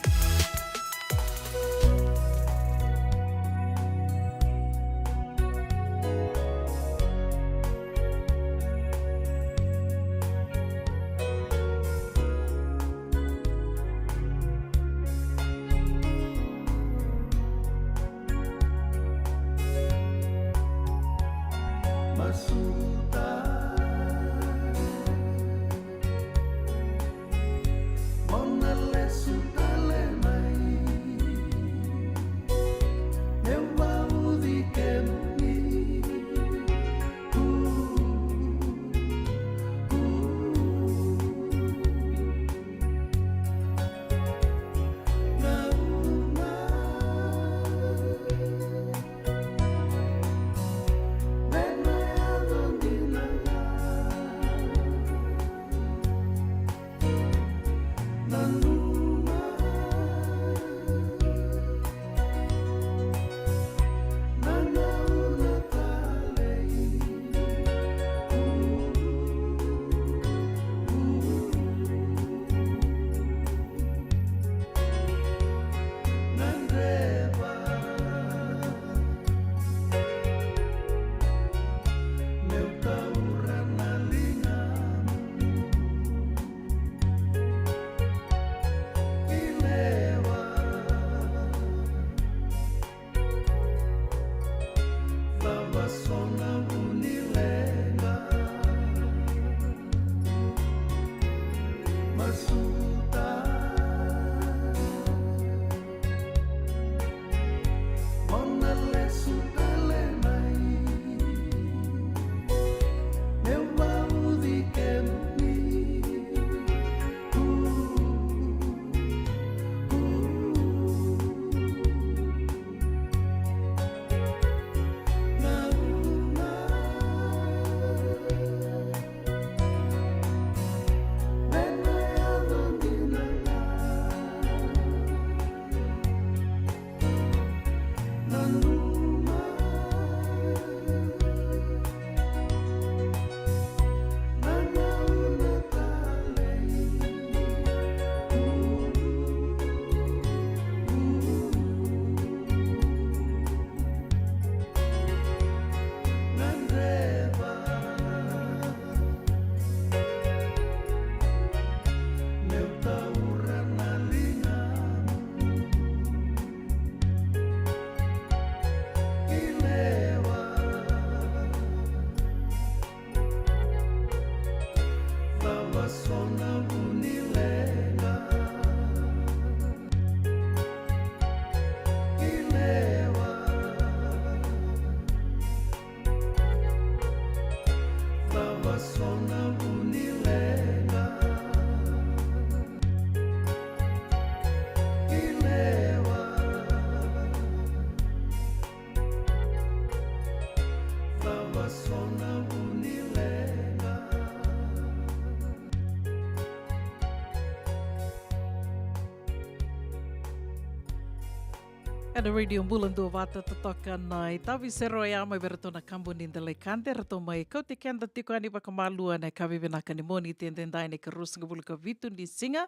Ena Radio Bula Duavata, totoka na itavi sero ya mai vei ratou na kabu ni Delaikade, ratou mai kauti keda tiko yani vakamalua ena yakavi vinaka ni Moniti edaidai, na ikaruasagavulu ka vitu ni siga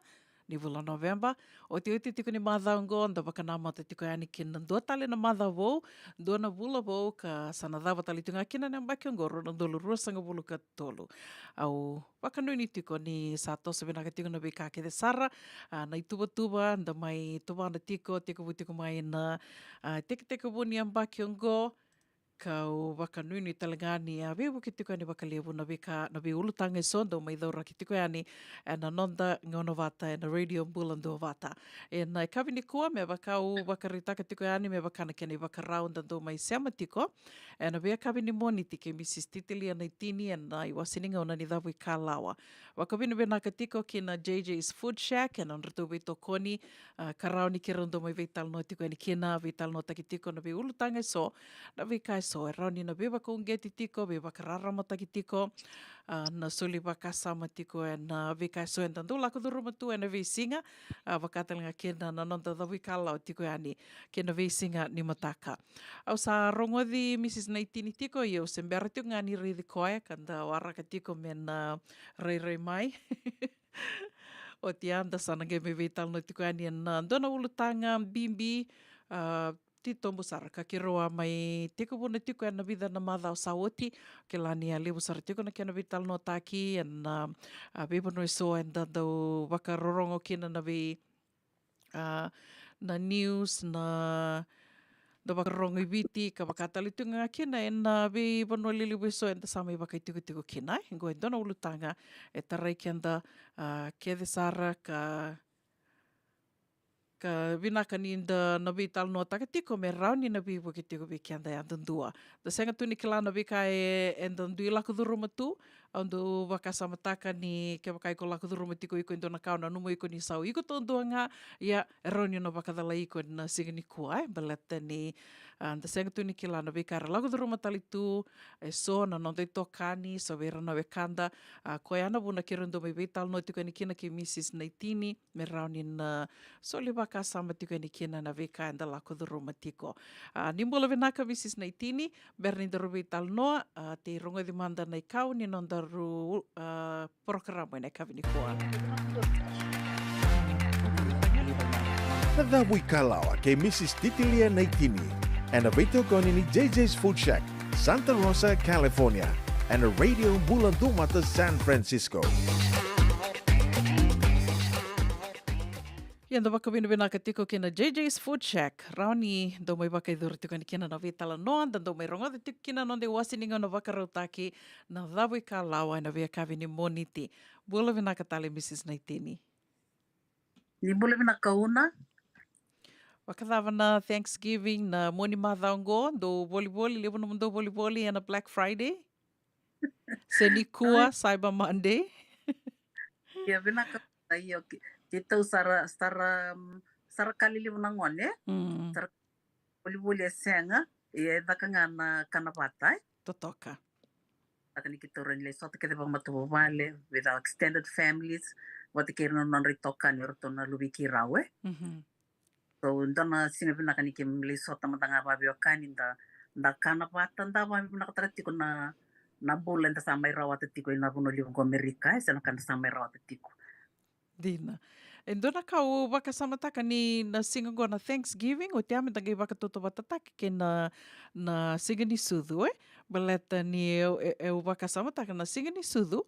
ni vula Noveba. Otioti tiko ni macawa oqo, da vakanamata tiko yani kina dua tale na macawa vou, dua na vula vou, ka sa na cava tale tiko ga kina na yabaki oqo, rua na udolu ruasagavulu ka tolu. Au vakanuinui tiko ni sa toso vinaka tiko na veika kece sara, a, na ituvatuva da mai tuvana tiko, tekivu tiko mai na, a, tekitekivu ni yabaki oqo. Kau vakanuinui tale ga ni a veivuke tiko yani vakalevu na veika, na veiulutaga eso dau mai cauraki tiko yani ena noda gauna vata ena Radio Bula Duavata. Ena yakavi nikua, me vaka au vakaraitaka tiko yani, me vaka na kena ivakarau da dau mai sema tiko ena veiyakavi ni Moniti kei Mrs Titilia Naitini ena iwase ni gauna ni cavuikalawa. Vakavinavinaka tiko ki na J J's Food Shack ena nodratou veitokoni, a, ka rawa ni keirau dau mai veitalanoa tiko yani kina, veitalanoataki tiko na veiulutaga eso, na veika eso e rawa ni na veivakauqeti tiko, veivakararamataki tiko, a, na soli vakasama tiko ena veika eso eda dau lako curuma tu ena veisiga, a, vaka tale ga kina na noda cavuikalawa tiko yani kei na veisiga ni mataka. Au sa rogoci Mrs Naitini tiko, ia au se bera tiko ga ni raici koya, ka da waraka tiko me na rairai mai. Oti ya da sa na qai mai veitalanoa tiko yani ena dua na ulutaga bibi, a, titobu sara ka keirau a mai tekivuna tiko ena vica na macawa sa oti. Kila ni a levu sara tiko na kena veitalanoataki ena, a, veivanua eso eda dau vakarorogo kina na vei, a, na news, na, na vakarorogo i Viti, ka vaka tale tu ga kina ena veivanua lelevu eso eda sa mai vakaitikotiko kina, e. Qo e dua na ulutaga e tarai keda, a, kece sara ka, ka vinaka ni da na veitalanoataka tiko me rawa ni na veivuke tiko vei keda yadudua. Da sega tu ni kila na veika e, eda dui lako curuma tu, au dau vakasamataka ni kevaka iko lako curuma tiko iko e dua na ka o nanuma iko ni sa o iko taudua ga, ia, e rawa ni na vakacalai iko ena siga nikua, e, baleta ni, a, da sega tu ni kila na veika era lako curuma tale tu eso na noda itokani, so vei ira na wekada, a, koya na vuna keirau dau mai veitalanoa tiko yani kina kei Mrs Naitini, me rawa ni na soli vakasama tiko yani kina na veika eda lako curuma tiko. A, ni bula vinaka Mrs Naitini, bera ni daru veitalanoa, a, tei rogoci mada na ikau ni nodaru, a, porokaramu ena yakavi nikua. Na cavuikalawa kei Mrs Titilia Naitini, ena veitokoni ni J J's Food Shack, Santa Rosa, California, ena Radio Bula Duavata San Francisco. Ia da vakavinavinaka tiko ki na J J's Food Shack, rawa ni dau mai vakayacori tiko yani kina na veitalanoa, da dau mai rogoca tiko kina na noda iwase ni gauna vakarautaki, na cavuikalawa ena veiyakavi ni Moniti. Bula vinaka tale Mrs Naitini. Ni bula vinaka Una. Vakacava na Thanksgiving, na mua ni macawa oqo, dou volivoli, levu nomudou volivoli ena Black Friday? Se nikua, Cyber Monday? Ia, vinaka, io, ke, keitou sara, sara, mm, sara ka lelevu na gone. Mm. Sara volivoli e sega, ia e caka ga na kana vata, e? Totoka. Caka ni keitou rawa ni lai sota kece vakamatavuvale, with our extended families, vata kei ira na nodra itokani, o iratou na luvei keirau, e? Mhm. So, dua na siga vinaka ni keimami lai sota mada ga vakaveiwekani, da, da kana vata, da vakavinavinakataka tiko na, na bula eda sa mai rawata tiko ena vanua levu qo Amerika, e, se na ka eda sa mai rawata tiko. Dina. E dua na ka au vakasamataka ni na siga qo na Thanksgiving, oti ya meda qai vakatautauvatataki kei na, na siga ni sucu, e? Baleta ni eu, e, eu vakasamataka na siga ni sucu,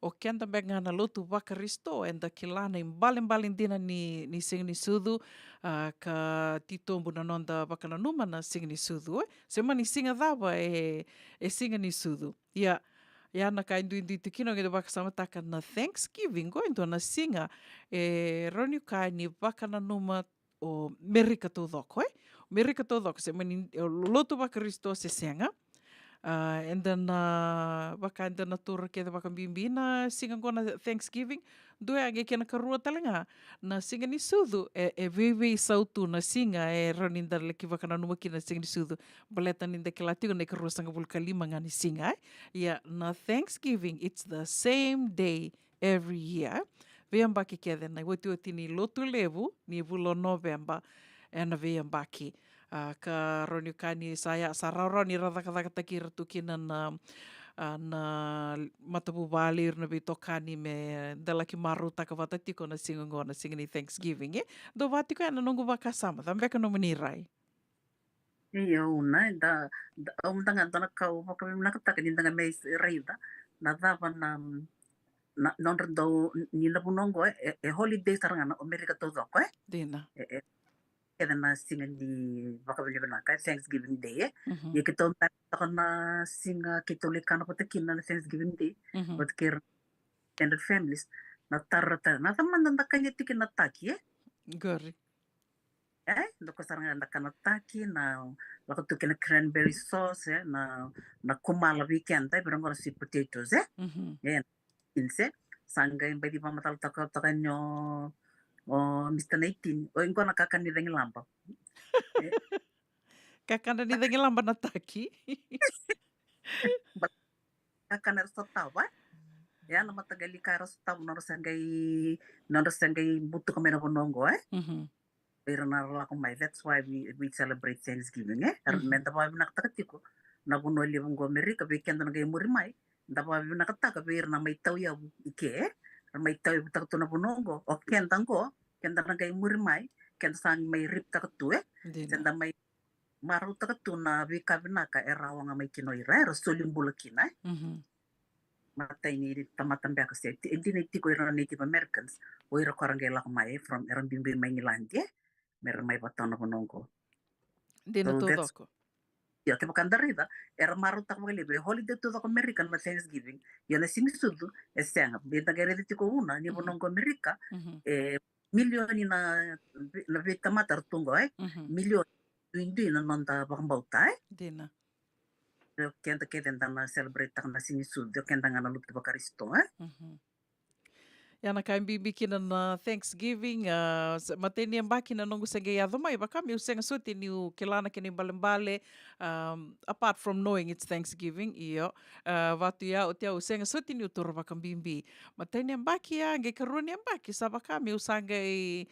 o keda beka ga na lotu vaKarisito, eda kila na ibalebale dina ni, ni siga ni sucu, a, ka titobu na noda vakananuma na siga ni sucu, e? Se mani siga cava e, e siga ni sucu. Ia, ia na ka e duidui tiko kina, o keda vakasamataka na Thanksgiving, qo e dua na siga e rawa ni kaya ni vakananuma o Merika taucoko, e? O Merika taucoko, se mani, e, lotu vaKarisito se sega. A, eda na, vaka eda na taura kece vakabibi na siga qo na Thanksgiving. Dua ya qai kena karua tale ga, na siga ni sucu, e, e veiveisau tu na siga e rawa ni da laki vakananuma kina na siga ni sucu. Baleta ni da kila tiko na ikaruasagavulu ka lima ga ni siga, e? Ia, na Thanksgiving, it's the same day every year. Veiyabaki kece na iotioti ni lotu levu ni vula o Noveba, ena veiyabaki. A, ka rawa ni ka ni sa ya, sa rawarawa ni ra cakacakataki ira tu kina na, a, na matavuvale, ira na veitokani me da laki marautaka vata tiko na siga oqo, na siga ni Thanksgiving, e? Dou vaka tiko ya na noqu vakasama, cava beka nomuni rai? Io, na, da, da, au mada ga dua na ka au vakavinavinakataka ni da ga mai raica na cava na, na, nodra dau, ni na vanua oqo, e, e holiday sara ga na Amerika taucoko, e? Dina. E, e, kece na siga ni vakavinavinaka, e Thanksgiving Day, e. Mhm. Ia keitou da toka na siga keitou lai kana vata kina na Thanksgiving Day, mhm, vata kei ira extended families, na tara tara, na cava mada da kania tiko na taki, e? Qori. E, dua ko sara ga da kana taki, na lako tu kei na cranberry sauce, e, na, na kumala vei keda, e vira qo na sweet potatoes, e? Mhm. E, beans, e. Sa qai baci vakamacalataka toka ni o, o Mister Naitini, o, qo na kakana ni cagilaba. E. Kakana ni cagilaba na taki. Ba-, kakana era sotava, e? Ia na mataqali ka era sotava, nodra sa qai, nodra sa qai butuka mai na vanua oqo, e? Mhm. Ira na lako mai, that's why we, we celebrate Thanksgiving, e? Era, mhm, me da vakavinavinakataka tiko na vanua levu oqo Amerika, vei keda na qai muri mai, da vakavinavinakataka vei ira na mai tauyavu i ke, e? Ra mai tauyavutaka tu na vanua oqo, o keda oqo, keda na qai muri mai, keda sa mai riptaka tu, e? Dina. Keda mai marautaka tu na veika vinaka era oga mai kina o ira, era soli bula kina, e? Mhm. Matai ni tamata beka se, ti-, e dina e tiko ira na Native Americans, o ira ko ra qai lako mai, e, from, era biubiu mai Igiladi, e? Me ra mai vata na vanua oqo. Dina. So that's taucoko. Io, kevaka da raica, era marautaka vakalevu, e holiday taucoko Amerika na Thanksgiving. Io, na Siganisucu, e sega. Be da qai raica tiko una, ni, mhm, vanua oqo Amerika, mhm, e milioni na, na veitamata ra tu oqo, e? Mhm. Milioni duidui na noda vakabauta, e? Dina. O keda kece da na celebrate-taka na Siganisucu, o keda ga na lotu vaKarisito, e? Mhm. Ia na ka e bibi kina na Thanksgiving, a, se-, matai ni yabaki na noqu se qai yaco mai, vaka meu sega soti niu kila na kena ibalebale, um, apart from knowing it's Thanksgiving, io, a, vatu ya, oti ya au sega soti niu taura vakabibi. Matai ni yabaki ya, qai karua ni yabaki, sa vaka meu sa qai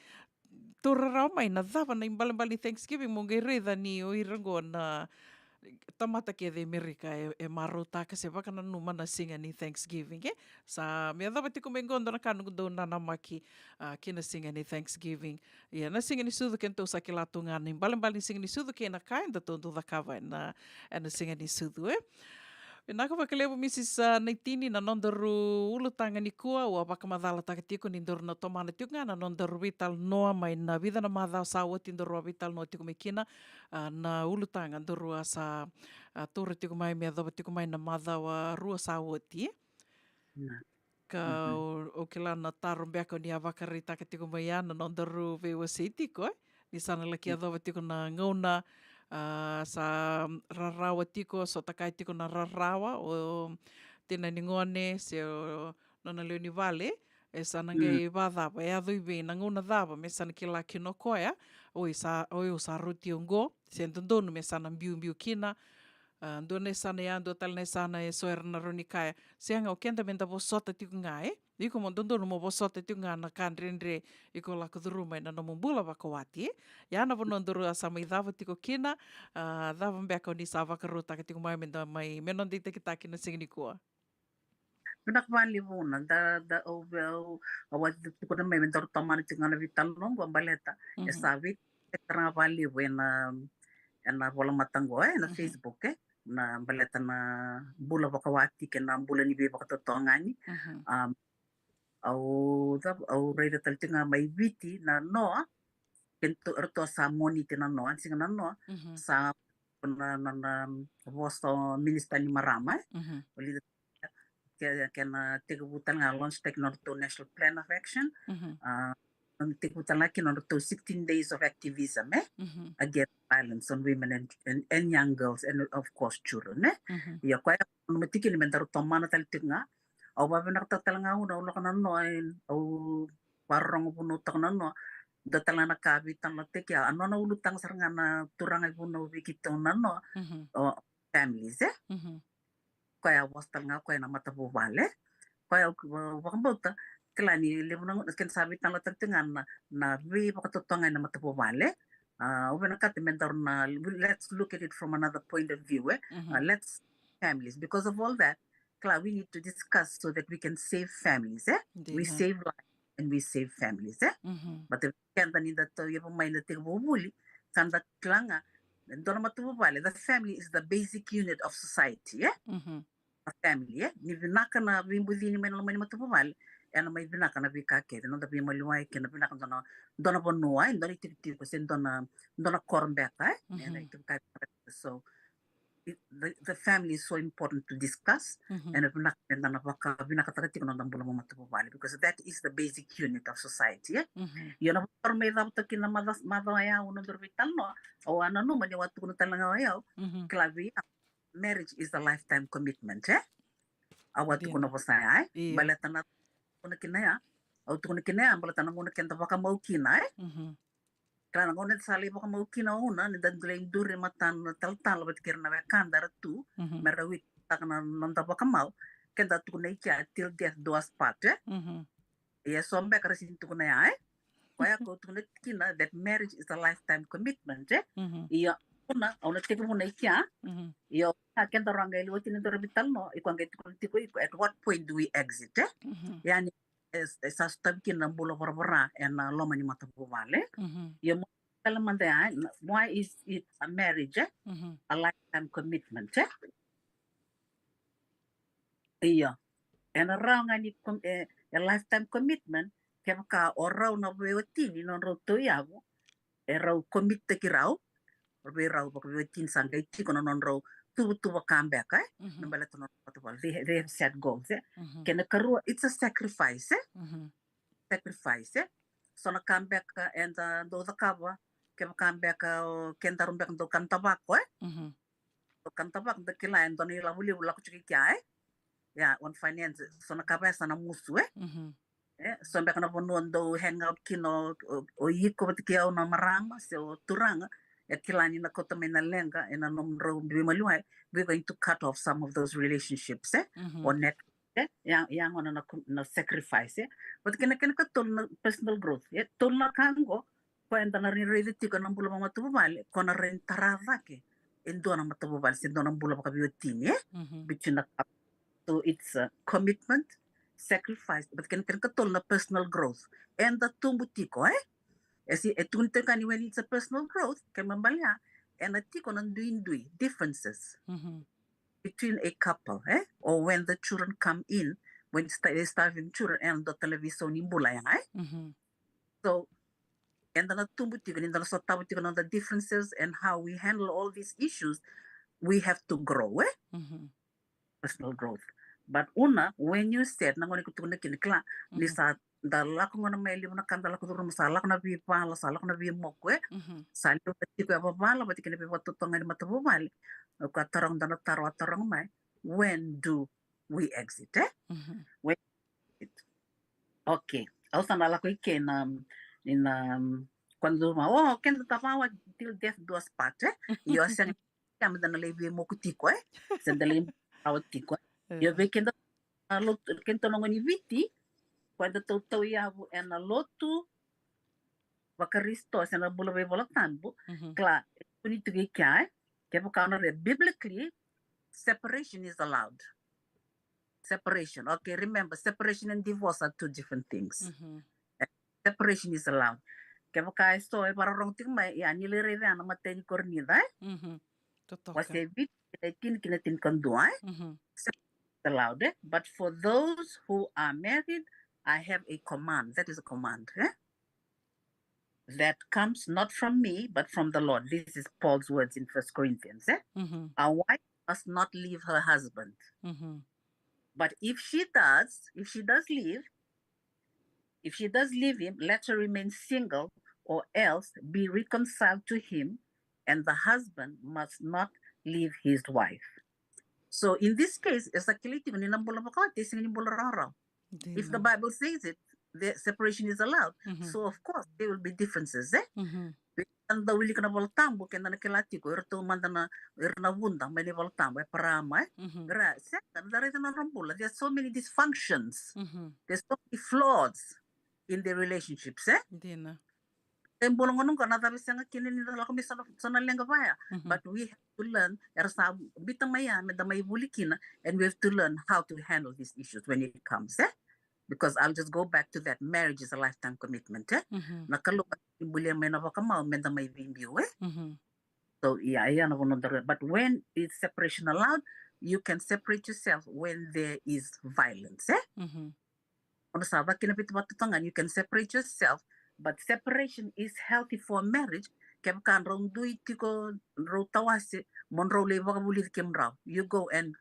taura rawa mai na cava na ibalebale ni Thanksgiving, mo qai raica ni o ira qo na tamata kece e Amerika e, e marautaka se vakananuma na siga ni Thanksgiving, e? Sa me yacova tiko mai qo dua na ka noqu dau nanamaki, a, ki na siga ni Thanksgiving. Ia na Siganisucu, kedatou sa kila tu ga na ibalebale ni Siganisucu kei na ka edatou dau cakava ena, ena Siganisucu, e? Vinaka vakalevu, Mrs, a, Naitini, na nodaru ulutaga nikua. Au a vakamacalataka tiko ni daru na tomana tiko ga na nodaru veitalanoa mai na vica na macawa sa oti daru a veitalanoa tiko mai kina, a, na ulutaga daru a sa, a, taura tiko mai me yacova tiko mai na macawa rua sa oti. Na. Ka, mhm, au, au kila na taro beka o ni a vakaraitaka tiko mai ya na nodaru veiwasei tiko, e? Ni sa na laki, mm, yacova tiko na gauna, a, sa rarawa tiko, sota kaya tiko na rarawa, o tina ni gone se o nona lewe ni vale, e sa na, mm, qai vacava, e yaco i vei, na gauna cava me sa na kila kina o koya, oi sa, oi au sa rauti oqo, se dodonu me sa na biubiu kina, a, dua na yasana ya, dua tale na yasana e so era na rawa ni kaya, sega, o keda me da vosota tiko ga, e? Iko mo dodonu mo vosota tiko ga na ka dredre iko lako curuma ena nomu bula vakawati, e? Ia na vanua daru a sa mai cava tiko kina, a, cava beka o ni sa vakarautaka tiko mai me da mai, me noda itakitaki na siga nikua. Vinaka vakalevu na, da, da, au, au, au a tukuna mai me daru tomana tiko ga na veitalanoa oqo baleta, e, mhm, sa vei, e tara ga vakalevu ena, ena volamata oqo, e, na, mhm, Facebook, e, na baleta na bula vakawati kei na bula ni veivakatotogani. Mhm. Um, au, da, au raica tale tiko ga mai Viti na noa, kei ratou sa moniti na noa, siga na noa, mhm, sa na, na, na vosa o minisita ni marama, e? Mhm. O Lita, ke, kena tekivu tale ga, launch taki nodratou National Plan of Action, mhm, a, na tekivu tale ga kina nodratou sixteen days of activism, e? Mhm. Against violence on women and, and, and young girls and of course children, e? Mhm. Ia koya, na matikina me daru tomana tale tiko ga, au vavinakataka tale ga au na, au lako na noa, e, au vakarorogo vunautaka na noa, dua tale ga na ka veitalanoataki, a, a nona ulutaga sara ga na turaga e vunau vei keitou na noa, mhm, o families, e? Mhm. Koya a vosa tale ga koya na matavuvale. Koya au, au vakabauta, kila ni levu na gauna, keda sa veitalanoataka tiko ga na, na veivakatotogani na matavuvale. Uh, au vinakata me daru na, let's look at it from another point of view, eh? Uh, let's families, because of all that, kila, we need to discuss so that we can save families, eh? We save life and we save families, eh? But the keda ni da tau yavu mai na tiko vuvuli, ka da kila ga, dua na matavuvale, the family is the basic unit of society, eh? A family, eh? Ni vinaka na veibucini mai na loma ni matavuvale, ena mai vinaka na veika kece, noda veimaliwai kei na vinaka dua na, dua na vanua, eh? Dua na itikotiko, se dua na, dua na koro beka, eh? Ena itikotiko. So, it, the, the family is so important to discuss, ena vinaka meda na vaka, vinakataka tiko na noda bula vakamatavuvale, because that is the basic unit of society, eh? Io, na vakaro mai cava toka kina maca, maca o yau, nodaru veitalanoa, au a nanuma ni au a tukuna tale ga o yau, kila vei au, marriage is a lifetime commitment, eh? Au a tukuna vosa ya, eh? Baleta na tukuna kina ya, au tukuna kina ya, baleta na gauna keda vakamau kina, eh? Kila na gauna eda sa lai vakamau kina, una ni da lai duri matana talatala vata kei ira na wekada era tu, me ra witness taka na noda vakamau, keda tukuna i kea, till death do us part, eh? Ia so beka ra sini tukuna ya, eh? Koya ko tukuna kina that marriage is a lifetime commitment, eh? Ia una, au na tekivuna i kea, ia a keda ra qai liwati ni dora vitalanoa, iko a qai tukuna tiko iko, at what point do we exit, eh? Ia ni e, e sa sotavi kina na bula voravora ena loma ni matavuvale. Ia mo tale mada ya, why is it a marriage, eh? A lifetime commitment, eh? Ia ena rawa ga ni, e, e lifetime commitment kevaka o rau na veiwatini, nodrau tauyavu, e rau commit-taki rau vei rau vakaveiwatini, sa qai tiko na nodrau tuvatuva ka beka, eh? Me baleta na nodrau matavuvale, they, they have set goals, eh? Kena karua, it's a sacrifice, eh? Sacrifice, eh? So na ka beka eda dau cakava kevaka beka o kedaru beka dau kana tavako, eh? Dau kana tavako, da kila e dua na ilavo levu lako tiko i kea, eh? Ia, on finance, so na ka vaya sa na musu, eh? E so beka na vanua dau hang out kina o, o, o iko vata kei au na marama se o turaga, e kila ni na kauta mai na leqa ena nomudrau veimaliwai, we're going to cut off some of those relationships, eh? O net, eh? Ia, ia gona na, na sacrifice, eh? Vata kei na kena katolu na personal growth, eh? Tolu na ka qo, ko eda na raica tiko na bula vakamatavuvale, ko na raitara cake e dua na matavuvale se dua na bula vakaveiwatini, eh? Between na couple. So it's a commitment, sacrifice, but kena, kena katolu na personal growth. Eda tubu tiko, eh? E si, e tukuni tiko ni when it's a personal growth, kena ibalebale, ena tiko na duidui, differences between a couple, eh? Or when the children come in, when sta-, they start having children, ena dua tale vei sau ni bula ya, eh? So, eda na tubu tiko, ni da na sotava tiko na noda differences and how we handle all these issues, we have to grow, eh? Personal growth. But una, when you said, na gauna ko tukuna kina, kila, ni sa da lako gona mai e levu na ka da lako curuma, sa lako na veivala, sa lako na veimoku, eh? Sa levu na tiko e vavala vata kei na veivakatotogani matavuvale. Ko a taroga, da na taro a taroga mai, when do we exit, eh? When exit. Okay. Au sa na lako i ke na, i na, um, ko na dua, o keda tavawa till death do us part, eh? Io, se keda na lai veimoku tiko, eh? Se da lai tavawa tiko, eh? Io, vei keda na lotu, keda na gone ni Viti, ko eda tau tauyavu ena lotu vaKarisito se na bula veiVolatabu, kila, e tukuni tiko i kea, eh? Kevaka o na raica biblically, separation is allowed. Separation. Okay, remember, separation and divorce are two different things. Eh, separation is allowed. Kevaka e so e vakarorogo tiko mai, ia, ni lai raica na imatai ni Korinica, eh? Wase Viti, kena tini kina tinikadua, eh? Separation is allowed, eh? But for those who are married, I have a command. That is a command, eh? That comes not from me, but from the Lord. This is Paul's words in First Corinthians, eh? A wife must not leave her husband. But if she does, if she does leave, if she does leave him, let her remain single, or else be reconciled to him, and the husband must not leave his wife. So in this case, e sa kilai tiko ni na bula vakawati e sega ni bula rawarawa. If the Bible says it, the separation is allowed. So of course, there will be differences, eh? Eda wilika na iVolatabu, keda na kila tiko, iratou mada na, ira na vuda mai na iVolatabu, Eparama, eh? Ira, sega, da raica na nodra bula. There's so many dysfunctions. There's so many flaws in their relationships, eh? Dina. E bula gona qo na cava e sega kina ni da lako mai so na, so na leqa vaya. But we have to learn, era sa biuta mai ya me da mai vuli kina, and we have to learn how to handle these issues when it comes, eh? Because I'll just go back to that, marriage is a lifetime commitment, eh? Na Kalou e bulia mai na vakamau me da mai veibiu, eh? So, yeah, yeah, na vanua dara. But when is separation allowed? You can separate yourself when there is violence, eh? O na sa vaka kina vei tou vakatotogani, you can separate yourself, but separation is healthy for marriage. Kevaka drau dui tiko, drau tawase, mo drau lai vakavulici kemudrau. You go and,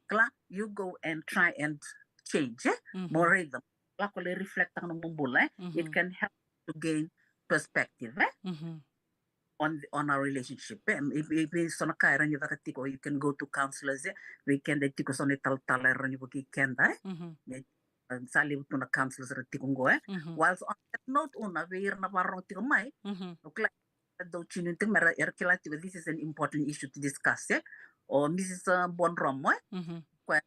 kila, you go and try and change, eh? Mo raica, lako lai reflect taka na nomu bula, eh? It can help to gain perspective, eh? On, on our relationship, eh? If, if so na ka era ni caka tiko, you can go to counselors, eh? Vei keda e tiko so na italatala era ni vukei keda, eh? Sa levu tu na counselors era tiko qo, eh? Whilst on that note, Una, vei ira na varogo tiko mai, o kila, dau tune in tiko mai, era, era kila tiko, this is an important issue to discuss, eh? O Mrs, uh, Buadromo, eh? Koya,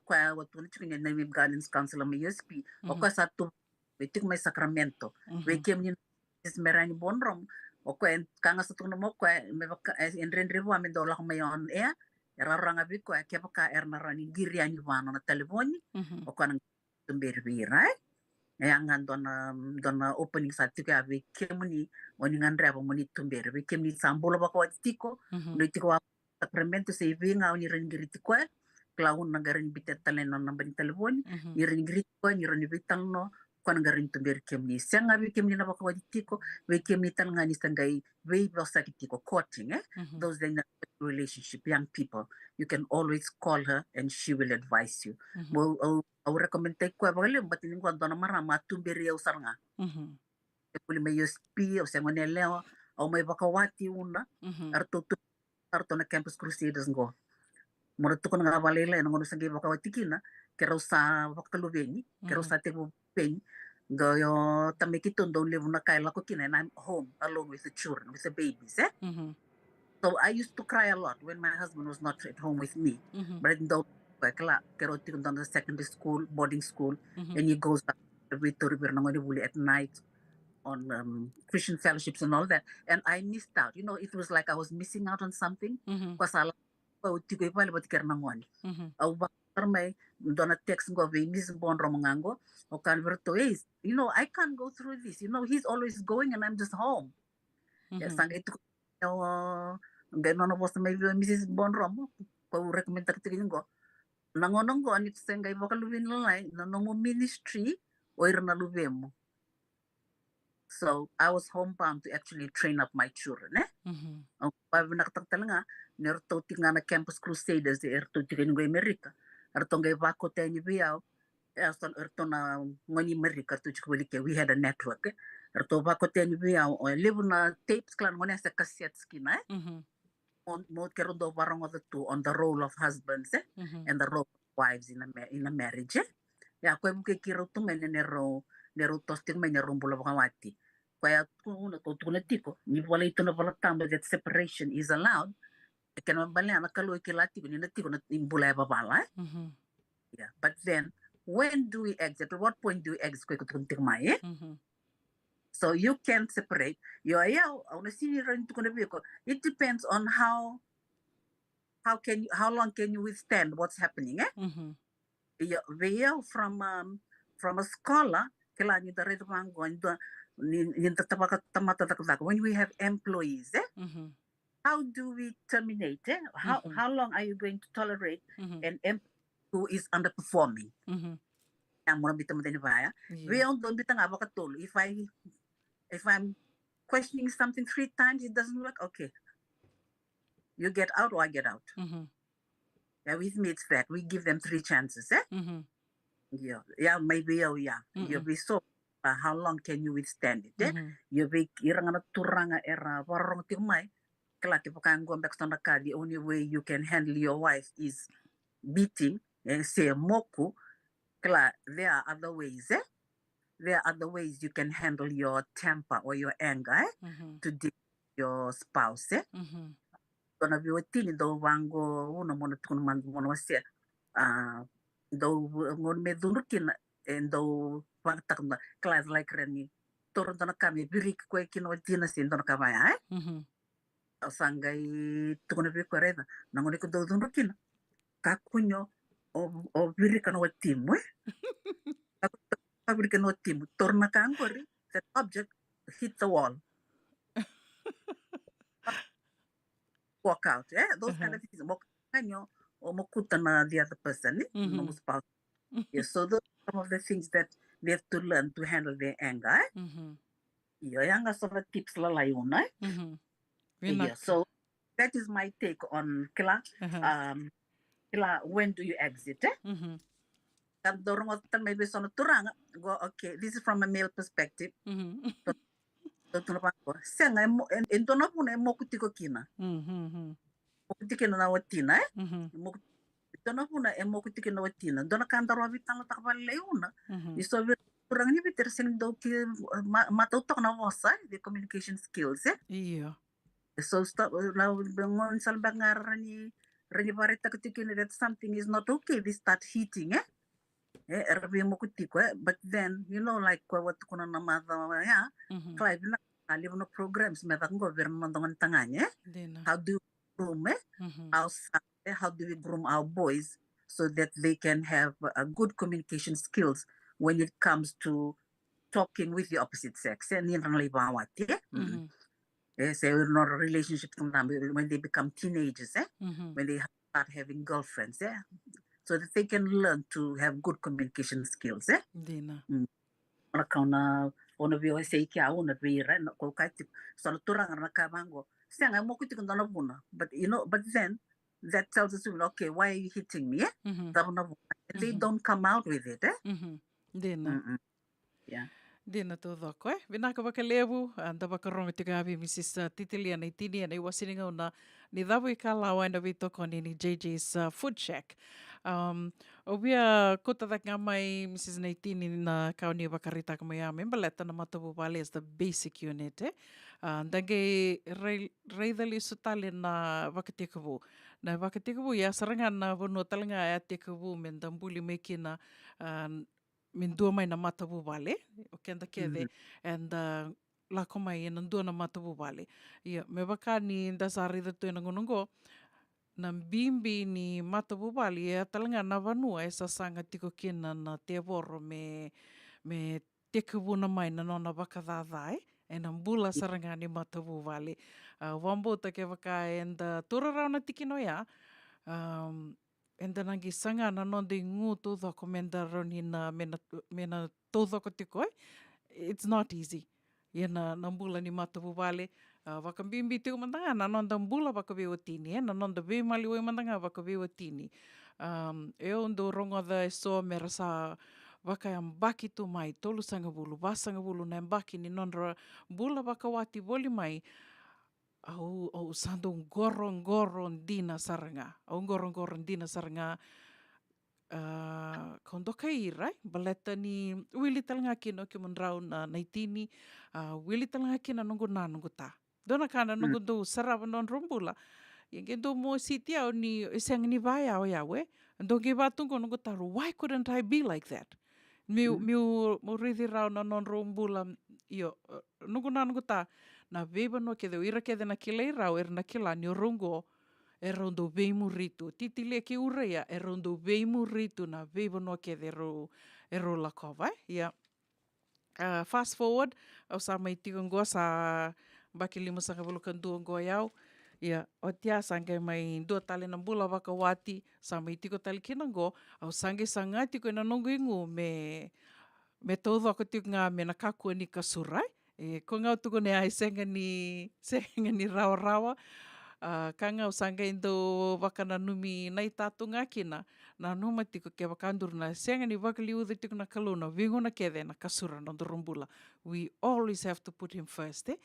koya au tukuna tiko ni na Namibe Gardens Council mai U S P. O koya sa tu, vei tiko mai Sacramento. Vei kemuni Mrs Merani Buadromo, o koya e ka ga sa tukuna mo koya, me vaka, e, e dredre vua me dau lako mai on air. Era rogoca vei koya, kevaka era na rawa ni qiri yani vua na nona talevoni, o koya na tuberi vei ira, eh? E a ga dua na, dua na opening sa tiko ya vei kemuni, o ni gadreva mo ni tuberi. Vei kemuni sa bula vakawati tiko, dui tiko vua Sacramento se i vei ga o ni rawa ni qiriti koya, kila, Una, qai rawa ni biuta tale na nona naba ni talevoni, ni rawa ni qiriti koya, ni rawa ni veitalanoa, koya na qai rawa ni tuberi kemuni. Sega vei kemuni na vakawati tiko, vei kemuni tale ga ni sa qai veivosaki tiko, courting, eh? Those in a relationship, young people, you can always call her and she will advise you. Au, au, au recommend taki koya vakalevu, but ni qo dua na marama a tuberi au sara ga. E vuli mai U S P, au se gone yalewa, au mai vakawati, Una, eratou tu, eratou na Campus Crusaders qo. Mo ra tukuna ga vakalailai, na gauna au sa qai vakawati kina, keirau sa vakaluveni, keirau sa tekivu luveni. Qai o tamai keitou dau levu na ka e lako kina, and I'm home alone with the children, with the babies, eh? So I used to cry a lot when my husband was not at home with me. But I dau, koya, kila, keirau tiko dua na secondary school, boarding school, and he goes up, veitori vei ira na gonevuli at night on, um, Christian fellowships and all that. And I missed out. You know, it was like I was missing out on something. Koya sa la, koya au tiko i vale vata kei ira na gone. Au vakasara mai, dua na text qo vei Mrs Buadromo ga qo, o kaya vei iratou, hey, you know, I can't go through this. You know, he's always going and I'm just home. E sa qai tukuna, o, qai nona vosa mai vei Mrs Buadromo, koya au recommend taka tiko ni qo. Na gauna qo ni se qai vakaluveni lalai, na nomu ministry o ira na luvemu. So I was homebound to actually train up my children, eh? Au vakavinakataka tale ga ni ratou tiko ga na Campus Crusaders, eratou tiko yani qo i Amerika. Eratou qai vakauta yani vei au, e, so eratou na gone i Amerika, eratou tiko voli ke, we had a network, eh? Eratou vakauta yani vei au, o, levu na tapes, kila, na gone se cassettes kina, eh? Mo, mo keirau dau varogoca tu on the role of husbands, eh? And the role of wives in a ma-, in a marriage, eh? Ia, koya e vukei keirau tu mai na neirau, neirau toso tiko mai neirau bula vakawati. Koya tukuna, kau tukuna tiko, ni volai tu na iVolatabu that separation is allowed. E kena balea na Kalou e kila tiko ni na tiko na bula yavavala, eh? Yeah, but then, when do we exit? At what point do we exit? Koya kau tukuna tiko mai, eh? So you can separate. Io, ia, au na sini rawa ni tukuna vei iko. It depends on how, how can you, how long can you withstand what's happening, eh? Io, vei au from, um, from a scholar, kila, ni da raica vaqo, ni da, ni, ni da tavaka tamata cakacaka, when we have employees, eh? How do we terminate, eh? How, how long are you going to tolerate an employee who is underperforming? Ia, mo na biuta mada ni vaya. Vei au dau biuta ga vakatolu. If I, if I'm questioning something three times, it doesn't work, okay. You get out or I get out. Yeah, with me it's that. We give them three chances, eh? Io, ia, mai vei au, ia. Io, vei so, uh, how long can you withstand it, eh? Io, vei ira ga na turaga era vakarorogo tiko mai, kila, kevaka qo beka so na ka, the only way you can handle your wife is beating, eh, se moku, kila, there are other ways, eh? There are other ways you can handle your temper or your anger, eh? To deal with your spouse, eh? Dua na veiwatini dau vaqo, Una, mo na tukuna mada, mo na wasea. A, dau, gauna me cudru kina, e dau vakataka na, kila, like, rawa ni toro dua na ka me viriki koya kina o watina se dua na ka vaya, e? Mhm. Au sa qai tukuna vei koya, raica, na gauna iko dau cudru kina, kakua ni o, o virika na watimu, e? Kakua ni o virika na watimu. Toro na ka qori, that object hit the wall. Walk out, e? Those kind of things. Mo kakua ni o, o mokuta na the other person, e? Mhm. Nomu spouse. Yeah, so those are some of the things that they have to learn to handle their anger, e? Mhm. Io, ya ga so na tips lalai, Una, e? Mhm. Io, vinaka. So that is my take on kila, aha, um, kila, when do you exit, e? Mhm. Ka dau rogoca tale mai vei so na turaga, qo, okay, this is from a male perspective. Mhm. So, so tukuna vaqo, sega, e mo-, e, e dua na vuna e moku tiko kina. Mhm, mhm. Moku tiko kina na watina, e? Mhm. Moku, dua na vuna e moku tiko kina na watina. Dua na ka daru a veitalanoataka vakalailai, Una. Mhm. Ni so vei ira na turaga ni Viti era sega ni dau ki, ma-, matau toka na vosa, e, the communication skills, e? Io. So stop, na, na gauna sara beka ga ra ni, ra ni vakaraitaka tiko kina that something is not okay, they start hitting, e? E, era veimoku tiko, e? But then, you know, like, koya au a tukuna na macawa ya, mhm, kila e vinaka, a levu na programs me caka qo vei ira na noda gone tagane, e? Dina. How do you groom, e? Mhm. Our sons, e? How do we groom our boys so that they can have a good communication skills when it comes to talking with the opposite sex, e? Ni ra na lai vakawati, e? Mm. Mhm. E, se ira na relationship, when they become teenagers, e? Mhm. When they start having girlfriends, e? So that they can learn to have good communication skills, e? Dina. Mm. Na ka au na, au na veiwasei kea, Una, vei ira, na, ko kati, so na turaga na ka vaqo. Sega, e moku tiko dua na vuna. But, you know, but then, that tells us, okay, why are you hitting me, e? Mhm. Cava na vuna? And they, mhm, don't come out with it, e? Mhm. Dina. Mm-mm. Yeah. Dina taucoko, e? Vinaka vakalevu, a, da vakarogo tiko ya vei Mrs, a, Titilia Naitini ena iwase ni gauna ni cavuikalawa ena veitokoni ni J J's, a, Food Shack. Um, au via kauta cake ga mai, Mrs Naitini, na ka o ni vakaraitaka mai ya me baleta na matavuvale as the basic unit, e? A, da qai rai-, raica lesu tale na vakatekivu. Na vakatekivu, ya sara ga na vanua tale ga e a tekivu me da buli mai kina, a, me dua mai na matavuvale, o keda kece, mhm, eda lako mai ena dua na matavuvale. Ia, me vaka ni da sa raica tu ena gauna oqo, na bibi ni matavuvale, ia tale ga na vanua e sasaga tiko kina na tevoro me, me tekivuna mai na nona vakacaca, e, ena bula sara ga ni matavuvale. A, vakabauta kevaka eda taura rawa na tikina oya, um, eda na qai saga na noda igu taucoko me da rawa ni na, me na, me na taucoko tiko, e. It's not easy. Ia na, na bula ni matavuvale, a, vakabibi tiko mada ga na noda bula vakaveiwatini, e, na noda veimaliwai mada ga vakaveiwatini. Um, e, au dau rogoca eso me ra sa vakayabaki tu mai, tolusagavulu, vasagavulu na yabaki ni nodra bula vakawati voli mai, au, au sa dau qoroqoro dina sara ga. Au qoroqoro dina sara ga. A, kau dokai ira, e, baleta ni wili tale ga kina o kemudrau na Naitini, a, wili tale ga kina noqu na, noqu ta. Dua na ka na, mm, noqu dau sarava nodrau bula. Ia qai dau mositi au ni, e sega ni vaya o yau, e. Dau qai vaka tu qo noqu taro, why couldn't I be like that? Meu, mm, meu, meu raici rau na nodrau bula, io, e, noqu na, noqu ta, na veivanua kece, o ira kece na kilai rau, era na kila ni o rau qo, e rau dau veimuri tu. Titilia kei Uraia, e rau dau veimuri tu na veivanua kece e rau, e rau lakova, e? Ia. A, fast forward, au sa mai tiko qo sa yabaki limasagavulu ka dua qo o yau. Ia, oti ya sa qai mai dua tale na bula vakawati, sa mai tiko tale kina qo, au sa qai saga tiko ena noqu igu me, me taucoko tiko ga me na kakua ni kasura, e. E, ko ga au tukuna ya, e sega ni, sega ni rawarawa. A, ka ga au sa qai dau vakananumi naita tu ga kina, nanuma tiko kevaka duru na sega ni vakaliuca tiko na Kalou na veigauna kece na kasura nodaru bula. We always have to put him first, e?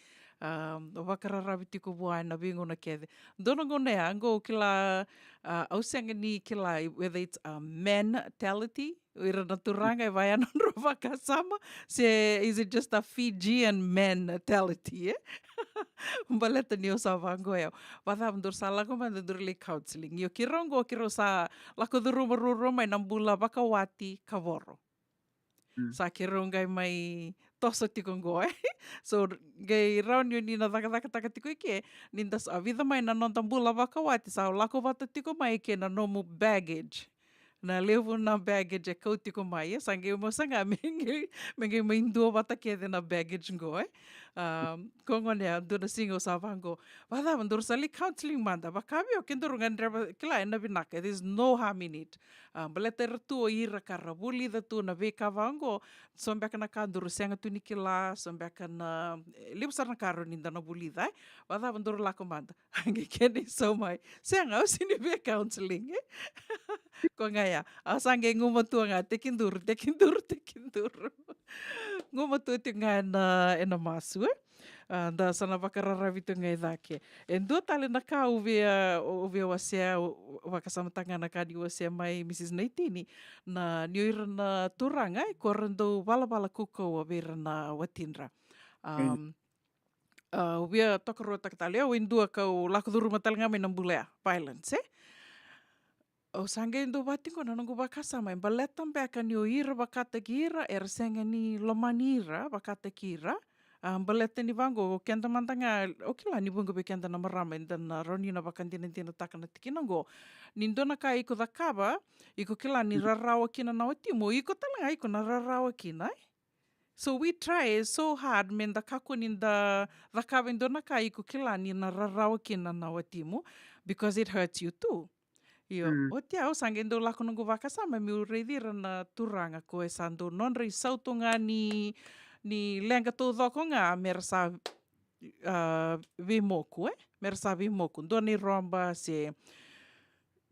Um, vakararavi tiko vua ena veigauna kece. Dua na gauna ya, qo au kila, a, au sega ni kila whether it's a mentality, o ira na turaga e vaya nodrau vakasama, se is it just a Fijian mentality, e? Baleta ni au sa vaqo yau. Vacava duru sa lako mada duru lai counseling. Io, keirau qo, keirau sa lako curuma ruarua mai na bula vakawati kavoro. Mm. Sa keirau qai mai toso tiko qo, e? So, qai rawa ni o ni na cakacakataka tiko i ke, ni da sa vica mai na noda bula vakawati, sa lako vata tiko mai kei na nomu baggage. Na levu na baggage e kau tiko mai, e? Sa qai mo saga me qai, me qai mai dua vata kece na baggage qo, e? Um, ko gone a dua na siga au sa vaqo, vacava daru sa lai counseling mada, vaka vei au, ke daru gadreva, kila, ena vinaka, there's no harm in it. Ah, baleta era tu o ira ka ra vulica tu na veika vaqo, so beka na ka daru sega tu ni kila, so beka na, e, levu sara na ka rawa ni da na vulica, e? Vacava daru lako mada. Qai kena isau mai, sega, au sega ni via counseling, e? Ko ga ya, au sa qai gumatua ga, tekiduru, tekiduru, tekiduru. Gumatua tiko ga ena, ena masu, e? Ah, da sa na vakararavi tu ga i cake. E dua tale na ka au via, au via wasea, au vakasamataka ga na ka ni wasea mai Mrs Naitini, na ni o ira na turaga, e, ko ra dau valavala kaukauwa vei ira na watidra. Um, ah, au via tokaruataka tale, au e dua kau lako curuma tale ga mai na bula ya, violence, e? Au sa qai dau vati qo na noqu vakasama, e baleta beka ni o ira vakataki ira, era sega ni lomani ira vakataki ira. Ah, baleta ni vaqo, o keda mada ga, au kila ni vuqa vei keda na marama, eda na rawa ni na vakadinadinataka na tikina qo. Ni dua na ka iko cakava, iko kila ni rarawa kina na watimu, iko tale ga iko na rarawa kina, e? So we try so hard me da kakua ni da cakava e dua na ka iko kila ni na rarawa kina na watimu, because it hurts you too. Io, oti au sa qai dau lako noqu vakasama meu raici ira na turaga ko e sa dau nodra isau tu ga ni, ni leqa taucoko ga me ra sa, ah, veimoku, e? Me ra sa veimoku. Dua na iroba se,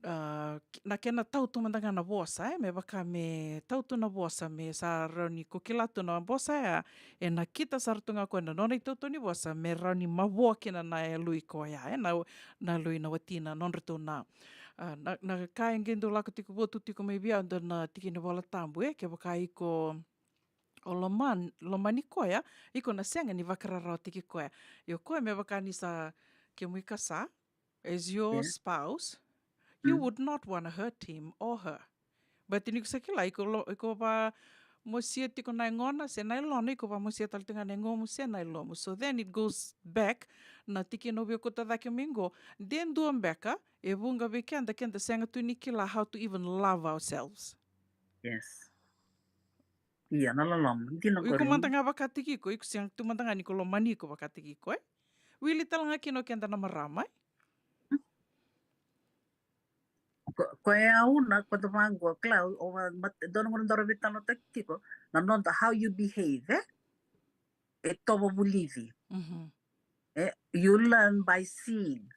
ah, na kena tau tu mada ga na vosa, e? Me vaka me tau tu na vosa, me sa rawa ni ko kila tu na vosa ya, e nakita sara tu ga ko na nona itautau ni vosa, me rawa ni mavoa kina na yaloi koya, e? Na, na yaloi na watina, nodratou na, ah, na, na ka e qai dau lako tiko votu tiko mai vei au dua na tiki ni Vola Tabu, e? Kevaka iko o loman-, lomani koya, iko na sega ni vakararawataki koya. Io koya me vaka ni sa kemu ikasa, as your spouse, you would not wanna hurt him or her. But ni ko sa kila, iko lo-, iko vamosia tiko na yagona se na yalona, iko vamosia tale tiko ga na yagomu se na yalomu. So then it goes back, na tikina au via kauta cake mai qo, de dua beka, e vuqa vei keda, keda sega tu ni kila how to even love ourselves. Yes. Ia, na loloma. Dina qori. Iko mada ga vakataki iko, iko sega tu mada ga ni ko lomani iko vakataki iko, e? Wili tale ga kina o keda na marama, e? Ko, ko e au na, ko da vaqo, kila, o, o, ma-, dua na gauna daru veitalanoataki tiko, na noda how you behave, e? E tovo vulici. Mhm. E, you learn by seeing.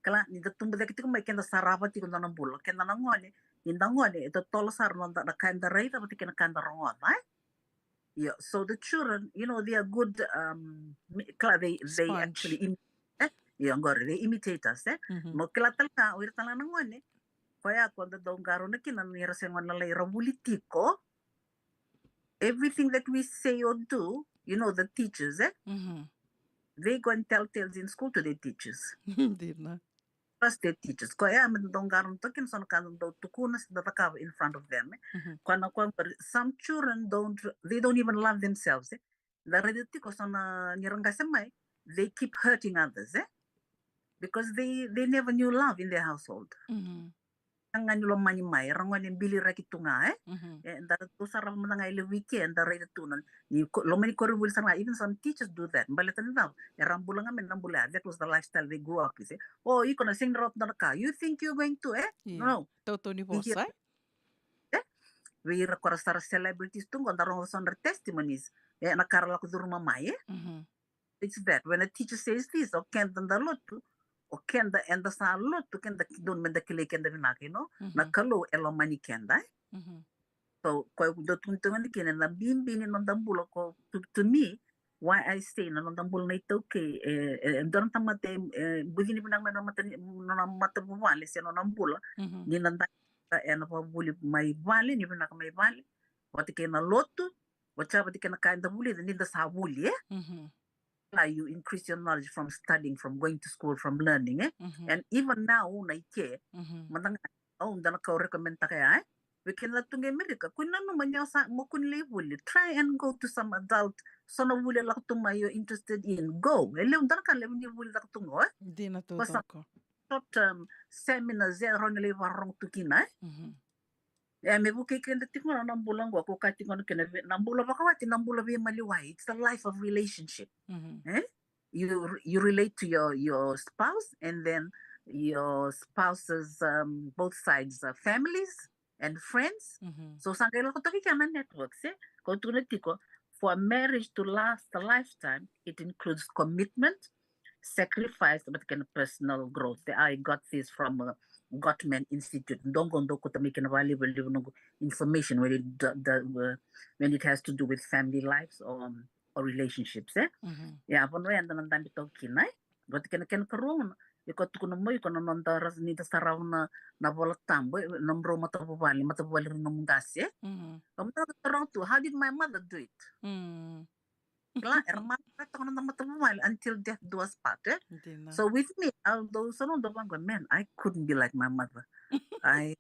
Kila, ni da tubu cake tiko mai, keda sarava tiko dua na bula. Keda na gone, ni da gone, e totolo sara noda, na ka eda raica vata kei na ka eda rogoca, e? Yeah, so the children, you know, they are good, um, mi-, kila, they, they actually im-, e? Io, qori, they imitate us, e? Mhm. Mo kila tale ga, o ira tale ga na gone, koya ko da dau qarauna kina, ni ra se gone lalai ra vuli tiko, everything that we say or do, you know, the teachers, e? Mhm. They go and tell tales in school to their teachers. Dina. Trust their teachers. Koya me da dau qarauna toka kina so na ka da dau tukuna se da cakava in front of them, e? Mhm. Koya na koya qori, some children don't, they don't even love themselves, e? Da raica tiko so na ni ra qase mai, they keep hurting others, e? Because they, they never knew love in their household. Mhm. Sega ni lomani mai, era gone biliraki tu ga, e? Mhm. E, da raica tu sara mada ga e levu i ke, da raica tu na, ni ko-, lomani koronivuli sara ga, even some teachers do that. Baleta ni cava, era bula ga mai na bula ya, that was the lifestyle they grew up with, e? O, iko na sega ni rawata dua na ka, you think you're going to, e? Io. No, no. Tautau ni vosa, e? E? Vei ira ko ra sara celebrities tu qo, da rogoca so nodra testimonies, e, na ka ra lako curuma mai, e? Mhm. It's that when a teacher says this, o keda da lotu, o keda eda sa lotu, keda dodonu me da kilai keda vinaka, you know? Na Kalou e lomani keda, e? Mhm. So, koya au dau tukuna tiko ga ni kina na bibi ni noda bula ko, to, to me, why I say na noda bula na iTaukei, e, e, e dua na tamata e, e bucini vinaka mai na mata ni, nona matavuvale se nona bula, mhm, ni na da ena vakavuli mai vale, ni vinaka mai vale, vata kei na lotu, vata, vata kei na ka eda vulica ni da sa vuli, e? Mhm. Kila, you increase your knowledge from studying, from going to school, from learning, e? Mhm. And even now, na i ke, mhm, mada ga, au, dua na ka au recommend taka ya, e? Kena tu qai Amerika, kua ni nanuma ni o sa mo kua ni lai vuli. Try and go to some adult, so na vuli e lako tu mai you're interested in. Go. E levu dua na ka levu ni vuli lako tu qo, e? Dina taucoko. Short term seminars e rawa ni lai vakarorogo tu kina, e? E me vukei keda tiko na bula qo, ko ka tiko na kena ve-, na bula vakawati, na bula veimaliwai. It's a life of relationship. E? You, you relate to your, your spouse, and then your spouse's, um, both sides, uh, families and friends. So sa qai lako toka kina na networks, e? Ko tukuna tiko, for a marriage to last a lifetime, it includes commitment, sacrifice, but kena personal growth. I got this from, uh, Gottman Institute. Dou qo dou kauta mai kina vakalevu, levu noqu information when it do, do, uh, when it has to do with family lives or, um, or relationships, e? Ia, vanua eda na dabe toka kina, e? Vata kena, kena karua, iko tukuna mo iko na noda ra-, ni da sarava na, na Vola Tabu, e, nomudrau matavuvale, matavuvale rau nomu qase, e? Nomudrau taroga tu, how did my mother do it? Kila, era marautaka na noda matavuvale until death do us part, e? Dina. So with me, although so no do vaqo, man, I couldn't be like my mother. I,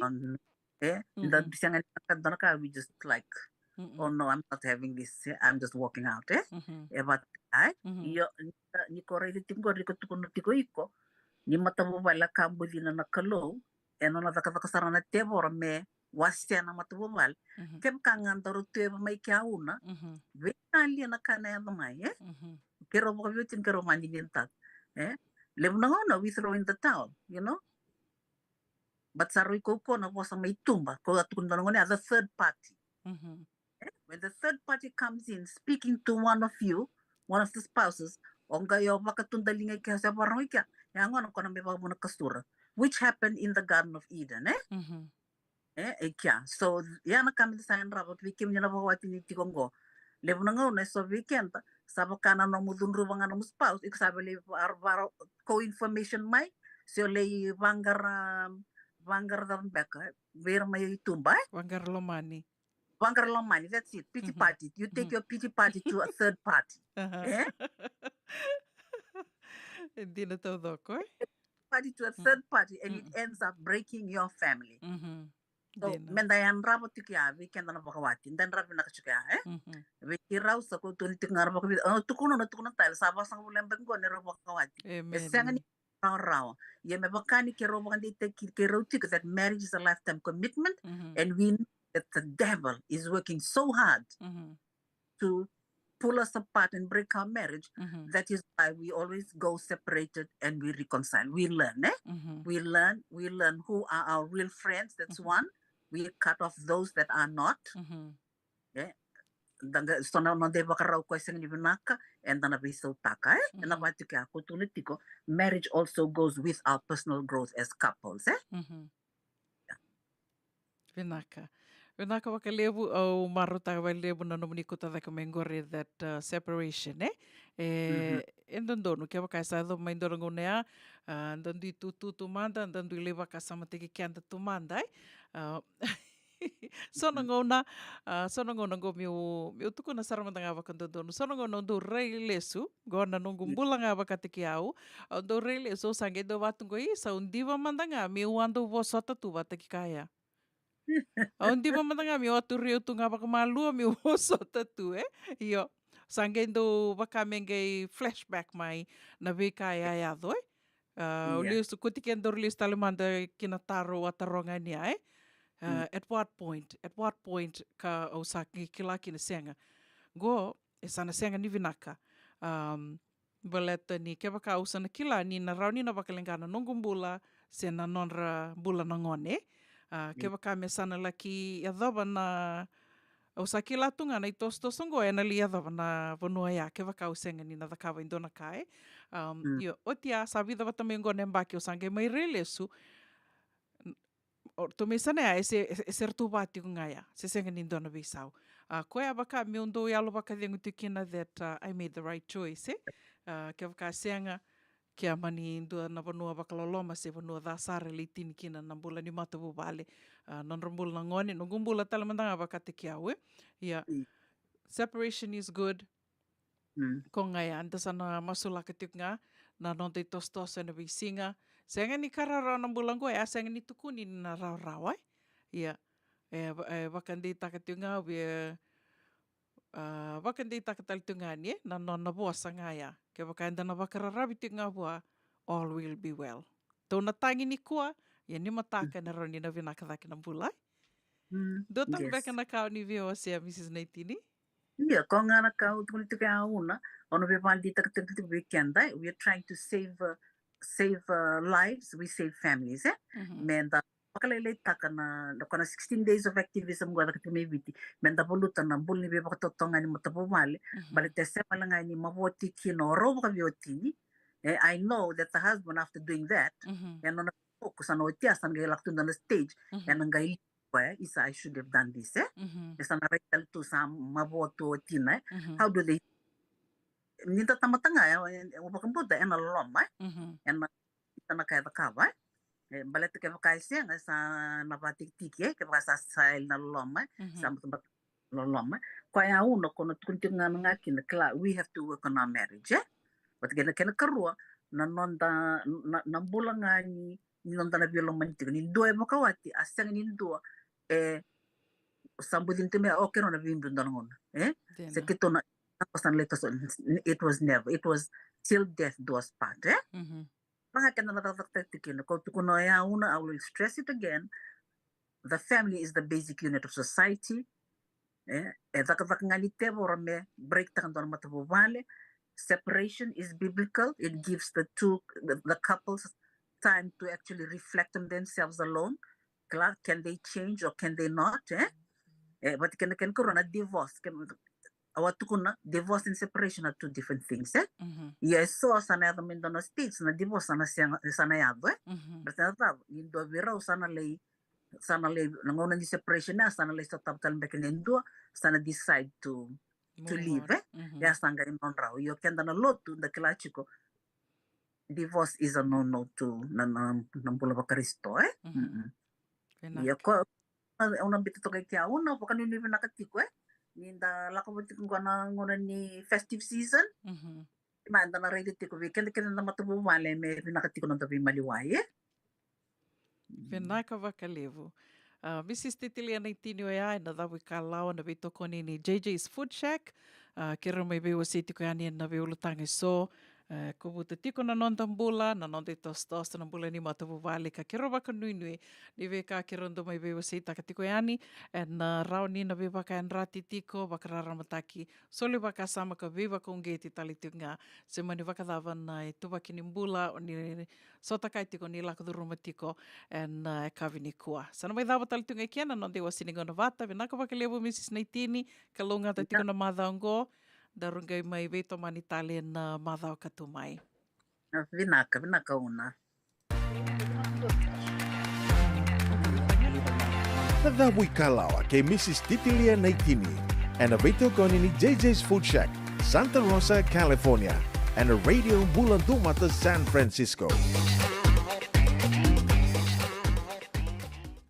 um, e, da sega ni ka, dua na ka, we just like, oh no, I'm not having this, e, I'm just walking out, e? E vata, e? Io, ni, ni ko raica tiko qori, ko tukuna tiko iko, ni matavuvale a ka bucina na Kalou, e nona cakacaka sara na tevoro me wasea na matavuvale. Kevaka ga daru tu e va mai ke auna, veitalia na ka na yaco mai, e? Keirau vakaveiwatini, keirau vakadinadinataka, e? Levu na gauna we throw in the towel, you know? But sa rui kaukaua na vosa mai tuba, ko a tukuna dua na gone, a the third party. E? When the third party comes in speaking to one of you, one of the spouses, o qai o vakatudaliga ke se vakarogo ke, e a gona ko na me vakavuna kasura, which happened in the Garden of Eden, e? E, e kea. So, ia na ka me da sa yadrava vei kemuni na vakawati ni tiko qo. Levu na gauna e so vei keda, sa vaka na nomu cudruva ga nomu spouse, iko sa vei lai varo, varo, ko information mai, se o lai vaqara, vaqara cava beka, vei ira mai tuba, e? Vaqara lomani. Vaqara lomani, that's it, pity party. You take your pity party to a third party. E? E dina taucoko, e? Party to a third party, and it ends up breaking your family. So, me da yadrava tiko ya vei keda na vakawati, da yadrava vinaka tiko ya, e? Vei keirau sa ko tukuni tiko ga ra vakavica, o, tukuna, na tukuna tale, sa vasagavulu na yabaki qo neirau vakawati. E sega ni rawarawa. Ia me vaka ni keirau vakadeitaki keirau tiko that marriage is a lifetime commitment, and we know that the devil is working so hard to pull us apart and break our marriage. That is why we always go separated and we reconcile. We learn, e? We learn, we learn who are our real friends. That's one. We cut off those that are not. E? Da qai, so na noda ivakarau ko e sega ni vinaka, eda na veisautaka, e? Ena vaka tiko ya ko tukuna tiko, marriage also goes with our personal growth as couples, e? Vinaka. Vinaka vakalevu, au marautaka vakalevu na nomuni kauta cake mai qori that, uh, separation, e? E, e dodonu, kevaka e sa yaco mai dua na gauna ya, a, da dui tutu tu mada, da dui lai vakasamataki keda tu mada, e? A, so na gauna, a, so na gauna qo meu, meu tukuna sara mada ga vakadodonu. So na gauna au dau rai lesu, qo na noqu bula ga vakataki au, au dau rai lesu, au sa qai dau vatu qo, i, sa au diva mada ga meu a dau vosota tu vataki kaya. Au diva mada ga meu a tu riu tu ga vakamalua meu vosota tu, e? Io. Sa qai dau vaka me qai flashback mai na veika e a yaco, e? A, au lesu, kuti ke daru lesu tale mada ki na taro au a taroga ni a, e? A, at what point, at what point ka au sa ki-, kila kina sega. Qo, e sa na sega ni vinaka. Am, baleta ni kevaka au sa na kila ni na rawa ni na vakaleqa na noqu bula, se na nodra bula na gone. A, kevaka me sa na laki yacova na, au sa kila tu ga na itosotoso qo, ena lai yacova na vanua ya, kevaka au sega ni na cakava e dua na ka, e. Am, io, oti ya, sa vica vata mai qo na yabaki, au sa qai mai rai lesu. O, ratou mai sana ya, e se, e se, e se ratou va tiko ga ya, se sega ni dua na veisau. A, koya vaka meu dau yalo vakacegu tiko kina that, uh, I made the right choice, e? A, kevaka sega, ke a mani dua na vanua vakaloloma se vanua ca sara e lai tini kina na bula ni matavuvale. A, nodra bula na gone, noqu bula tale mada ga vakataki au, e? Ia, separation is good. Ko ga ya, da sa na masulaka tiko ga na noda itosotoso ena veisiga. Sega ni ka rawarawa na bula qo, e a sega ni tukuni ni na rawarawa, e? Ia, E, va- e, vakadeitaka tiko ga vei, a, vakadeitaka tale tiko ga ni, e, na nona vosa ga ya. Kevaka eda na vakararavi tiko ga vua, all will be well. Tou na tagi nikua, ia ni mataka ena rawa ni na vinaka cake na bula. Mm, dua tale beka na ka o ni via wasea, Mrs Naitini? Ia, ko ga na ka au tukuna tiko ya Una, au na via vakadeitaka tiko vei keda, we are trying to save, uh, save, uh, lives, we save families, e? Mhm. Me da vakalailaitaka na, na ko na sixteen days of activism qo e caka tiko mai Viti, me da valuta na bula ni veivakatotogani matavuvale, mhm, baleta e sega wale ga ni mavoa tiko kina o rau vakaveiwatini. E, I know that the husband, after doing that, mhm, e nona focus sa na oti, a sa na qai lako tu na stage, mhm, e na qai koya, isa, I should have done this, e? Mhm. E sa na rai tale tu sa mavoa tu o tina, e? Mhm. How do they, ni da tamata ga, e, e, o vakabauta, e na loloma, e? Mhm. E na, isa na ka e cakava, e? E, baleta kevaka e sega, e sa na vatikitiki, e? Kevaka sa, sa yali na loloma, e? Mhm. Sa batabata loloma. Koya Una, ko na tukuna tiko ga na ga kina, kila, we have to work on our marriage, e? But kena, kena karua, na noda, na, na bula ga ni, ni noda na veilomani tiko. Ni dua e vakawati, a sega ni dua, e, sa bucini tu me, o, kena na veibiu dua na gauna, e? Dina. Se keitou na, na sa na lai toso, it was never, it was till death do us part, e? Mhm. Vaka keda na cakacakataki tiko kina, ko tukuna ya Una, I will stress it again, the family is the basic unit of society. E, e cakacaka ga ni tevoro me break taka dua na matavuvale. Separation is biblical. It gives the two, the, the couples time to actually reflect on themselves alone. Kila, can they change or can they not, e? E, vata kena, kena karua na divorce. Kena, au a tukuna, divorce and separation are two different things, e? Mhm. Ia e so sa na yaco mai dua na stage, na divorce sa na sega, sa na yaco, e? Mhm. Baleta na cava, ni dua vei rau sa na lai, sa na lai, na gauna ni separation ya, sa na lai sotava tale beka na dua, sa na decide to, to leave, e? Mhm. Ia sa qai nodrau. Io, keda na lotu, da kila tiko, divorce is a no-no to na, na, na bula vaKarisito, e? Mhm. Mm-mm. Vinaka. Ia ko, au na biuta toka i kea Una, vakanuinui vinaka tiko, e? Ni da lako vata tiko qo na gauna ni festive season. Mhm. Meda na raica tiko vei keda, keda na matavuvale me vinaka tiko na noda veimaliwai, e? Vinaka vakalevu. A, Mrs Titilia Naitini oya ena cavuikalawa na veitokoni ni J J's Food Shack. A, keirau mai veiwasei tiko yani ena veiulutaga eso. E, kovuta tiko na noda bula, na noda itosotoso, na bula ni matavuvale, ka keirau vakanuinui ni veika keirau dau mai veiwaseitaka tiko yani ena, a, rawa ni na veivakayadrati tiko, vakararamataki, soli vakasama ka veivakauqeti tale tiko ga, se mani vakacava na ituvaki ni bula o ni sotakaya tiko, ni lako curuma tiko ena, a, yakavi nikua. Sa na mai cava tale tu ga i kea na noda iwasewase ni gauna vata. Vinaka vakalevu Mrs Naitini, kalougata tiko na macawa oqo, daru qai mai veitomani tale ena, a, macawa ka tu mai. A, vinaka, vinaka Una. Na cavuikalawa kei Mrs Titilia Naitini, ena veitokoni ni J J's Food Shack, Santa Rosa, California, ena Radio Bula Duavata, San Francisco.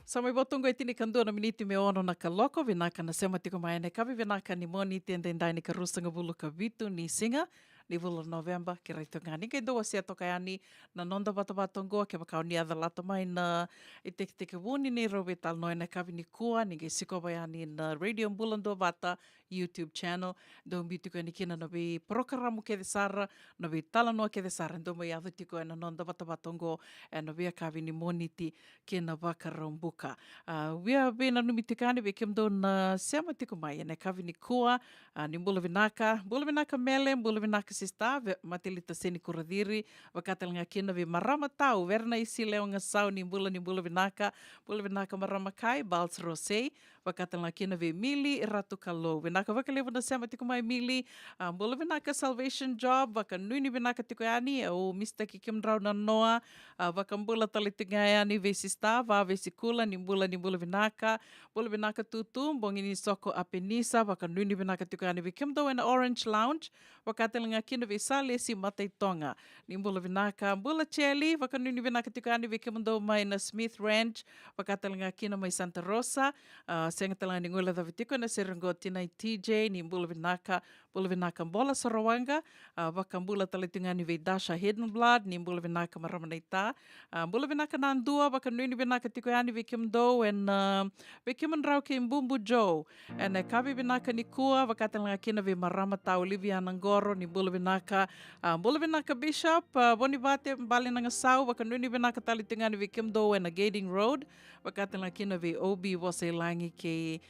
Sa mai vo tu qo e tinikadua na miniti me ono na kaloko. Vinaka na sema tiko mai ena yakavi vinaka ni Moniti edaidai, ikaruasagavulu ka vitu ni siga ni vula o Noveba. Keirau toka ga ni qai dau wasea toka yani na noda vatavata oqo, kevaka o ni a calata mai na itekitekivu ni neirau veitalanoa ena yakavi nikua, ni qai sikova yani na Radio Bula Duavata YouTube channel. Dau biu tiko yani kina na veiporokaramu kece sara, na veitalanoa kece sara e dau mai yaco tiko ena noda vatavata oqo ena veiyakavi ni Moniti kei na Vakaraubuka. A, via veinanumi tiko yani vei kemudou na sema tiko mai ena yakavi nikua. A, ni bula vinaka, bula vinaka Mele, bula vinaka sista, vei Matelita Seni Kuraciri, vaka tale ga kina vei Marama Tau, Verenaisi Leogasau, ni bula, ni bula vinaka, bula vinaka Marama Kai, Bals Rosei, vaka tale ga kina vei Mili Ratu Kalou. Vinaka vakalevu na sema tiko mai Mili. A, bula vinaka Salvation Job, vakanuinui vinaka tiko yani, au misitaki kemudrau na noa. A, vakabula tale tiko ga yani vei sista, vavei Sikula, ni bula, ni bula vinaka. Bula vinaka Tutu, bogi ni soko Apenisa, vakanuinui vinaka tiko yani vei kemudou ena Orange Lounge, vaka tale ga kina vei Salesi Mataitoga. Ni bula vinaka, bula Cheli, vakanuinui vinaka tiko yani vei kemudou mai na Smith Ranch, vaka tale ga kina mai Santa Rosa. A, sega tale ga ni guilecavi tiko ena sere oqo Tinaiti T J, ni bula vinaka. Bula vinaka Bola Sarawaqa, a, vakabula tale tiko ga yani vei Dasha Hidden Blood, ni bula vinaka marama naita. A, bula vinaka Nadua, vakanuinui vinaka tiko yani vei kemudou ena, a, vei kemudrau kei Bubu Joe. Ena yakavi vinaka nikua, vaka tale ga kina vei marama ta Olivia Naqoro, ni bula vinaka. A, bula vinaka Bishop, a, Vonivate Bale Nagasau, vakanuinui vinaka tale tiko ga yani vei kemudou ena Gairding Road, vaka tale ga kina vei O B Vosailagi kei,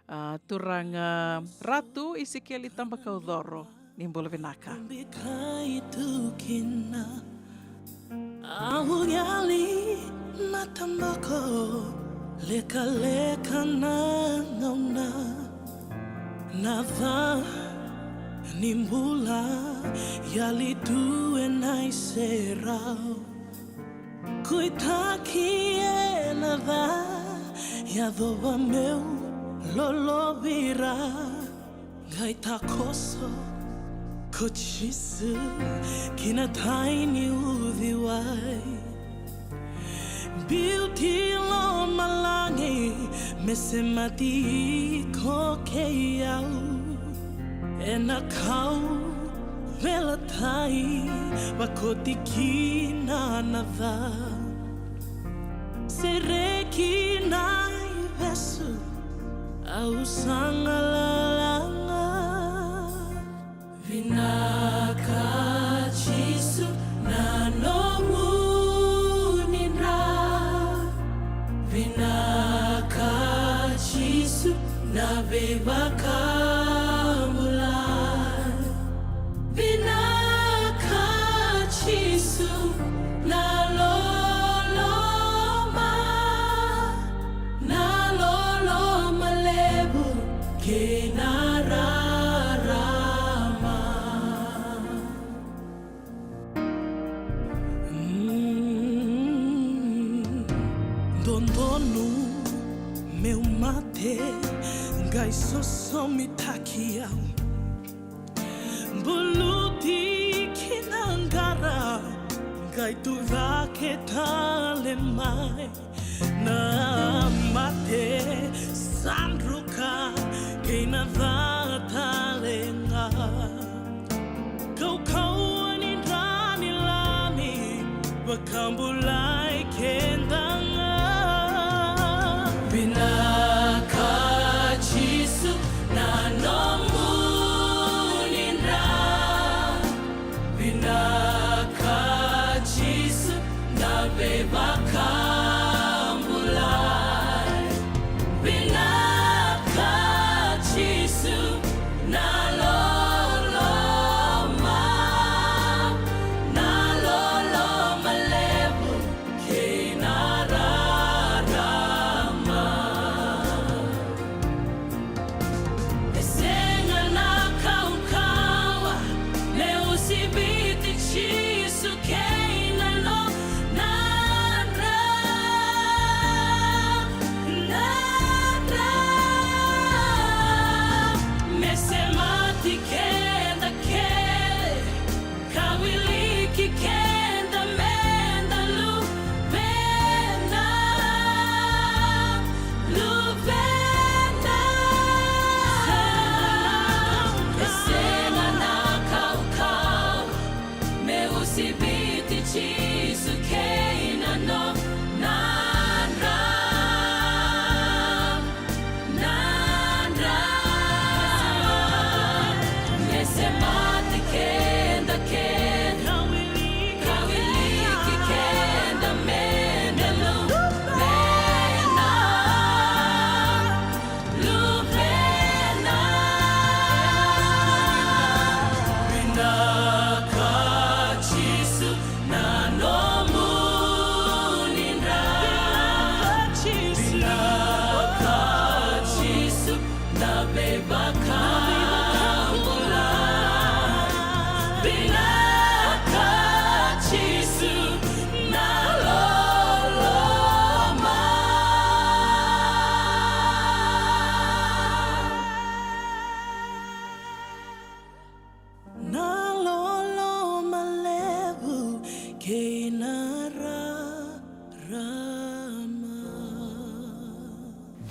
a, turaga Ratu Isikeli Tabakaucoro, ni bula vinaka. Bikai tu kina. Au yali mataboko, lekaleka na gauna. Na ca ni bula, yali tu ena iserau. Kuitaki ena ca, yacova meu lolovira. Qai takoso ko Jisu ki na tai ni uciwai. Biuti lomalagi me semati iko kei au. Ena kauveilatai vakoti kina na ca. Sereki na ivesu, au sa galala ga. Vinaka Jisu na nomuni dra. Vinaka Jisu na veivakabulai. Vinaka Jisu na loloma, na loloma levu kei na rarama. Mm, dodonu meu mate, qai sosomitaki au. Buluti ki na qara, qai tucake tale mai. Na mate sa druka kei na ca tale ga. Kaukauwa ni dra ni Lami vakabulai keda ga. Vinaka Jisu na nomuni dra. Vinaka Jisu na veivakabulai.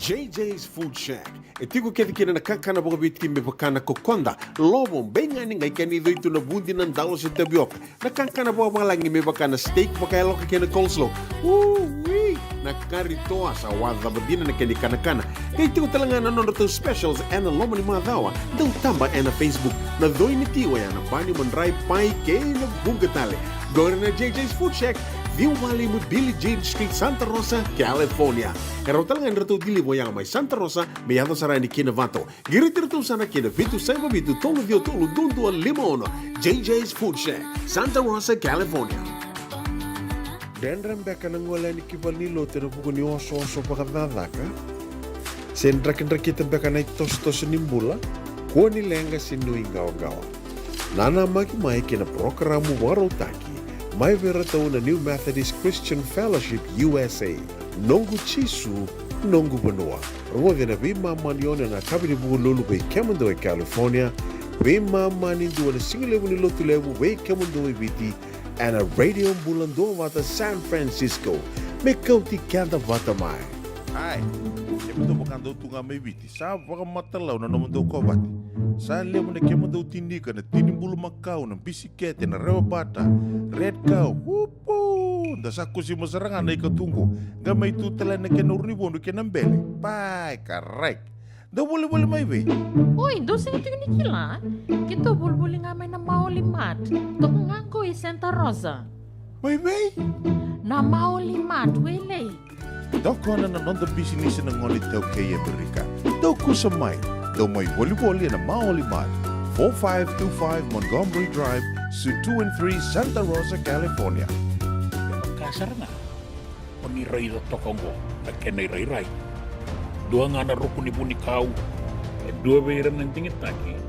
J J's Food Shack. E tiko kece kina na kakana vakaviti me vaka na kokoda, lovo, beigani, qai kena icoi tu na vudi, na dalo se tavioka. Na kakana vakavalagi me vaka na steak vakayaloka kei na coleslaw. Ui! Na kari toa sa wacava dina na kena ikanakana. Qai tiko tale ga na nodratou specials ena loma ni macawa. Dau taba ena Facebook. Na coi ni ti oya na bani, madrai, pai kei na vuqa tale. Qori na J J's Food Shack, ciwa walu lima Billie Jean Street, Santa Rosa, California. E rawa tale ga ni ratou deliver oya mai Santa Rosa me yaco sara yani ki Novato. Qiriti iratou sara ki na vitu saiva vitu tolu ciwa tolu dua dua lima ono. J J's Food Shack, Santa Rosa, California. Dredre beka na gole yani ki valenilotu ena vuku ni osooso vakacakacaka? Se drakidrakita beka na itosotoso ni bula? Kua ni leqa se nuiqawaqawa. Nanamaki mai ki na parokaramu vakarautaki mai vei iratou na New Methodist Christian Fellowship U S A, Noqu Jisu, Noqu Vanua. Rogoci ena veimama ni ono ena yakavi ni Vukelulu vei kemudou e California, veimama ni dua ena sigalevu ni Lotulevu vei kemudou e Viti, ena Radio Bula Duavata San Francisco, me kauti keda vata mai. Ai, kemudou vaka dou tu ga mai Viti, sa vakamatailalai na nomudou kovate. Sa levu na kemudou tinika, na tini bulumakau, na bisikete, na rewabata, red cow, upu! Da sa kusima sara ga na ika tu qo, qai mai tu tale na kena urunivodu kei na bele. Pai, karai. Dou volivoli mai vei? Oi, dou sega tiko ni kila? Keitou volivoli ga mai na Maoli Mart. Toka ga qo i Santa Rosa. Mai vei? Na Maoli Mart, Wailei. Tokona na noda bisinisi na gone iTaukei e Amerika. Dou kusa mai. Dou mai volivoli ena Maoli Mart, four five two five Montgomery Drive, Suite two and three, Santa Rosa, California. Ka sara ga o ni raica toka oqo na kena irairai. Dua ga na ruku ni vunikau, e dua vei ira na digitaki,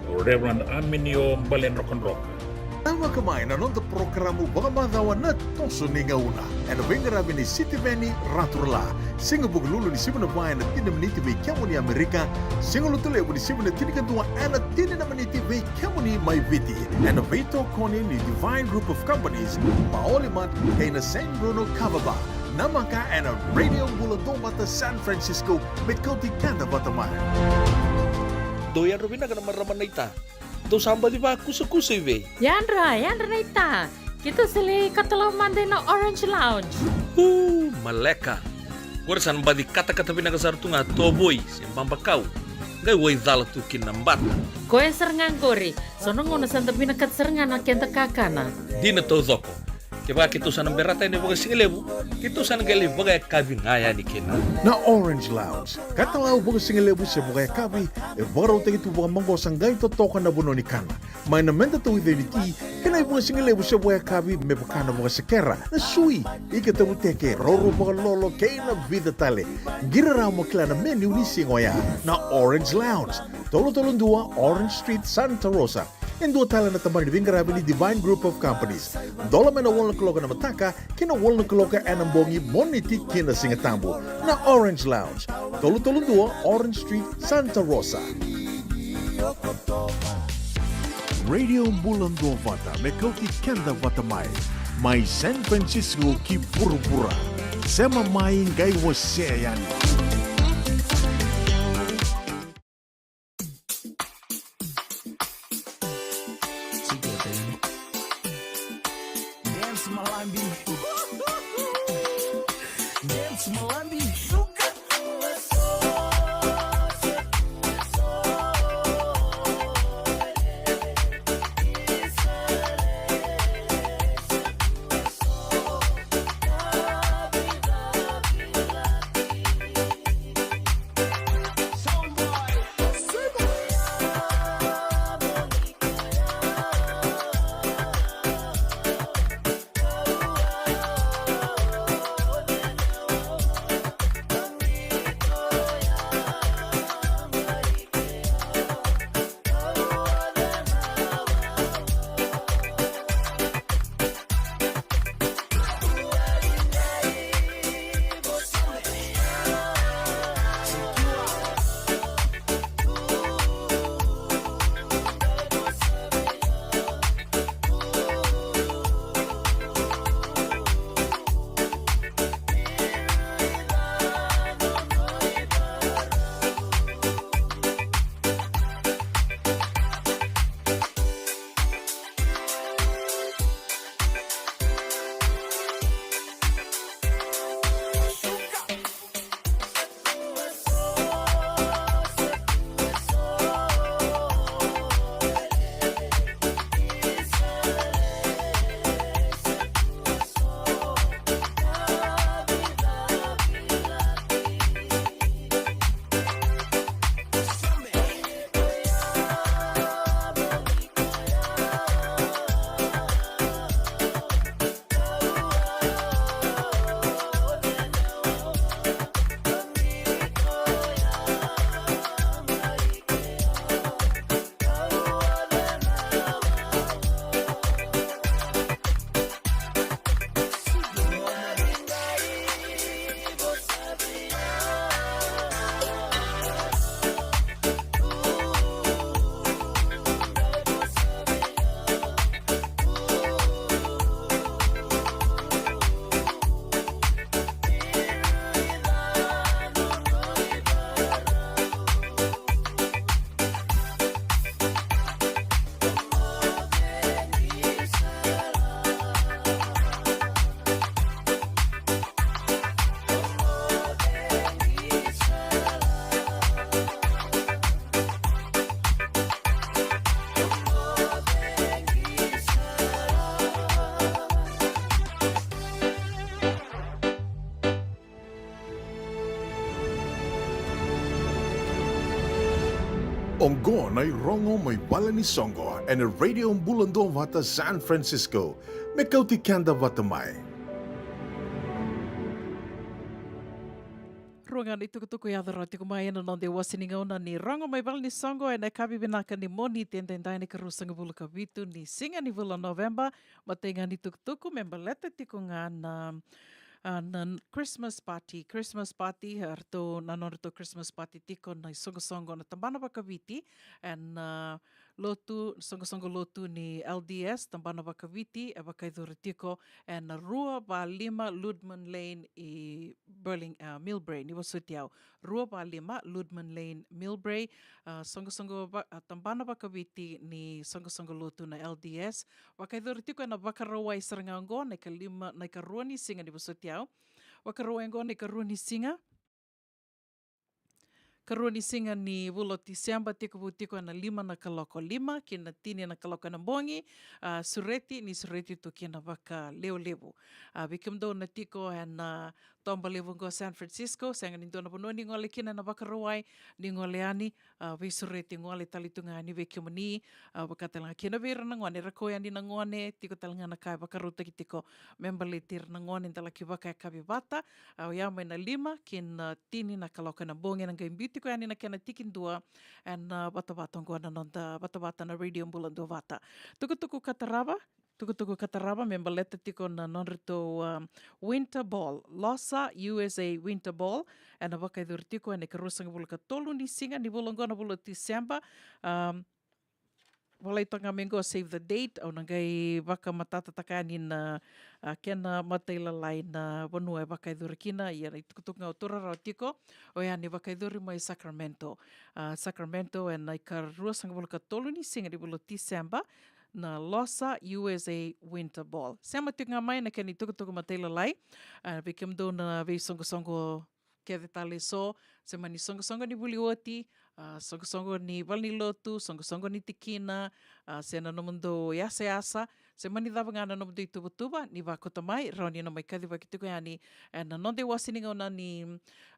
o Reverend Aminio Baledrokadroka. Tavaka mai na noda parokaramu vakamacawa Na Toso ni Gauna, ena veiqaravi nei Sitiveni Raturala. Siga Vukelulu ni sivi na va ena tini na miniti vei kemuni Amerika, Siga Lotulevu ni sivi na tinikadua ena tini na miniti vei kemuni mai Viti, ena veitokoni ni Divine Group of Companies, Maoli Mart kei na San Bruno Kava Bar. Namaka ena Radio Bula Duavata San Francisco, me kauti keda vata mai. Dou yadra vinaka na marama naita. Dou sa baci vakusakusa i vei? Yadra, yadra naita. Keitou sa lai katalau mada ena Orange Lounge. Uu, maleka. Qori sa na baci katakata vinaka sara tu ga tovoi se babakau, qai wai cala tu kina na bata. Koya sara ga qori. So na gauna sa da vinakata sara ga na keda kakana. Dina taucoko. Kevaka keitou sa na berata yani vakasigalevu, keitou sa na qai lai vakayakavi ga yani kina. Na Orange Lounge, katalau vakasigalevu se vakayakavi, e vakarautaki tu vakamaqosa, qai totoka na vanua ni kana. Mai na meda tauica ni ti, kei na ivakasigalevu se vakayakavi me vaka na vakasekera, na sui, ika tavuteke, roro vakalolo kei na vica tale. Qiri rawa mo kila na menu ni siga oya. Na Orange Lounge, tolu tolu dua Orange Street, Santa Rosa. E dua tale na tabana ni veiqaravi ni Divine Group of Companies. Dola mai na walu na kaloko ena mataka ki na walu na kaloko ena bogi, Moniti ki na Sigatabu. Na Orange Lounge, tolu tolu dua Orange Street, Santa Rosa. Radio Bula Duavata, me kauti keda vata mai, mai San Francisco ki vuravura. Sema mai, qai wasea yani. Dance Malambi. Dance Malambi. Oqo na irogo mai vale ni soqo ena Radio Bula Duavata San Francisco. Me kauti keda vata mai. Rua ga na itukutuku e yaco rawa tiko mai ena noda iwase ni gauna ni rogo mai vale ni soqo ena yakavi vinaka ni Moniti edaidai na ikaruasagavulu ka vitu ni siga ni vula Noveba. Matai ga ni tukutuku me baleta tiko ga na, a, na Christmas party. Christmas party, a, ratou na nodratou Christmas party tiko na isoqosoqo na tabana vakaviti ena, a, lotu, soqosoqo lotu ni L D S, tabana vakaviti, e vakaicuru tiko ena rua va lima Ludman Lane i Burling-, a, Millbrae, ni vosoti au. Rua va lima Ludman Lane, Millbrae, a, soqosoqo va-, a, tabana vakaviti ni soqosoqo lotu na L D S. Vakaicuru tiko ena Vakarauwai sara ga oqo, na ikalima, na ikarua ni siga ni vosoti au. Vakarauwai oqo na ikarua ni siga. Karua ni siga ni vula o Tiseba, tekivu tiko ena lima na kaloko lima ki na tini na kaloko ena bogi, a, sureti, ni sureti tu kina vakalevulevu. A, vei kemudou na tiko ena, a, toba levu oqo San Francisco, sega ni dua na vanua ni gole kina ena Vakarauwai, ni gole yani, a, veisureti gole tale tu ga yani vei kemuni, a, vaka tale ga kina vei ira na gone, ra kau yani na gone, tiko tale ga na ka e vakarautaki tiko me baleti ira na gone, da laki vakayakavi vata, a, oya mai na lima ki na tini na kaloko ena bogi, ena qai biu tiko yani na kena tikidua ena, a, vatavata oqo na noda vatavata na Radio Bula Duavata. Tukutuku ka tarava, tukutuku ka tarava me baleta tiko na nodratou, a, Winter Ball, Losa U S A Winter Ball, ena vakaicuru tiko ena ikaruasagavulu ka tolu ni siga ni vula oqo na vula o Tiseba. A, volai toka ga mai oqo save the date, au na qai vakamatatataka yani na, a, kena matailalai na vanua e vakaicuru kina, ia na itukutuku ga au taura rawa tiko, oya ni vakaicuru mai Sacramento. A, Sacramento ena ikaruasagavulu ka tolu ni siga ni vula o Tiseba, na Losa U S A Winter Ball. Sema tiko ga mai na kena itukutuku matailalai, a, vei kemudou na veisoqosoqo kece tale eso, se mani soqosoqo ni vuli oti, a, soqosoqo ni valenilotu, soqosoqo ni tikina, a, se na nomudou yasayasa, se mani cava ga na nomudou ituvatuva, ni vakauta mai, rawa ni na mai kacivaki tiko yani ena noda iwase ni gauna ni,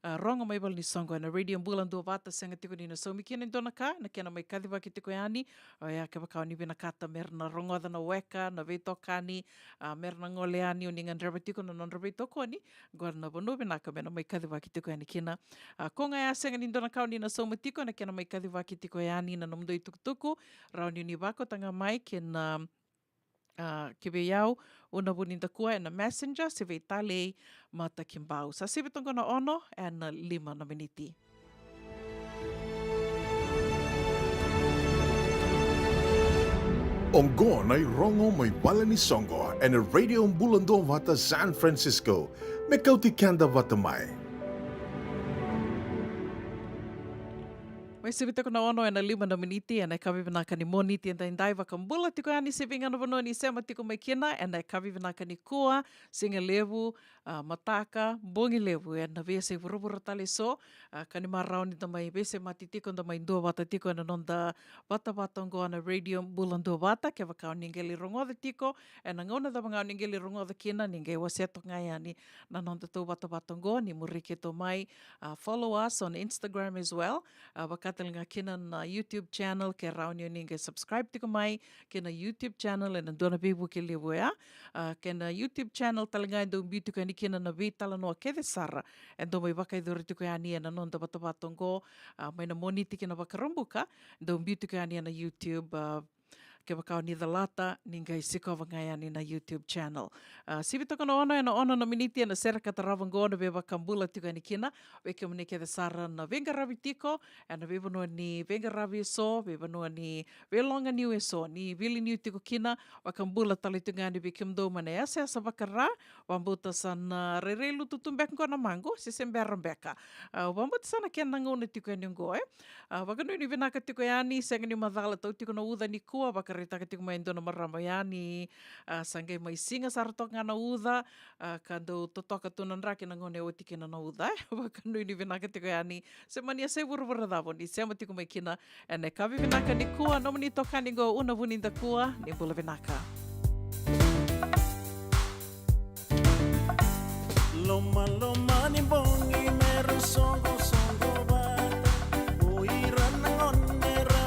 a, rogo mai vale ni soqo ena Radio Bula Duavata, sega tiko ni na saumi kina e dua na ka, na kena mai kacivaki tiko yani, oya kevaka o ni vinakata me ra na rogoca na weka, na veitokani, a, me ra na gole yani, o ni gadreva tiko na nodra veitokoni, oqo na vanua vinaka me na mai kacivaki tiko yani kina. A, ko ga ya sega ni dua na ka o ni na sauma tiko, na kena mai kacivaki tiko yani na nomudou itukutuku, rawa ni o ni vakauta ga mai kei na, a, ki vei au, Una Vunidakua ena Messenger, se veitalei Matakibau. Sa sivi toqo na ono ena lima na miniti. Oqo na irogo mai vale ni soqo ena Radio Bula Duavata San Francisco. Me kauti keda vata mai. Mai sivi toka na ono ena lima na miniti ena yakavi vinaka ni Moniti edaidai. Vakabula tiko yani se vei ga na vanua ni sema tiko mai kina ena yakavi vinaka nikua, siga levu, a, mataka, bogi levu ena veiyasai vuravura tale eso, a, ka ni marau ni da mai veisemati tiko, da mai duavata tiko ena noda vatavata oqo na Radio Bula Duavata. Kevaka o ni qai lai rogoca tiko ena gauna cava ga o ni qai lai rogoca kina, ni qai wasea toka ga yani na noda tou vatavata oqo, ni muri keitou mai, a, follow us on Instagram as well. A, vaka tale ga kina na YouTube channel, ke rawa ni o ni qai subscribe tiko mai kei na YouTube channel ena dua na veivuke levu oya. A, kei na YouTube channel tale ga e dau biu tiko yani kina na veitalanoa kece sara e dau mai vakaicuru tiko yani ena noda vatavata oqo, a, mai na Moniti ki na Vakaraubuka, dau biu tiko yani ena YouTube, a, kevaka o ni calata, ni qai sikova ga yani na YouTube channel. A, sivi toka na ono ena ono na miniti ena sere ka tarava oqo na veivakabula tiko yani kina vei kemuni kece sara na veiqaravi tiko ena veivanua ni veiqaravi eso, veivanua ni veiloganiu eso, ni veiliutaki tiko kina, vakabula tale tiko ga yani vei kemudou mai na yasayasa vaka-Ra, vabauta sa na rairai lutu tu beka oqo na maqu, se se bera beka. A, vabauta sa na kena gauna tiko yani oqo, e. A, vakanuinui vinaka tiko yani, sega ni macala tau tiko na uca nikua, vakaraitaka tiko mai e dua na marama yani, a, sa qai mai siga sara toka ga na uca, a, ka dau totoka tu na draki na gauna e oti kina na uca, e. Vakanuinui vinaka tiko yani, se mani yasai vuravura cava o ni sema tiko mai kina ena yakavi vinaka nikua, nomuni itokani oqo Una Vunidakua, ni bula vinaka. Lomaloma ni bogi me ra soqosoqo vata, o ira na gone ra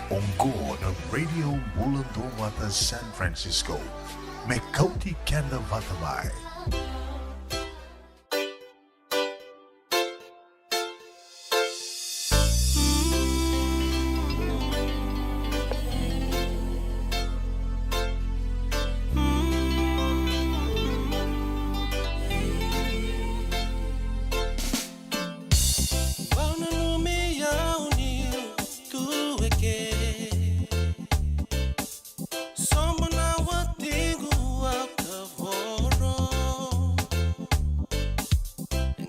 Oqo na Radio Bula Duavata San Francisco, me kauti keda vata mai. Vau nanumi au niu tu eke. Sobo na watiqu au tavoro.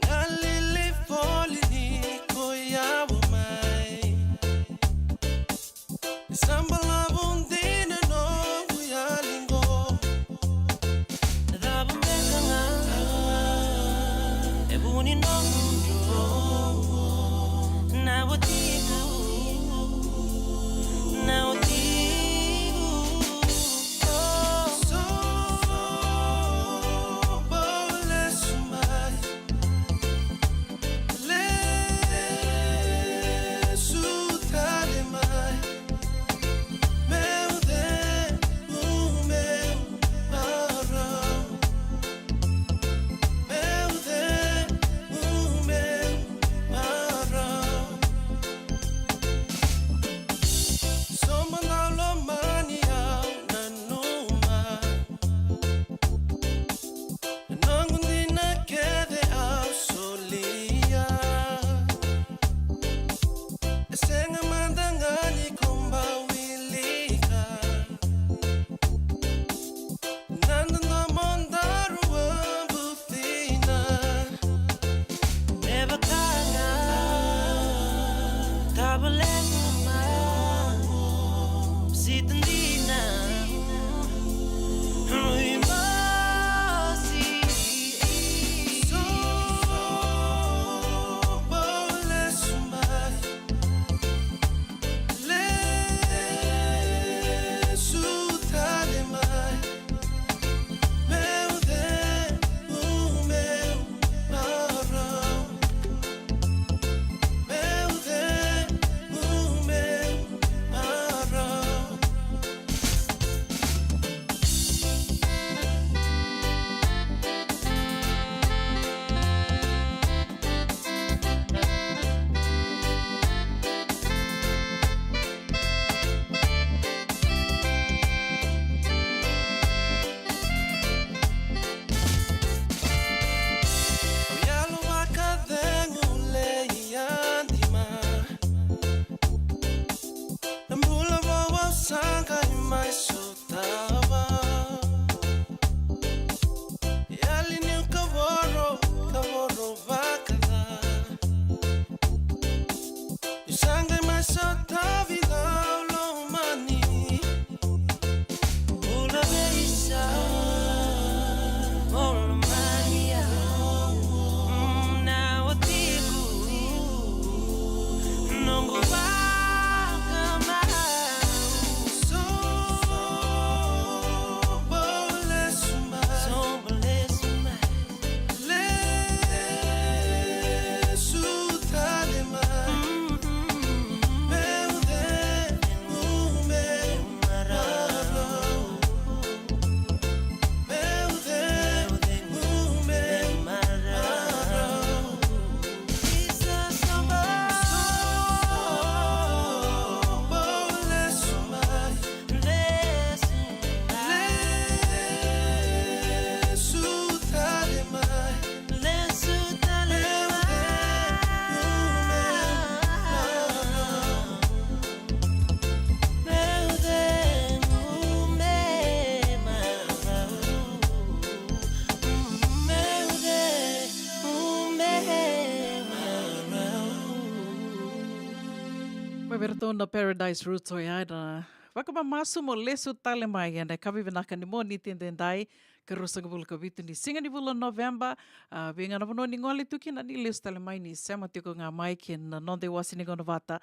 Galili voli ni ko yawa mai. Sa balavu dina noqu yali qo. Na cava beka ga e vu ni noqu dro. Na watiqu, na watiqu. Oh, so, so, bau lesu mai. Lesu tale mai. Meu cegu, meu marau. Meu cegu, meu marau. Vei ratou na Paradise Roots oya na vakamamasu mo lesu tale mai ena yakavi vinaka ni Moniti edaidai, ka ruasagavulu ka vitu ni siga ni vula o Noveba. A, vei ga na vanua ni gole tu kina ni lesu tale mai ni sema tiko ga mai kina noda iwase ni gauna vata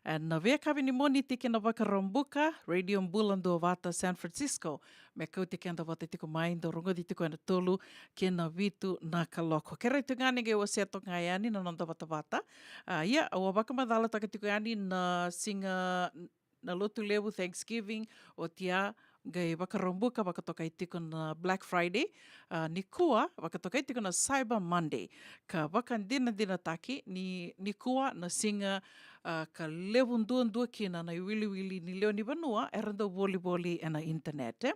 ena veiyakavi ni Moniti kina Vakaraubuka, Radio Bula Duavata San Francisco. Me kauti keda vata tiko mai, dau rogoci tiko ena tolu kina vitu na kaloko. Kerea tu ga ni qai wasea toka ga yani na noda vatavata. A, ia, au a vakamacalataka tiko yani na siga na Lotulevu Thanksgiving, oti ya qai Vakaraubuka vakatokai tiko na Black Friday. A, nikua vakatokai tiko na Cyber Monday. Ka vakadinadinataki ni nikua na siga, a, ka levu duadua kina na iwiliwili ni lewe ni vanua era dau volivoli ena internet, e?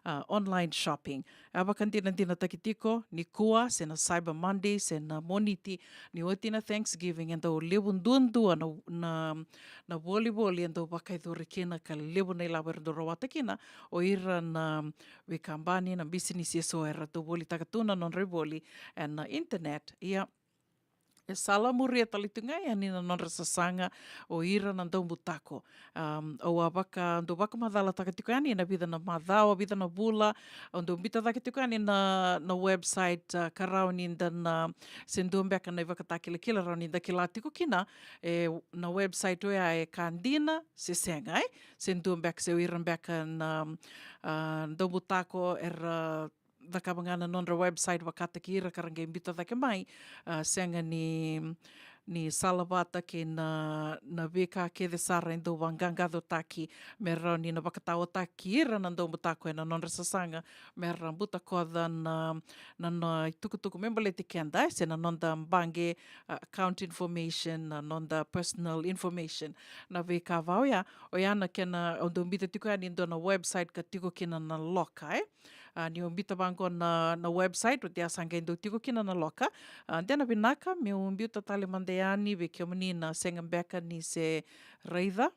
A, online shopping. A vakadinadinataki tiko nikua se na Cyber Monday se na Moniti ni oti na Thanksgiving, e dau levu duadua na, na, na volivoli e dau vakayacori kina, ka levu na ilavo era dau rawata kina o ira na veikabani, na bisinisi eso era dau volitaka tu na nodra ivoli ena internet. Ia, e sala muria tale tu ga yani na nodra sasaga o ira na daubutako. Um, au a vaka, dau vakamacalataka tiko yani ena vica na macawa, vica na vula, au dau biuta cake tiko yani na, na website, a, ka rawa ni da na, se dua beka na ivakatakilakila rawa ni da kila tiko kina, e, na website oya e ka dina se sega, e? Se dua beka, se o ira beka na, a, daubutako era cakava ga na nodra website vakataki ira ka ra qai biuta cake mai, a, sega ni, ni salavata kei na, na veika kece sara e dau vaqaqacotaki me rawa ni na vakataotaki ira na daubutako ena nodra sasaga me ra butakoca na, na, na itukutuku me baleti keda, e, se na noda baqe, a, account information, na noda personal information. Na veika va oya, oya na kena, au dau biuta tiko yani e dua na website ka tiko kina na loka, e? A, ni o biuta vaqo na, na website, oti ya sa qai dau tiko kina na loka. A, de na vinaka meu biuta tale mada yani vei kemuni na sega beka ni se raica.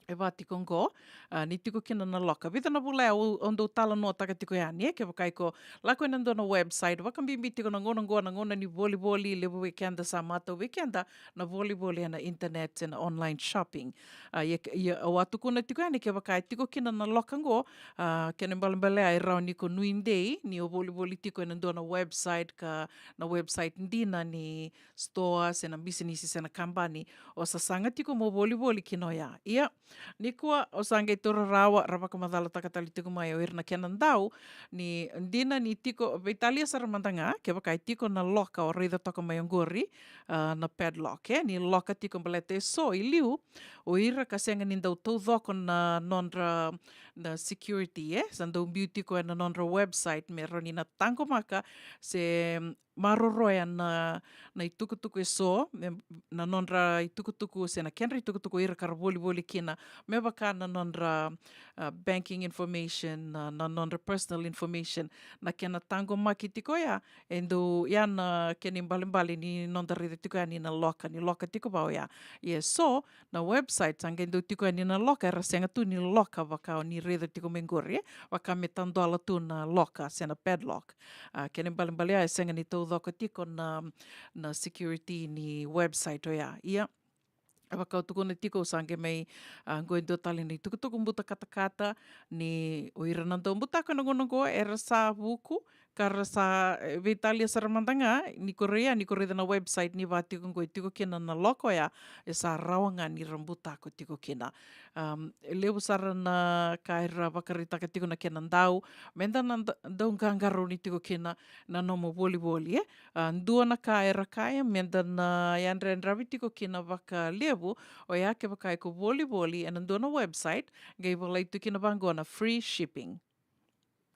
E va tiko qo, a, ni tiko kina na loka. Vica na vula ya au, au dau talanoataka tiko yani, e, kevaka iko lako ena dua na website, vakabibi tiko na gauna qo, na gauna ni volivoli, levu vei keda sa matau vei keda na volivoli ena internet, ena online shopping. A, ia, ia, au a tukuna tiko yani kevaka e tiko kina na loka qo, a, kena ibalebale e rawa ni ko nuidei ni o volivoli tiko ena dua na website, ka na website dina ni stoa, se na bisinisi, se na kabani o sasaga tiko mo volivoli kina oya. Ia, nikua au sa qai taura rawa, ra vakamacalataka tale tiko mai o ira na kena dau, ni dina ni tiko, veitalia sara mada ga kevaka e tiko na loka o raica toka mai oqori, a, na padlock, e, ni loka tiko, baleta eso i liu o ira ka sega ni dau taucoko na nodra, na security, e, sa dau biu tiko ena nodra website me rawa ni na taqomaka se maroroya na, na itukutuku eso, me, na nodra itukutuku se na kedra itukutuku o ira ka ra volivoli kina, me vaka na nodra, a, banking information, na, na nodra personal information. Na kena taqomaki tiko ya, e dau, ya na kena ibalebale ni noda raica tiko yani na loka, ni loka tiko va oya. Ia so na website sa qai dau tiko yani na loka, era sega tu ni loka vaka o ni raica tiko mai qori, e, vaka me tadola tu na loka se na padlock. A, kena ibalebale ya e sega ni taucoko tiko na, na security ni website oya. Ia, vaka au tukuna tiko, au sa qai mai, a, qo e dua tale na itukutuku buta katakata ni o ira na daubutako ena gauna qo era sa vuku, ka ra sa, e, veitalia sara mada ga, ni ko raica, ni ko raica na website ni va tiko qo e tiko kina na loka oya, e sa rawa ga ni ra butako tiko kina. Am, e levu sara na ka era vakaraitaka tiko na kena dau, meda na da-, dau qaqarauni tiko kina na nomu volivoli, e. A, dua na ka era kaya meda na yadrayadravi tiko kina vakalevu, oya kevaka iko volivoli ena dua na website, qai volai tu kina vaqo na free shipping.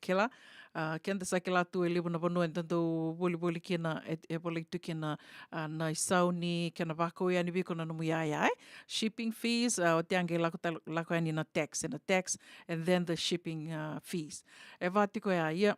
Kila, a, keda sa kila tu e levu na vanua eda dau volivoli kina, e, e volai tu kina, a, na isau ni kena vakau yani vei iko na nomu iyaya, e. Shipping fees, a, oti ya qai lako tal-, lako yani na tax, e, na tax, and then the shipping, a, fees. E va tiko ya, ia,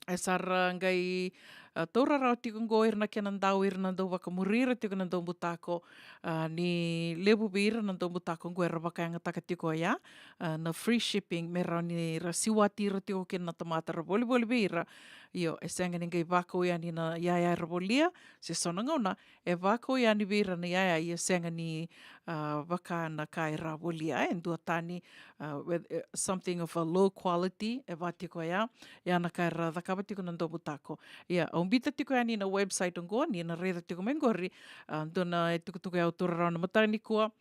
e sa ra qai, a, taura rawa tiko oqo ira na kena dau, ira na dau vakamuri ira tiko na daubutako, a, ni levu vei ira na daubutako oqo era vakayagataka tiko oya, a, na free shipping me rawa ni ra siwati ira tiko kina na tamata ra volivoli vei ira. Io, e sega ni qai vakau yani na yaya era volia, se so na gauna e vakau yani vei ira na yaya ia sega ni, a, vaka na ka era volia, e duatani, a, with, e, something of a low quality, e va tiko oya, ia na ka era cakava tiko na daubutako. Ia, au biuta tiko yani na website oqo, ni na raica tiko mai qori, a, dua na itukutuku e au taura rawa na mataka nikua.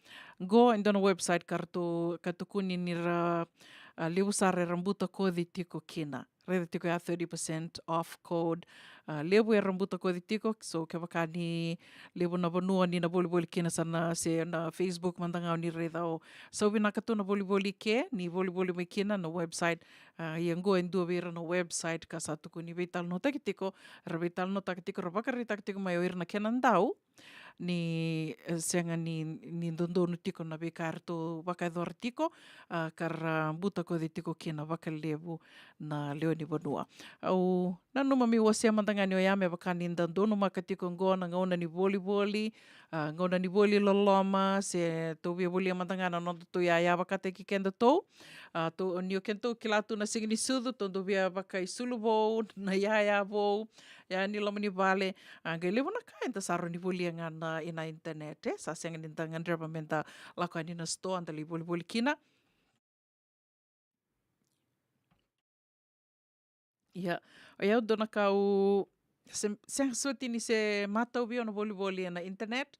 Qo e dua na website ka ratou, ka tukuni ni ra, a, levu sara era butakoci tiko kina. Raica tiko ya thirty percent off code. A, levu era butakoci tiko, so kevaka ni levu na vanua ni na volivoli kina sa na, se na Facebook mada ga o ni raica o sau vinaka tu na volivoli ke, ni volivoli mai kina na website. A, ia qo e dua vei ira na website ka sa tukuni veitalanoataki tiko, ra veitalanoataka tiko, ra vakaraitaka tiko mai o ira na kena dau, ni, e, sega ni, ni dodonu tiko na veika eratou vakayacora tiko, a, ka ra butakoci tiko kina vakalevu na lewe ni vanua. Au nanuma meu wasea mada ga ni oya me vaka ni da donumaka tiko oqo na gauna ni volivoli, a, gauna ni voli loloma, se tou via volia mada ga na nodatou yaya vakataki kedatou. A, tou, ni o kedatou kila tu na siga ni sucu, tou dau via vakaisulu vou, na yaya vou, yaya ni loma ni vale. A, qai levu na ka eda sa rawa ni volia ga na, ina internet, e. Sa sega ni da gadreva me da lako yani na sitoa, da lai volivoli kina. Ia, o yau dua na ka au se, sega soti ni se matau vei au na volivoli ena internet.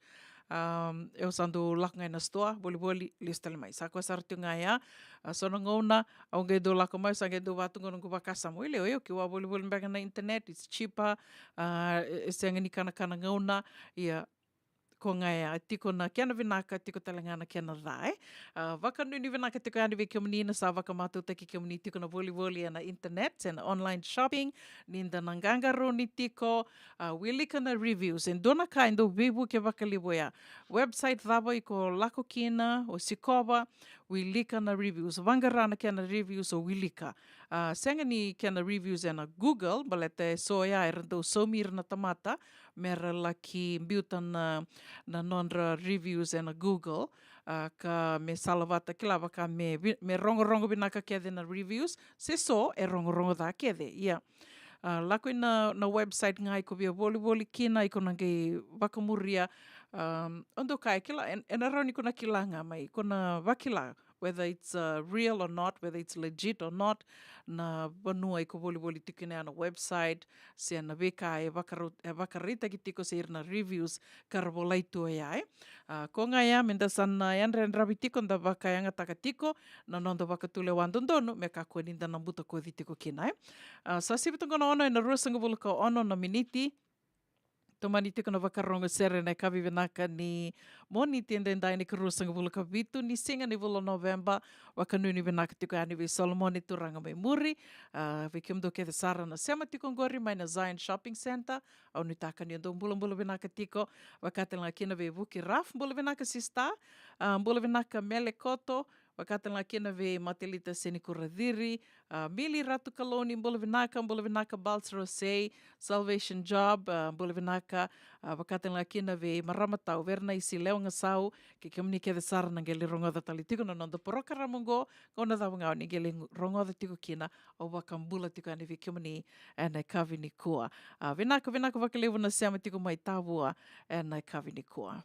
Am, au sa dau lako ga ena sitoa, volivoli, lesu tale mai. Sa koya sara tiko ga ya. A, so na gauna, au qai dau lako mai, sa qai dau vaka tu ga noqu vakasama. Wele, o yau, ke au a volivoli beka na internet, it's cheaper, a, e, e sega ni kanakana gauna, ia, ko ga ya, tiko na kena vinaka, tiko tale ga na kena ca, e. A, vakanuinui vinaka tiko yani vei kemuni na sa vakamatautaki kemuni tiko na volivoli ena internet, se na online shopping, ni da na qaqarauni tiko, a, wilika na reviews. E dua na ka e dau veivuke vakalevu oya. Website cava iko lako kina, o sikova, wilika na reviews. Vaqara na kena reviews o wilika. A, sega ni kena reviews ena Google, baleta e so ya era dau saumi ira na tamata, me ra laki biuta na, na nodra reviews ena Google, a, ka me salavata kila vaka me vi-, me rogorogo vinaka kece na reviews, se so e rogorogo ca kece, ia. A, lako ina, na website ga iko via volivoli kina, iko na qai vakamuria, am, o dau kaya kila, en-, ena rawa ni ko na kila ga mai, ko na vakila, whether it's, uh, real or not, whether it's legit or not, na vanua iko volivoli tiko kina, na website, se na veika e vakara-, e vakaraitaki tiko se ira na reviews ka ra volai tu oya, e. A, ko ga ya, me da sa na yadrayadravi tiko, da vakayagataka tiko na noda vakatulewa dodonu, me kakua ni da na butakoci tiko kina, e. A, sa sivi tu ga na ono ena ruasagavulu ka ono na miniti. Tomani tiko na Vakarogo Sere ena yakavi vinaka ni Moniti edaidai, na ikaruasagavulu ka vitu ni siga ni vula o Noveba. Vakanuinui vinaka tiko yani vei Solomone Turaga mai muri. A, vei kemudou kece sara na sema tiko oqori mai na Zion Shopping Centre, au nuitaka ni o dou bulabula vinaka tiko. Vaka tale ga kina vei Vuki Raf, bula vinaka sista. A, bula vinaka Mele Koto. Vaka tale ga kina vei Matelita Senikura Ciri, a, Mili Ratu Kalou, ni bula vinaka, bula vinaka Bals Rosei, Salvation Job, a, bula vinaka, a, vaka tale ga kina vei marama tau Vernaisi Lewa Gasau, kei kemuni kece sara na qai lai rogoca tale tiko na noda porokaramu oqo, gauna cava ga o ni qai lai rogoca tiko kina, au vakabula tiko yani vei kemuni ena yakavi nikua. A, vinaka, vinaka vakalevu na sema tiko mai Tavua ena yakavi nikua.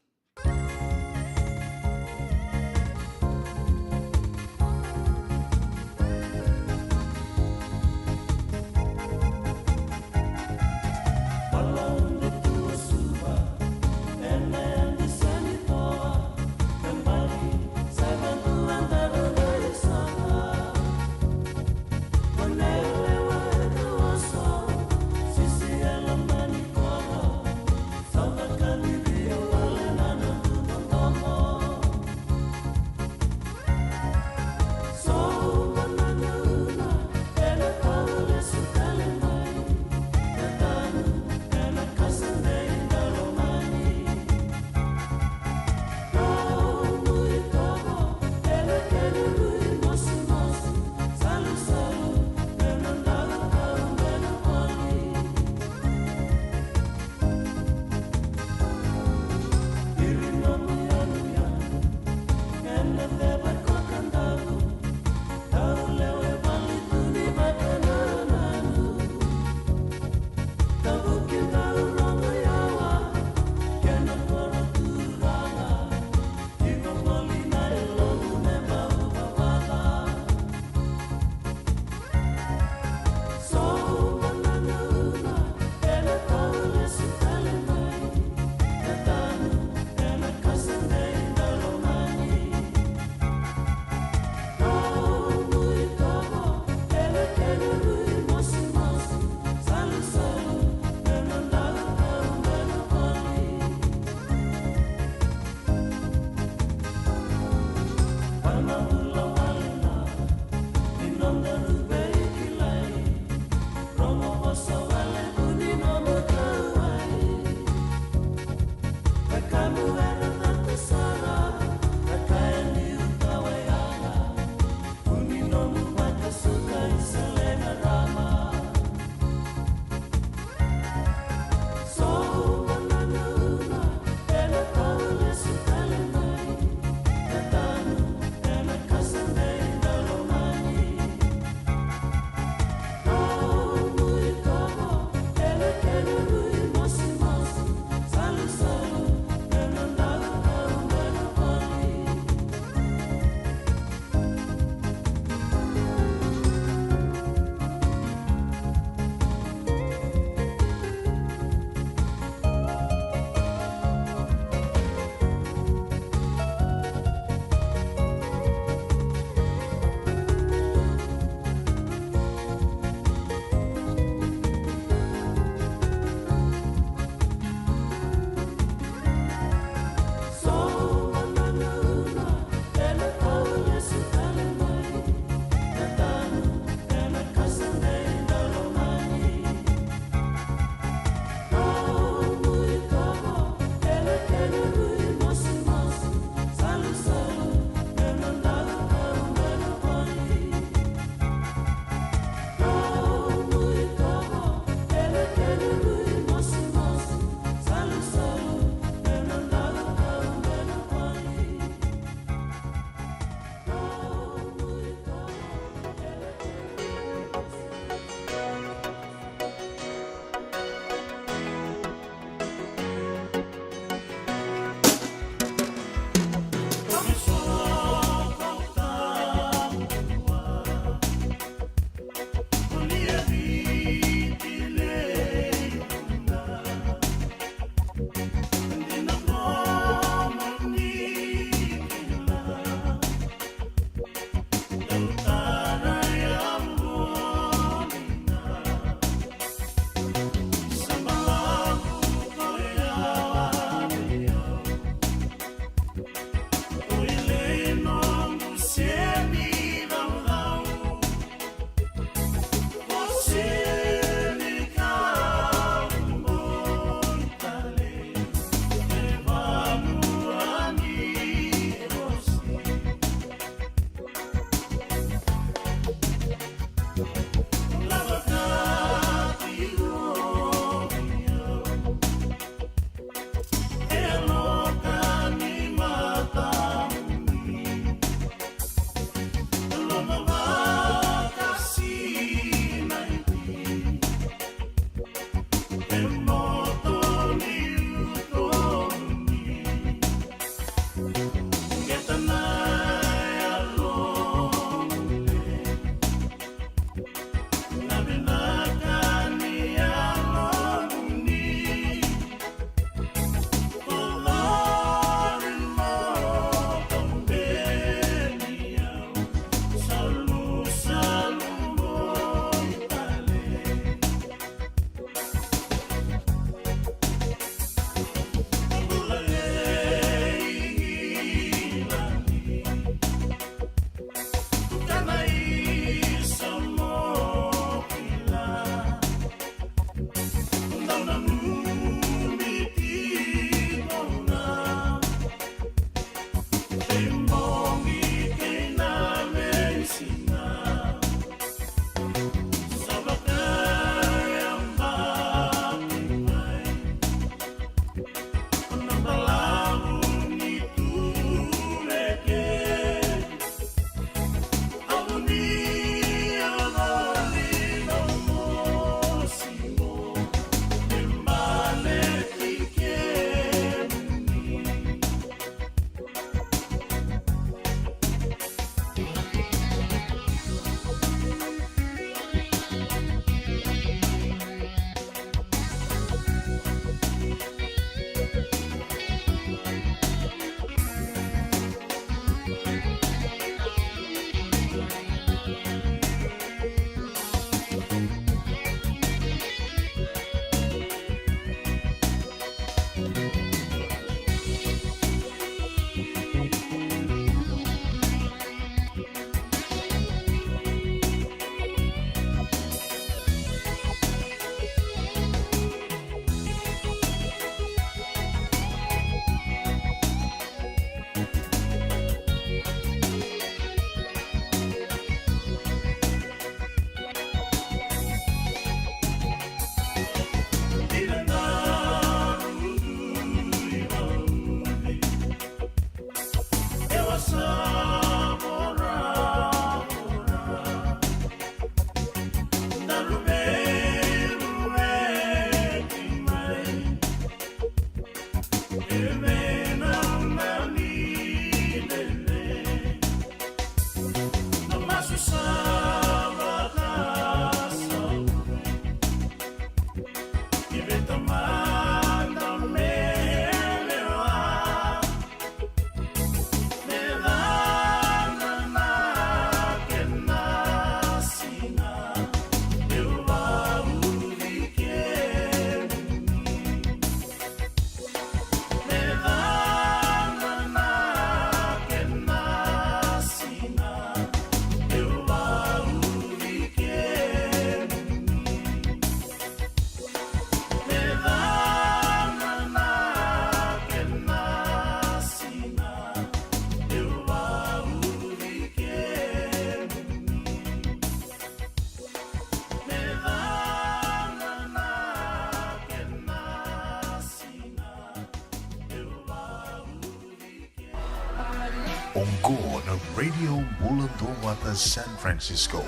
Oqo na Radio Bula Duavata San Francisco,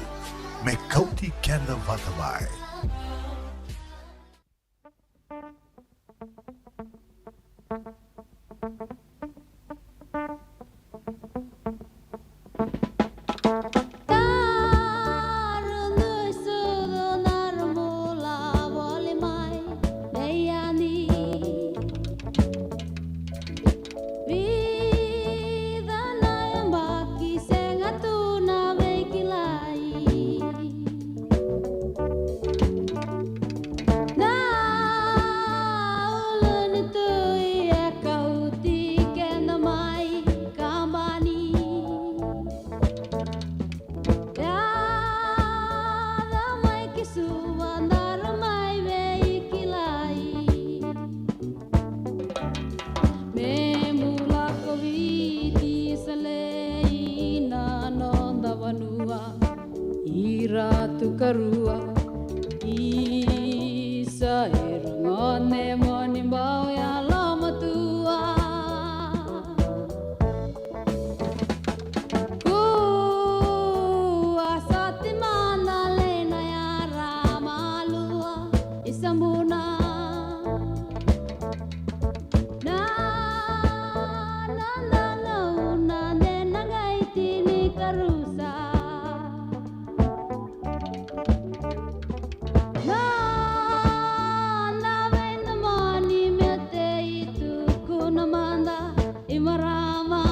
me kauti keda vata mai. Vica na yabaki sega tu na veikilai. Na ulunitu e kauti keda mai kabani. Yaco mai ki Suva, daru mai veikilai. Me bula ko Viti, sa lei na noda vanua. Ira tu karua, isa, ira gone mo ni bau yalomatua. Kua soti mada lei na yara malua i Sabuna. Na, na, na, na, na, de na qai tini karusa. Na, na vei na moni me tei tukuna mada i marama.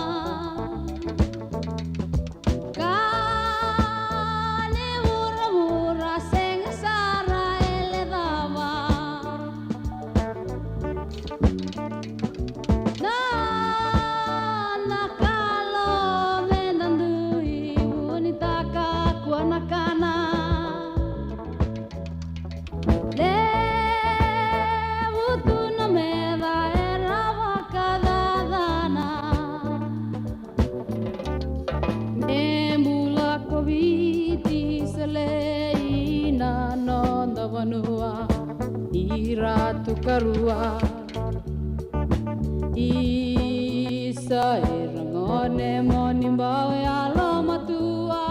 Ka ni vuravura sega sara e lecava. Na, na kalo me da dui vunitaka kua na kana. Levu tu na meca era vakacacana. Me bula ko Viti, sa lei na noda vanua. Ira tu karua, isa, ira gone mo ni bau yalomatua.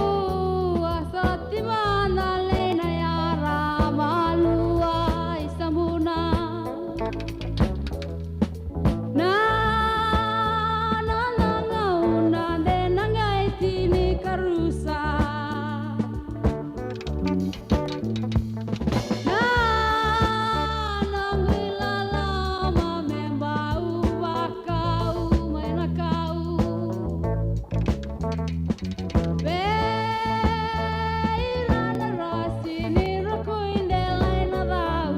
Kua soti mada lei na yara malua i Sabuna. Na, na, na, gauna de na qai tini karusa. Na, na, guilalama me bau vakau mai na kau. Vei ira na rasi ni rokoi delai na cau.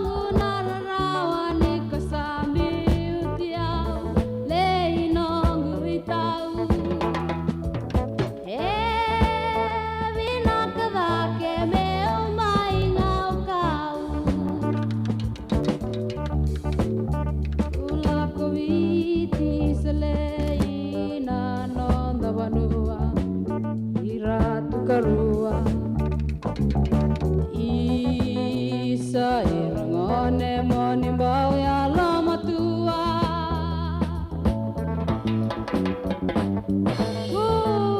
Noqu na rarawa ni ko sa biuti au, lei noqu itau. E vinaka cake meu mai gaukau. Bula ko Viti, sa lei na noda vanua. Ira tu karua, isa, ira gone mo ni bau yalomatua.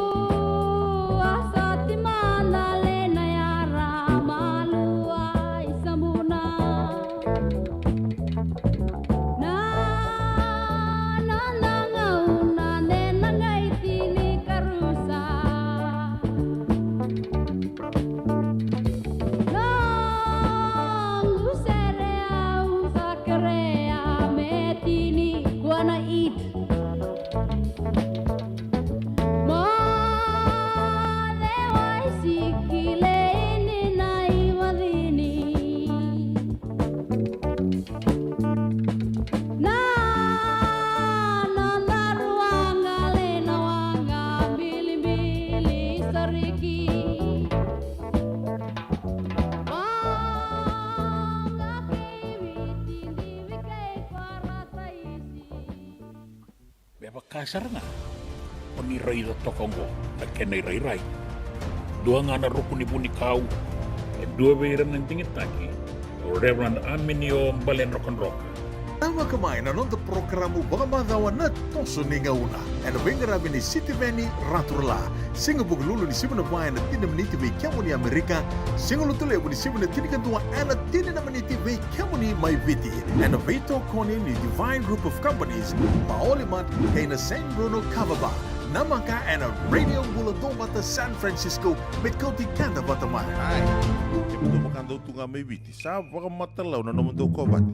Kua soti mada lei na yara malua i Sabuna. Na, na, na, gauna de na qai tini karusa. Noqu sere au sa kerea me tini kua na it. Mo de wai siki lei ni na ivacini. Na, na, na ruaga lei na waqa bilibili sariki. Waqa kei Viti, divi kei Kua Rataisi. Me vaka sara ga o ni raica toka oqo na kena irairai. Dua ga na ruku ni vunikau, e dua vei ira na digitaki, o Reverend Aminio Baledrokadroka. Tavaka mai na noda porokaramu vakamacawa na Toso ni Gauna, ena veiqaravi ni Sitiveni Raturala. Siga Vukelulu ni sivi na va ena tini na miniti vei kemuni Amerika. Siga Lotulevu ni sivi na tinikadua ena tini na miniti vei kemuni mai Viti, ena veitokoni ni Divine Group of Companies, Maoli Mart, kei na San Bruno Kava Bar. Namaka ena Radio Bula Duavata San Francisco, me kauti keda vata mai. Ai, kemudou vakadau tu ga mai Viti, sa vakamatalau na nomudou kovate.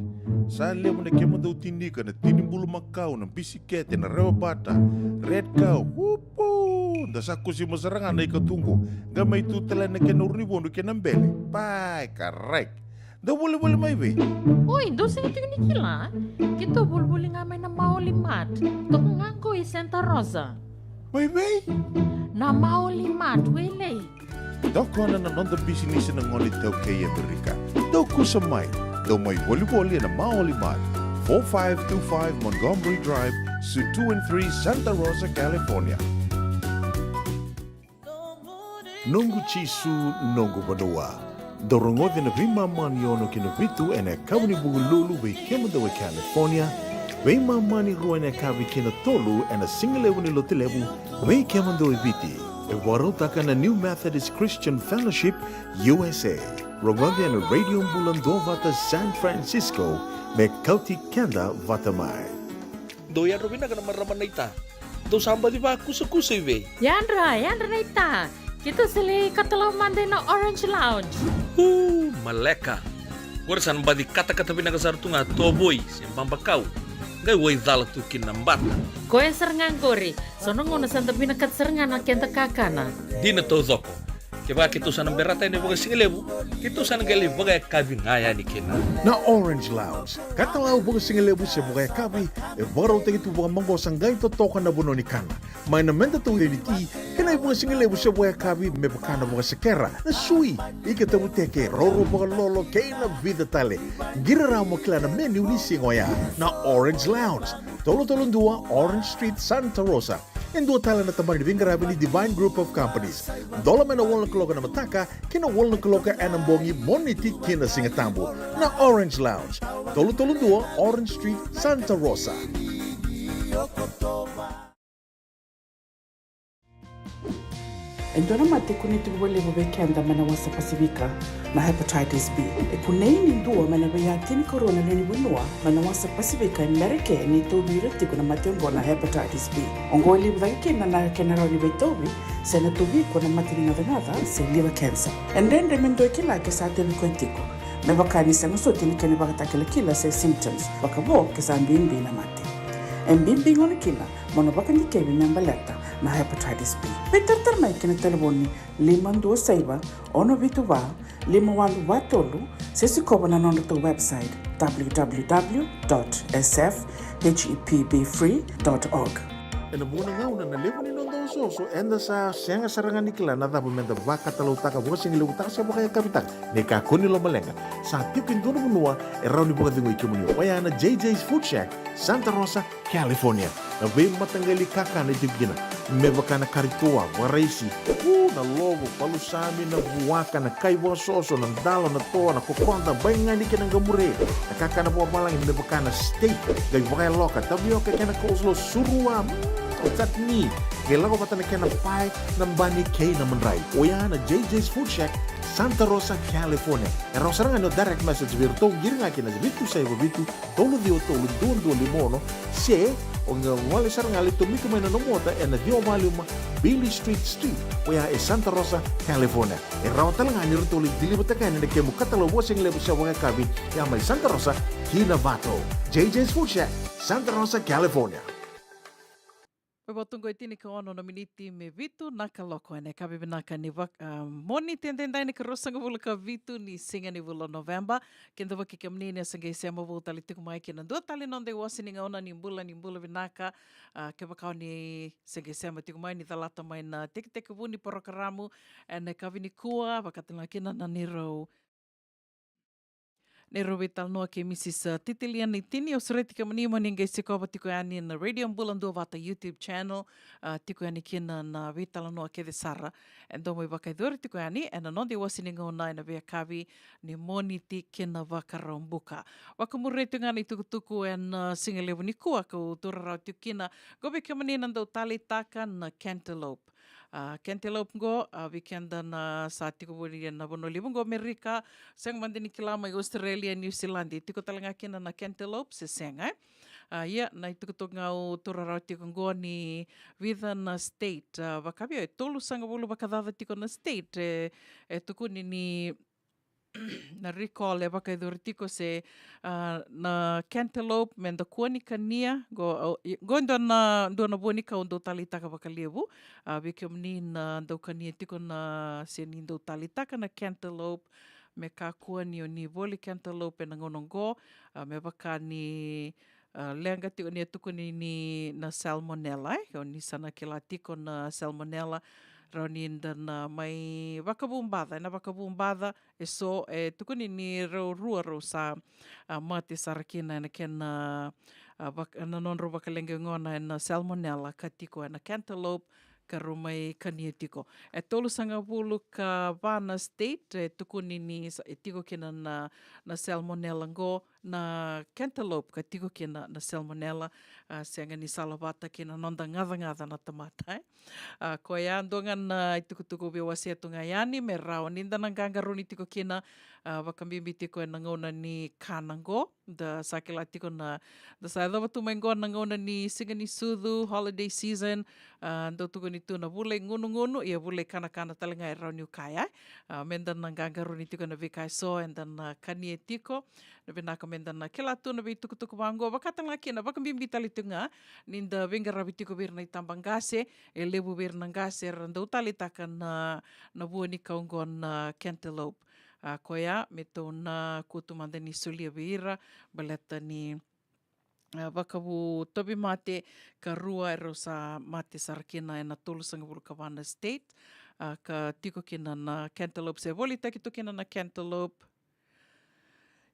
Sa levu na kemudou tinika, na tini bulumakau, na bisikete, na rewa bata, Red Cow, upu! Da sa kusima sara ga na ikatuqu. Qai mai tu tale na kena uru ni vodu kei na bele. Pai, karai. Dau volivoli mai vei? Oi, dou sega tiko ni kila? Keitou volivoli ga mai na Maoli Mart. Toka ga qo i Santa Rosa. Mai vei? Na Maoli Mart, Wailei. Tokona na noda bisinisi na gone iTaukei e Amerika. Dou kusa mai. Dou mai volivoli ena Maoli Mart, four five two five Montgomery Drive, Suite two and three, Santa Rosa, California. Noqu Jisu, noqu vanua. Dou rogoci na veimama ni ono ki na vitu ena yakavi ni Vukelulu vei kemudou e California, veimama ni rua ena yakavi ki na tolu ena sigalevu ni Lotulevu vei kemudou e Viti. E vakarautaka na New Methodist Christian Fellowship U S A. Rogoci ena Radio Bula Duavata San Francisco, me kauti keda vata mai. Dou yadra vinaka na marama naita. Dou sa baci vakusakusa i vei? Yadra, yadra naita. Keitou sa lai katalau mada ina Orange Lounge. Uu, maleka. Qori sa na baci katakata vinaka sara tu ga tovoi se babakau. Qai wai cala tu kina na bata. Koya sara ga qori. So na gauna sa da vinakata sara ga na keda kakana. Dina taucoko. Kevaka keitou sa na berata yani vakasigalevu, keitou sa na qai lai vakayakavi ga yani kina. Na Orange Lounge, katalau vakasigalevu se vakayakavi, e vakarautaki tu vakamaqosa qai totoka na vanua ni kana. Mai na meda taucoko ni ti, kei na ivakasigalevu se vakayakavi me vaka na vakasekera, na sui, ika tavuteke, roro vakalolo, kei na vica tale. Qiri rawa mo kila na menu ni siga oya. Na Orange Lounge, tolu tolu dua Orange Street, Santa Rosa. E dua tale na tabana ni veiqaravi ni Divine Group of Companies. Dola mai na walu na kaloko ena mataka ki na walu na kaloko ena bogi, Moniti ki na Sigatabu. Na Orange Lounge, tolu tolu dua Orange Street, Santa Rosa. E dua na mate e kunei tiko vakalevu vei keda mai na wasa Pasifika, na hepatitis B. E kunei ni dua mai na veiyaya tinikarua na lewe ni vanua mai na wasa Pasifika e Merika ni tauvi ira tiko na mate oqo na hepatitis B. Oqo e levu cake kina na kena rawa ni veitauvi se na tauvi iko na mate ni gacagaca se liver cancer. E dredre me dua e kila ke sa tauvi koya tiko, me vaka ni sega soti na kena ivakatakilakila se symptoms, vakavo ke sa bibi na mate. E bibi gona kina mo na vakadikevi me baleta na hepatitis B. Veitaratara mai ki na talevoni lima dua saiva, ono vitu va, lima walu va tolu, se sikova na nodratou website, w w w dot s f h e p b free dot org. Ena vuqa na gauna na levu ni noda osooso, eda sa sega sara ga ni kila na cava meda vakatalautaka, vakasigalevu taka se vakayakavi taka. Ni kakua ni lomaleqa, sa tiko e dua na vanua e rawa ni vakacegui kemuni, oya na J J's Food Shack, Santa Rosa, California. Na veimataqali kakana e tiko kina, me vaka na kari toa, vakaraisi, u, na lovo, palusami, na vuaka, na kai vakasoso, na dalo, na toa, na kokoda, baigani kei na qamure, na kakana vakavalagi me vaka na steak, qai vakayaloka, tavioka kei na coleslaw, surua, mm, o chutney, qai lako vata na kena pae, na bani kei na madrai. Oya na J J's Food Shack, Santa Rosa, California. E rawa sara ga ni o direct message vei iratou, qiri ga kina vitu saiva vitu, tolu ciwa tolu dua dua lima ono, se o gole sara ga lai tomika mai na nomu ota ena ciwa va lima Beale Street Suite, oya e Santa Rosa, California. E rawa tale ga ni ratou lai deliver-taka yani na kemu katalau vakasigalevu se vakayakavi, ya mai Santa Rosa ki Novato. J J's Food Shack, Santa Rosa, California. Me vaka tu qo e tinikaono na miniti me vitu na kaloko ena yakavi vinaka ni vak-, a, Moniti edaidai ni ka ruasagavulu ka vitu ni siga ni vula o Noveba. Kidavaki kemuni ni o se qai sema vou tale tiko mai ki na dua tale na noda iwase ni gauna ni bula, ni bula vinaka. A, kevaka o ni se qai sema tiko mai ni calata mai na tekitekivu ni porokaramu ena yakavi nikua, vakatalega kina na neirau Neirau veitalanoa kei Mrs, a, Titilia Naitini, au sureti kemuni mo ni qai sikova tiko yani na Radio Bula Duavata YouTube channel, a, tiko yani kina na veitalanoa kece sara e dau mai vakayacori tiko yani ena noda iwase ni gauna ena veiyakavi ni Moniti kei na Vakaraubuka. Vakamuria tiko ga na itukutuku ena, a, siga levu nikua kau taura rawa tiko kina, qo vei kemuni na dau taleitaka na cantaloupe. A, cantaloupe qo, a, vei keda na sa tiko voli ena vanua levu qo Amerika, sega mada ni kila mai Australia, New Zealand, e tiko tale ga kina na cantaloupe se sega, e? A, ia, na itukutuku ga au taura rawa tiko qo ni vica na state, a, vakaviau e tolusagavulu vakacaca tiko na state, e, e tukuni ni na recall e vakayacori tiko se, a, na cantaloupe me da kua ni kania, qo, au, i, qo e dua na, dua na vua ni kau dau taleitaka vakalevu, a, vei kemuni na dau kania tiko na, se ni dau taleitaka na cantaloupe, me kakua ni o ni voli cantaloupe ena gauna qo, a, me vaka ni, a, leqa tiko ni a tukuni ni na salmonella, e? O ni sa na kila tiko na salmonella, rawa ni da na mai vakavubaca, ena vakavubaca, e so, e tukuni ni rau rua rau sa, a, mate sara kina ena kena, a, vak-, na nodrau vakaleqai gona ena salmonella ka tiko ena cantaloupe, ka rau mai kania tiko. E tolusagavulu ka va na state, e tukuni ni sa, e tiko kina na, na salmonella qo, na cantaloupe ka tiko kina na salmonella, a, sega ni salavata kina noda gacagaca na tamata, e. A, koya dua ga na itukutuku veiwasea tu ga yani, me rawa ni da na qaqarauni tiko kina, a, vakabibi tiko ena gauna ni kana qo, da sa kila tiko na, da sa yacova tu mai qo na gauna ni siga ni sucu, holiday season, a, dau tukuni tu na vula i gunugunu, ia vula i kanakana tale ga e rawa niu kaya, e. A, me da na qaqarauni tiko ena veika e so, eda na kania tiko, na vinaka me da na kila tu na veitukutuku vaqo, vaka tale ga kina, vakabibi tale tu ga, ni da veiqaravi tiko vei ira na itabaqase, e levu vei ira na qase era dau taleitaka na, na vua ni kau qo na cantaloupe. A, koya, me tou na kutu mada ni solia vei ira, baleta ni, a, vakavu tauvimate, ka rua erau sa mate sara kina ena tolusagavulu ka va na state, a, ka tiko kina na cantaloupe, se volitaki tu kina na cantaloupe,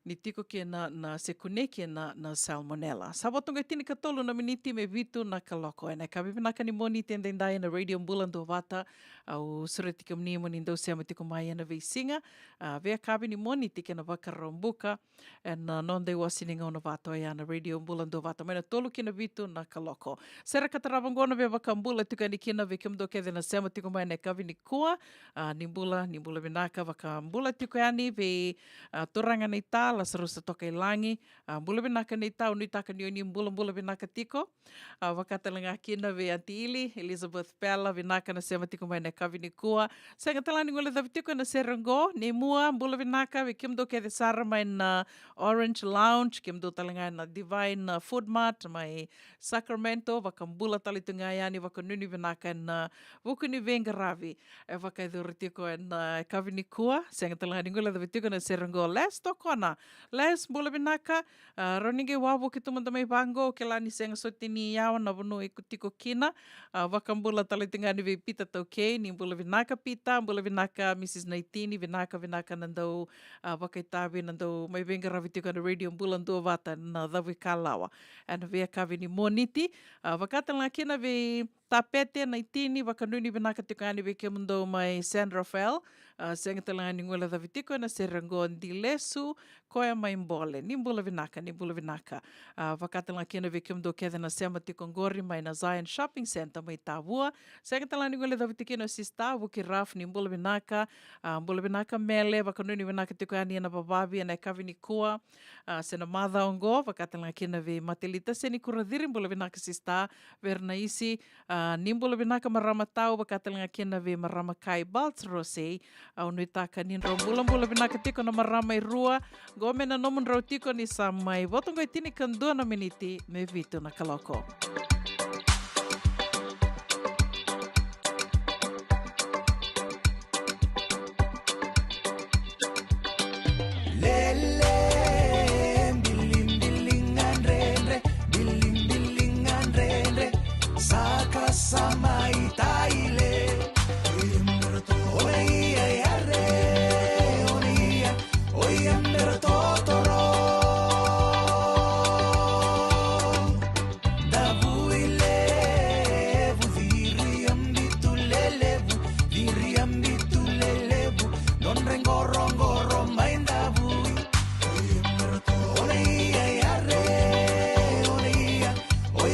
ni tiko kina na, se kunei kina na salmonella. Sa vo tu ga e tinikatolu na miniti me vitu na kaloko. Ena yakavi vinaka ni Moniti edaidai ena Radio Bula Duavata, au sureti kemuni mo ni dau sema tiko mai ena veisiga, a, veiyakavi ni Moniti kei na Vakaraubuka, ena, a, noda iwase ni gauna vata oya na Radio Bula Duavata mai na tolu ki na vitu na kaloko. Sere ka tarava qo na veivakabula tiko yani kina vei kemudou kece na sema tiko mai ena yakavi nikua, a, ni bula, ni bula vinaka, vakabula tiko yani vei, a, turaga naita, Lasarusa Tokailagi, a, bula vinaka naita, au nuitaka ni o ni bulabula vinaka tiko, a, vaka tale ga kina vei Aunty Ili, Elizabeth Pela, vinaka na sema tiko mai ena yakavi nikua. Sega tale ga ni guilecavi tiko ena sere qo, Neimua, bula vinaka, vei kemudou kece sara mai na Orange Lounge, kemudou tale ga ena Divine, a, Food Mart, mai Sacramento, vakabula tale tu ga yani, vakanuinui vinaka ena vuku ni veiqaravi e vakayacori tiko ena, a, yakavi nikua. Sega tale ga ni guilecavi tiko ena sere qo, Les Tokona. Les, bula vinaka, a, rawa ni qai wavoki tu mada mai vaqo, kila ni sega soti ni yawa na vanua iko tiko kina, a, vakabula tale tu ga yani vei Pita Taukei, ni bula vinaka Pita, bula vinaka Mrs Naitini, vinaka, vinaka na dau, a, vakaitavi na dau mai veiqaravi tiko ena Radio Bula Duavata na cavuikalawa ena veiyakavi ni Moniti, a, vaka tale ga kina vei Tapete Naitini, vakanuinui vinaka tiko yani vei kemudou mai San Rafael, a, sega tale ga ni guilecavi tiko ena sere qo, Dilesu, koya mai Bole, ni bula vinaka, ni bula vinaka. A, vaka tale ga kina vei kemudou kece na sema tiko qori mai na Zion Shopping Centre mai Tavua, sega tale ga ni guilecavi tiko kina o Sista Vuki Raf, ni bula vinaka, a, bula vinaka Mele, vakanuinui vinaka tiko yani ena vavavi ena yakavi nikua, a, se na macawa qo, vaka tale ga kina vei Matelita Senikura Ciri, bula vinaka Sista, vei ira na isi, a, ni bula vinaka marama Tau, vaka tale ga kina vei marama Kai Baltz Rosei, au nuitaka ni drau bulabula vinaka tiko na marama e rua, qo me na nomudrau tiko ni sa mai vo tu qo e tinikadua na miniti me vitu na kaloko. Lele, bilibiliga dredre, bilibiliga dredre, saka sa mai taile. Oia, oia, oia, oia, oia, oia, oia,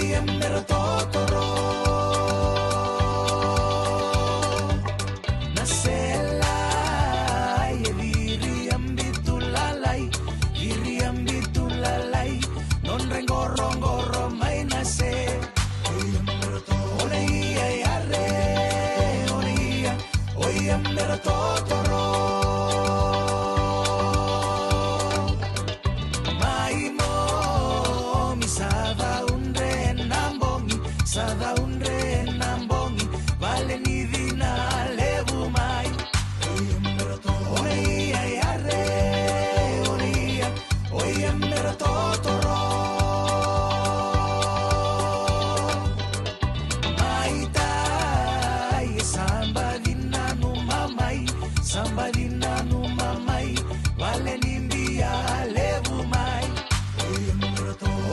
Ia mera totoro. Na sela e viri a bitu lalai, viri a bitu lalai, nodra qoroqoro mai na se. Ona ia yare, ona ia, oia mera totoro. Mai momi sa caudre na bogi, sa caudre na bogi, vale ni cina levu mai. Ona ia yare, ona ia, oia mera totoro. Mai tai e sa baci nanuma mai, sa baci nanuma mai, vale ni bia levu mai.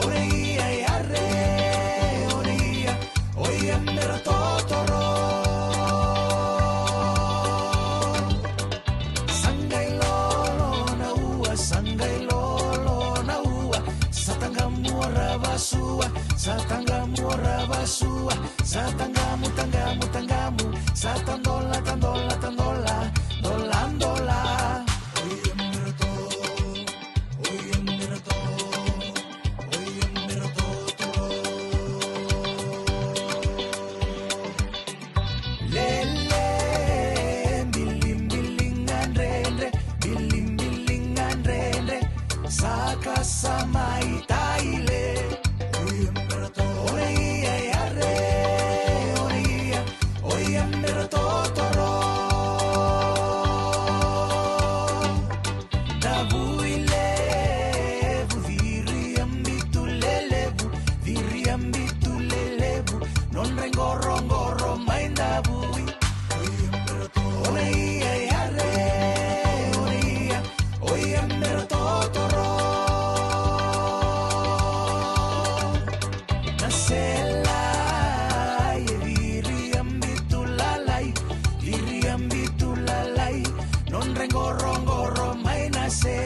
Ona ia yare, ona ia, oia mera totoro. Sa qai lolo na ua, sa qai lolo na ua, sa taqamu ra vasua, sa taqamu ra vasua, sa taqamu, taqamu, taqamu, sa tadola, tadola, tadola, dola, dola. Lele, bili, bili, gadredre, bili, bili, gadredre, sa kasa mai taile. Ona ia yare, ona ia, oia mera totoro. Davui levu, viri a bitu lelevu, viri a bitu lelevu, nodra qoroqoro mai davui. Ona ia yare, ona ia, oia mera totoro. Na sela e viri a bitu lalai, viri a bitu lalai, nodra qoroqoro mai na se.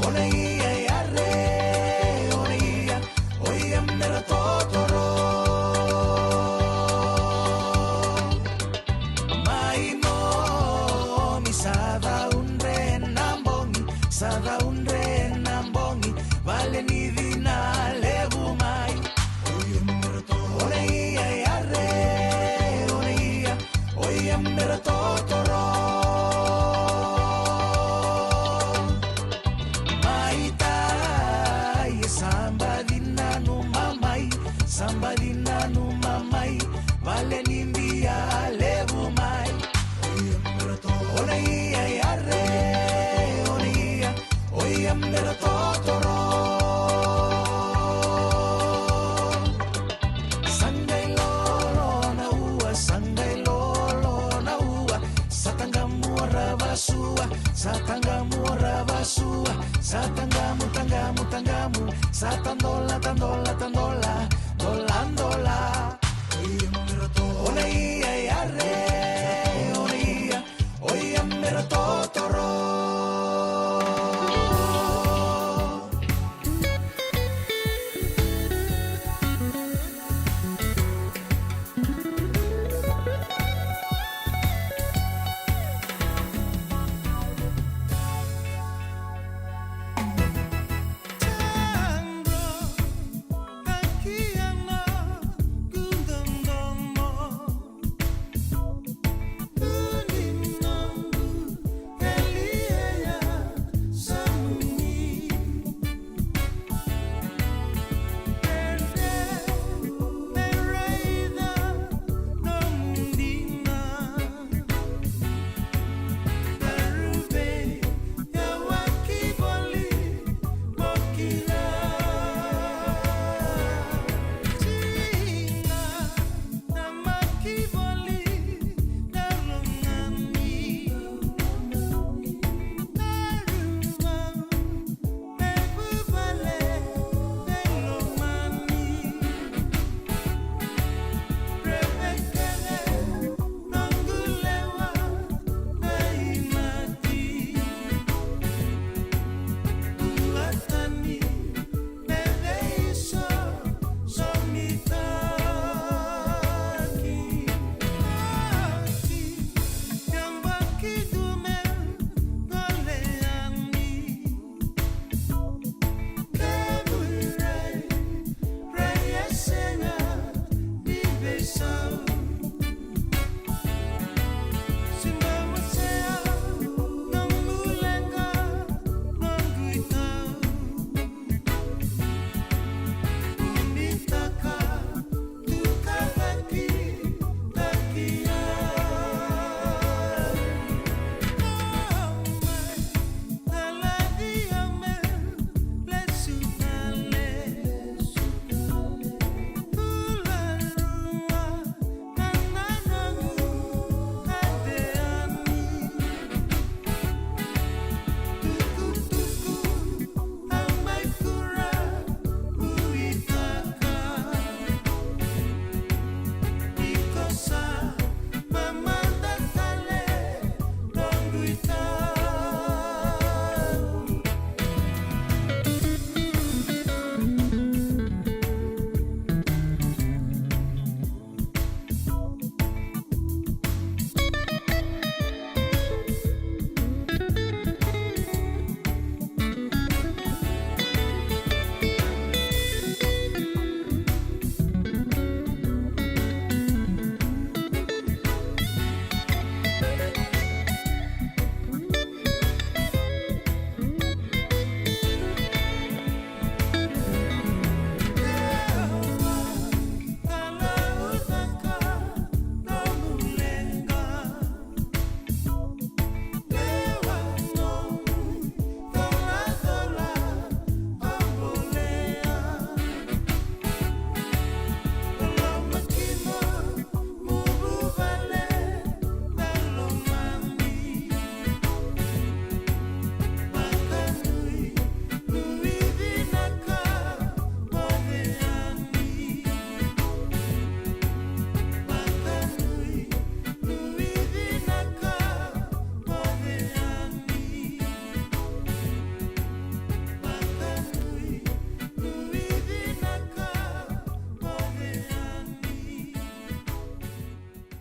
Ona ia yare, ona ia, oia mera totoro. Mai momi sa caudre na bogi, sa caudre na bogi, vale ni cina levu mai. Ona ia yare, ona ia, oia mera totoro. Mai tai e sa baci nanuma mai, sa baci nanuma mai, vale ni bia levu mai. Ona ia yare, ona ia, oia mera totoro. Sa qai lolo na ua, sa qai lolo na ua, sa taqamu ra vasua, sa taqamu ra vasua, sa taqamu, taqamu, taqamu, sa tadola, tadola, tadola, dola, dola. Ona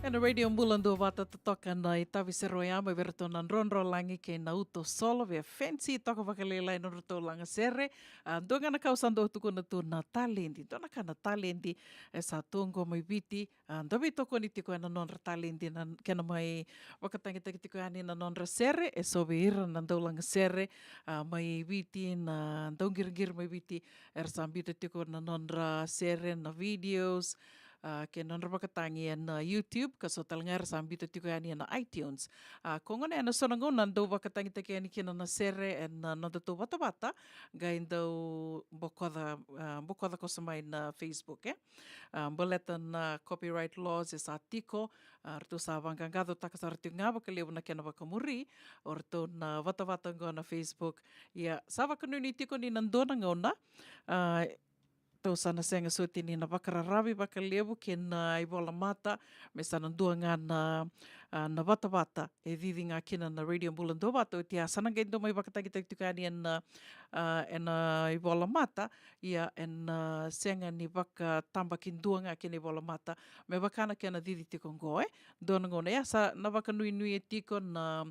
Na Radio Bula Duavata, totoka na itavi sere oya mai vei iratou na Drodrolagi kei na Uto Solo, vei Fancy toka vakalailai na nodratou lagasere. A, dua ga na ka au sa dau tukuna tu na taledi, dua na ka na taledi e sa tu oqo mai Viti. A, dau veitokoni tiko ena nodra taledi na kena mai vakatagitaki tiko yani na nodra sere, e so vei ira na dau lagasere, a, mai Viti, na dauqiriqiri mai Viti, era sa biuta tiko na nodra sere, na videos, a, kei na nodra vakatagi ena YouTube, ka so tale ga era sa biuta tiko yani ena iTunes. A, ko gona ena so na gauna dau vakatagitaki yani kina na sere ena nodatou vatavata, qai dau bokoca, a, bokoca koso mai na Facebook, e. A, baleta na copyright laws e sa tiko, a, ratou sa vaqaqacotaka sara tiko ga vakalevu na kena vakamuri o ratou na vatavata oqo na Facebook. Ia, sa vakanuinui tiko ni na dua na gauna, a, tou sa na sega soti ni na vakararavi vakalevu kei na ivola mata, me sa na dua ga na, a, na vatavata e cici ga kina na Radio Bula Duavata, oti a sa na qai dau mai vakatagitaki tiko yani ena, a, ena ivola mata, ia ena sega ni vakatabakidua ga kina ivola mata, me vaka na kena cici tiko oqo, e. Dua na gauna, ia sa na vakanuinui e tiko na,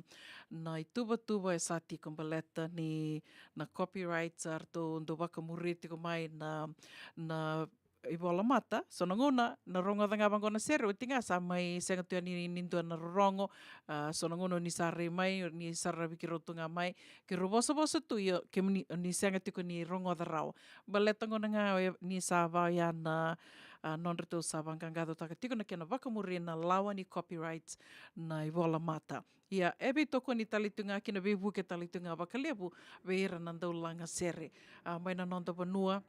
na ituvatuva e sa tiko baleta ni na copyright, sa ratou dau vakamuri tiko mai na, na ivola mata. So na gauna na rogoca ga vaqo na sere, oti ga sa mai sega tu yani ni dua na rorogo. A, so na gauna ni sa rai mai, ni sa ravi keirau tu ga mai, keirau vosavosa tu, io, kemuni ni sega tiko ni rogoca rawa. Baleta gona ga, e, ni sa vaya na, a, nodratou sa vaqaqacotaka tiko na kena vakamuri na lawa ni copyright na ivola mata. Ia, e veitokoni tale tu ga kina, veivuke tale tu ga vakalevu vei ira na dau lagasere, a, mai na noda vanua.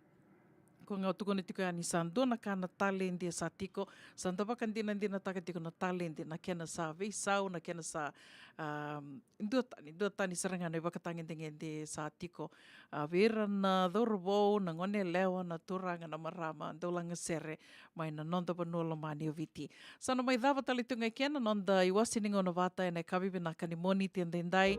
Ko ga au tukuna tiko yani, sa dua na ka na taledi e sa tiko, sa da vakadinadinataka tiko na taledi, na kena sa veisau, na kena sa, a, duatani, duatani sara ga na ivakatagedegede sa tiko, a, vei ira na cauravou, na goneyalewa, na turaga, na marama, dau lagasere mai na noda vanua lomani o Viti. Sa na mai cava tale tu ga e kea na noda iwase ni gauna vata ena yakavi vinaka ni Moniti edaidai,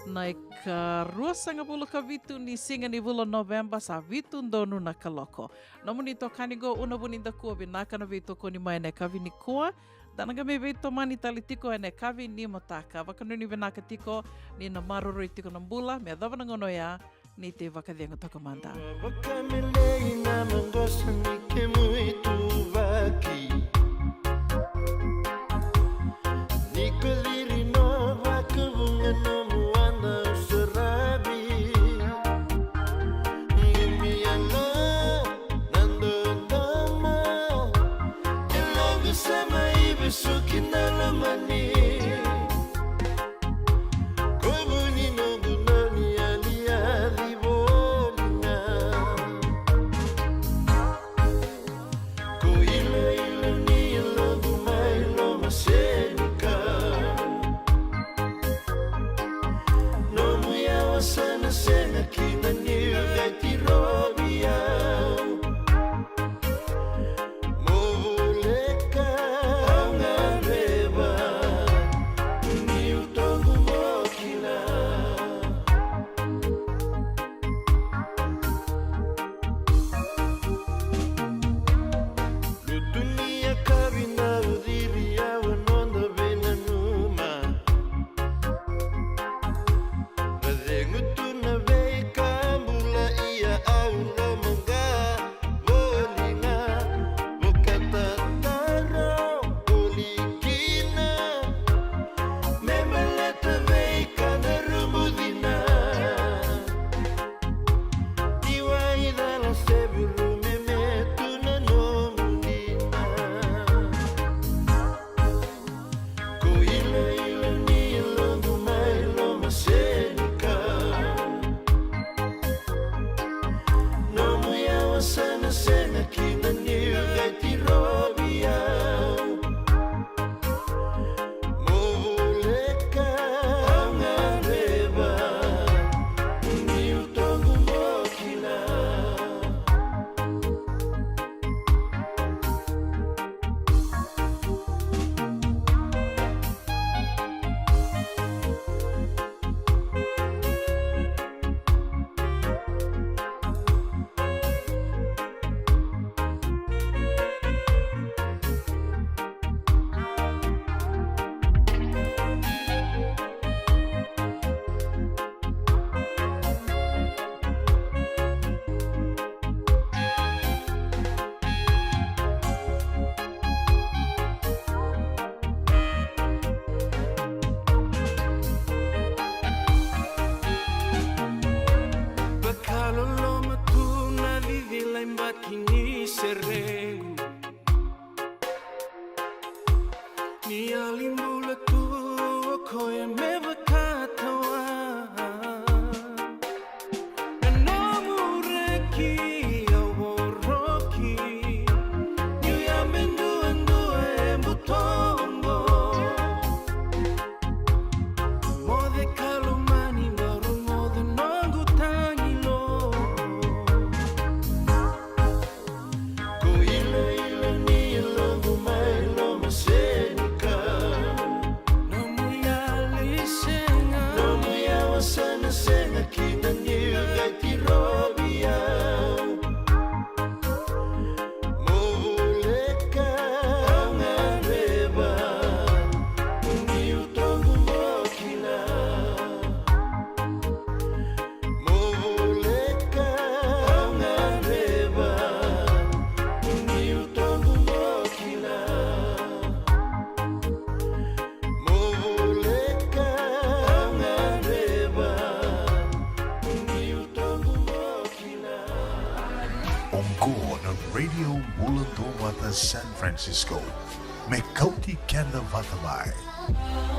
na ikaruasagavulu ka vitu ni siga ni vula o Noveba, sa vitu donu na kaloko. Nomuni itokani qo, Una Vunidakua, vinaka na veitokoni mai ena yakavi nikua. Da na qai mai veitomani tale tiko ena yakavi ni mataka. Vakanuinui vinaka tiko, ni na maroroi tiko na bula me yacova na gauna oya, ni tei vakacegu toka mada. Vakamelei na maqosa ni kemu ituvaki. Ni ko ciri no vakavuqa nomu ana saravi. Ni mi ana na dodoma. E logu sa mai vesuki na lomani. Ko vuni noqu nani aliali voli ga. Ko iloilo ni loqu mai loma senikau. Nomu yawa sa na sega kina ni veti rovi au. Mo voleka au gadreva, ni u toqu mo kila. Lutu ni yakavi na uciri au a noda veinanuma. Vacegu tu na veika bula ia au lomaqa voli ga. Vakatataro voli kina me baleta veika na rubucina. Ni waicala se vuru me metu na nomu dina. Duavata San Francisco, me kauti keda vata mai.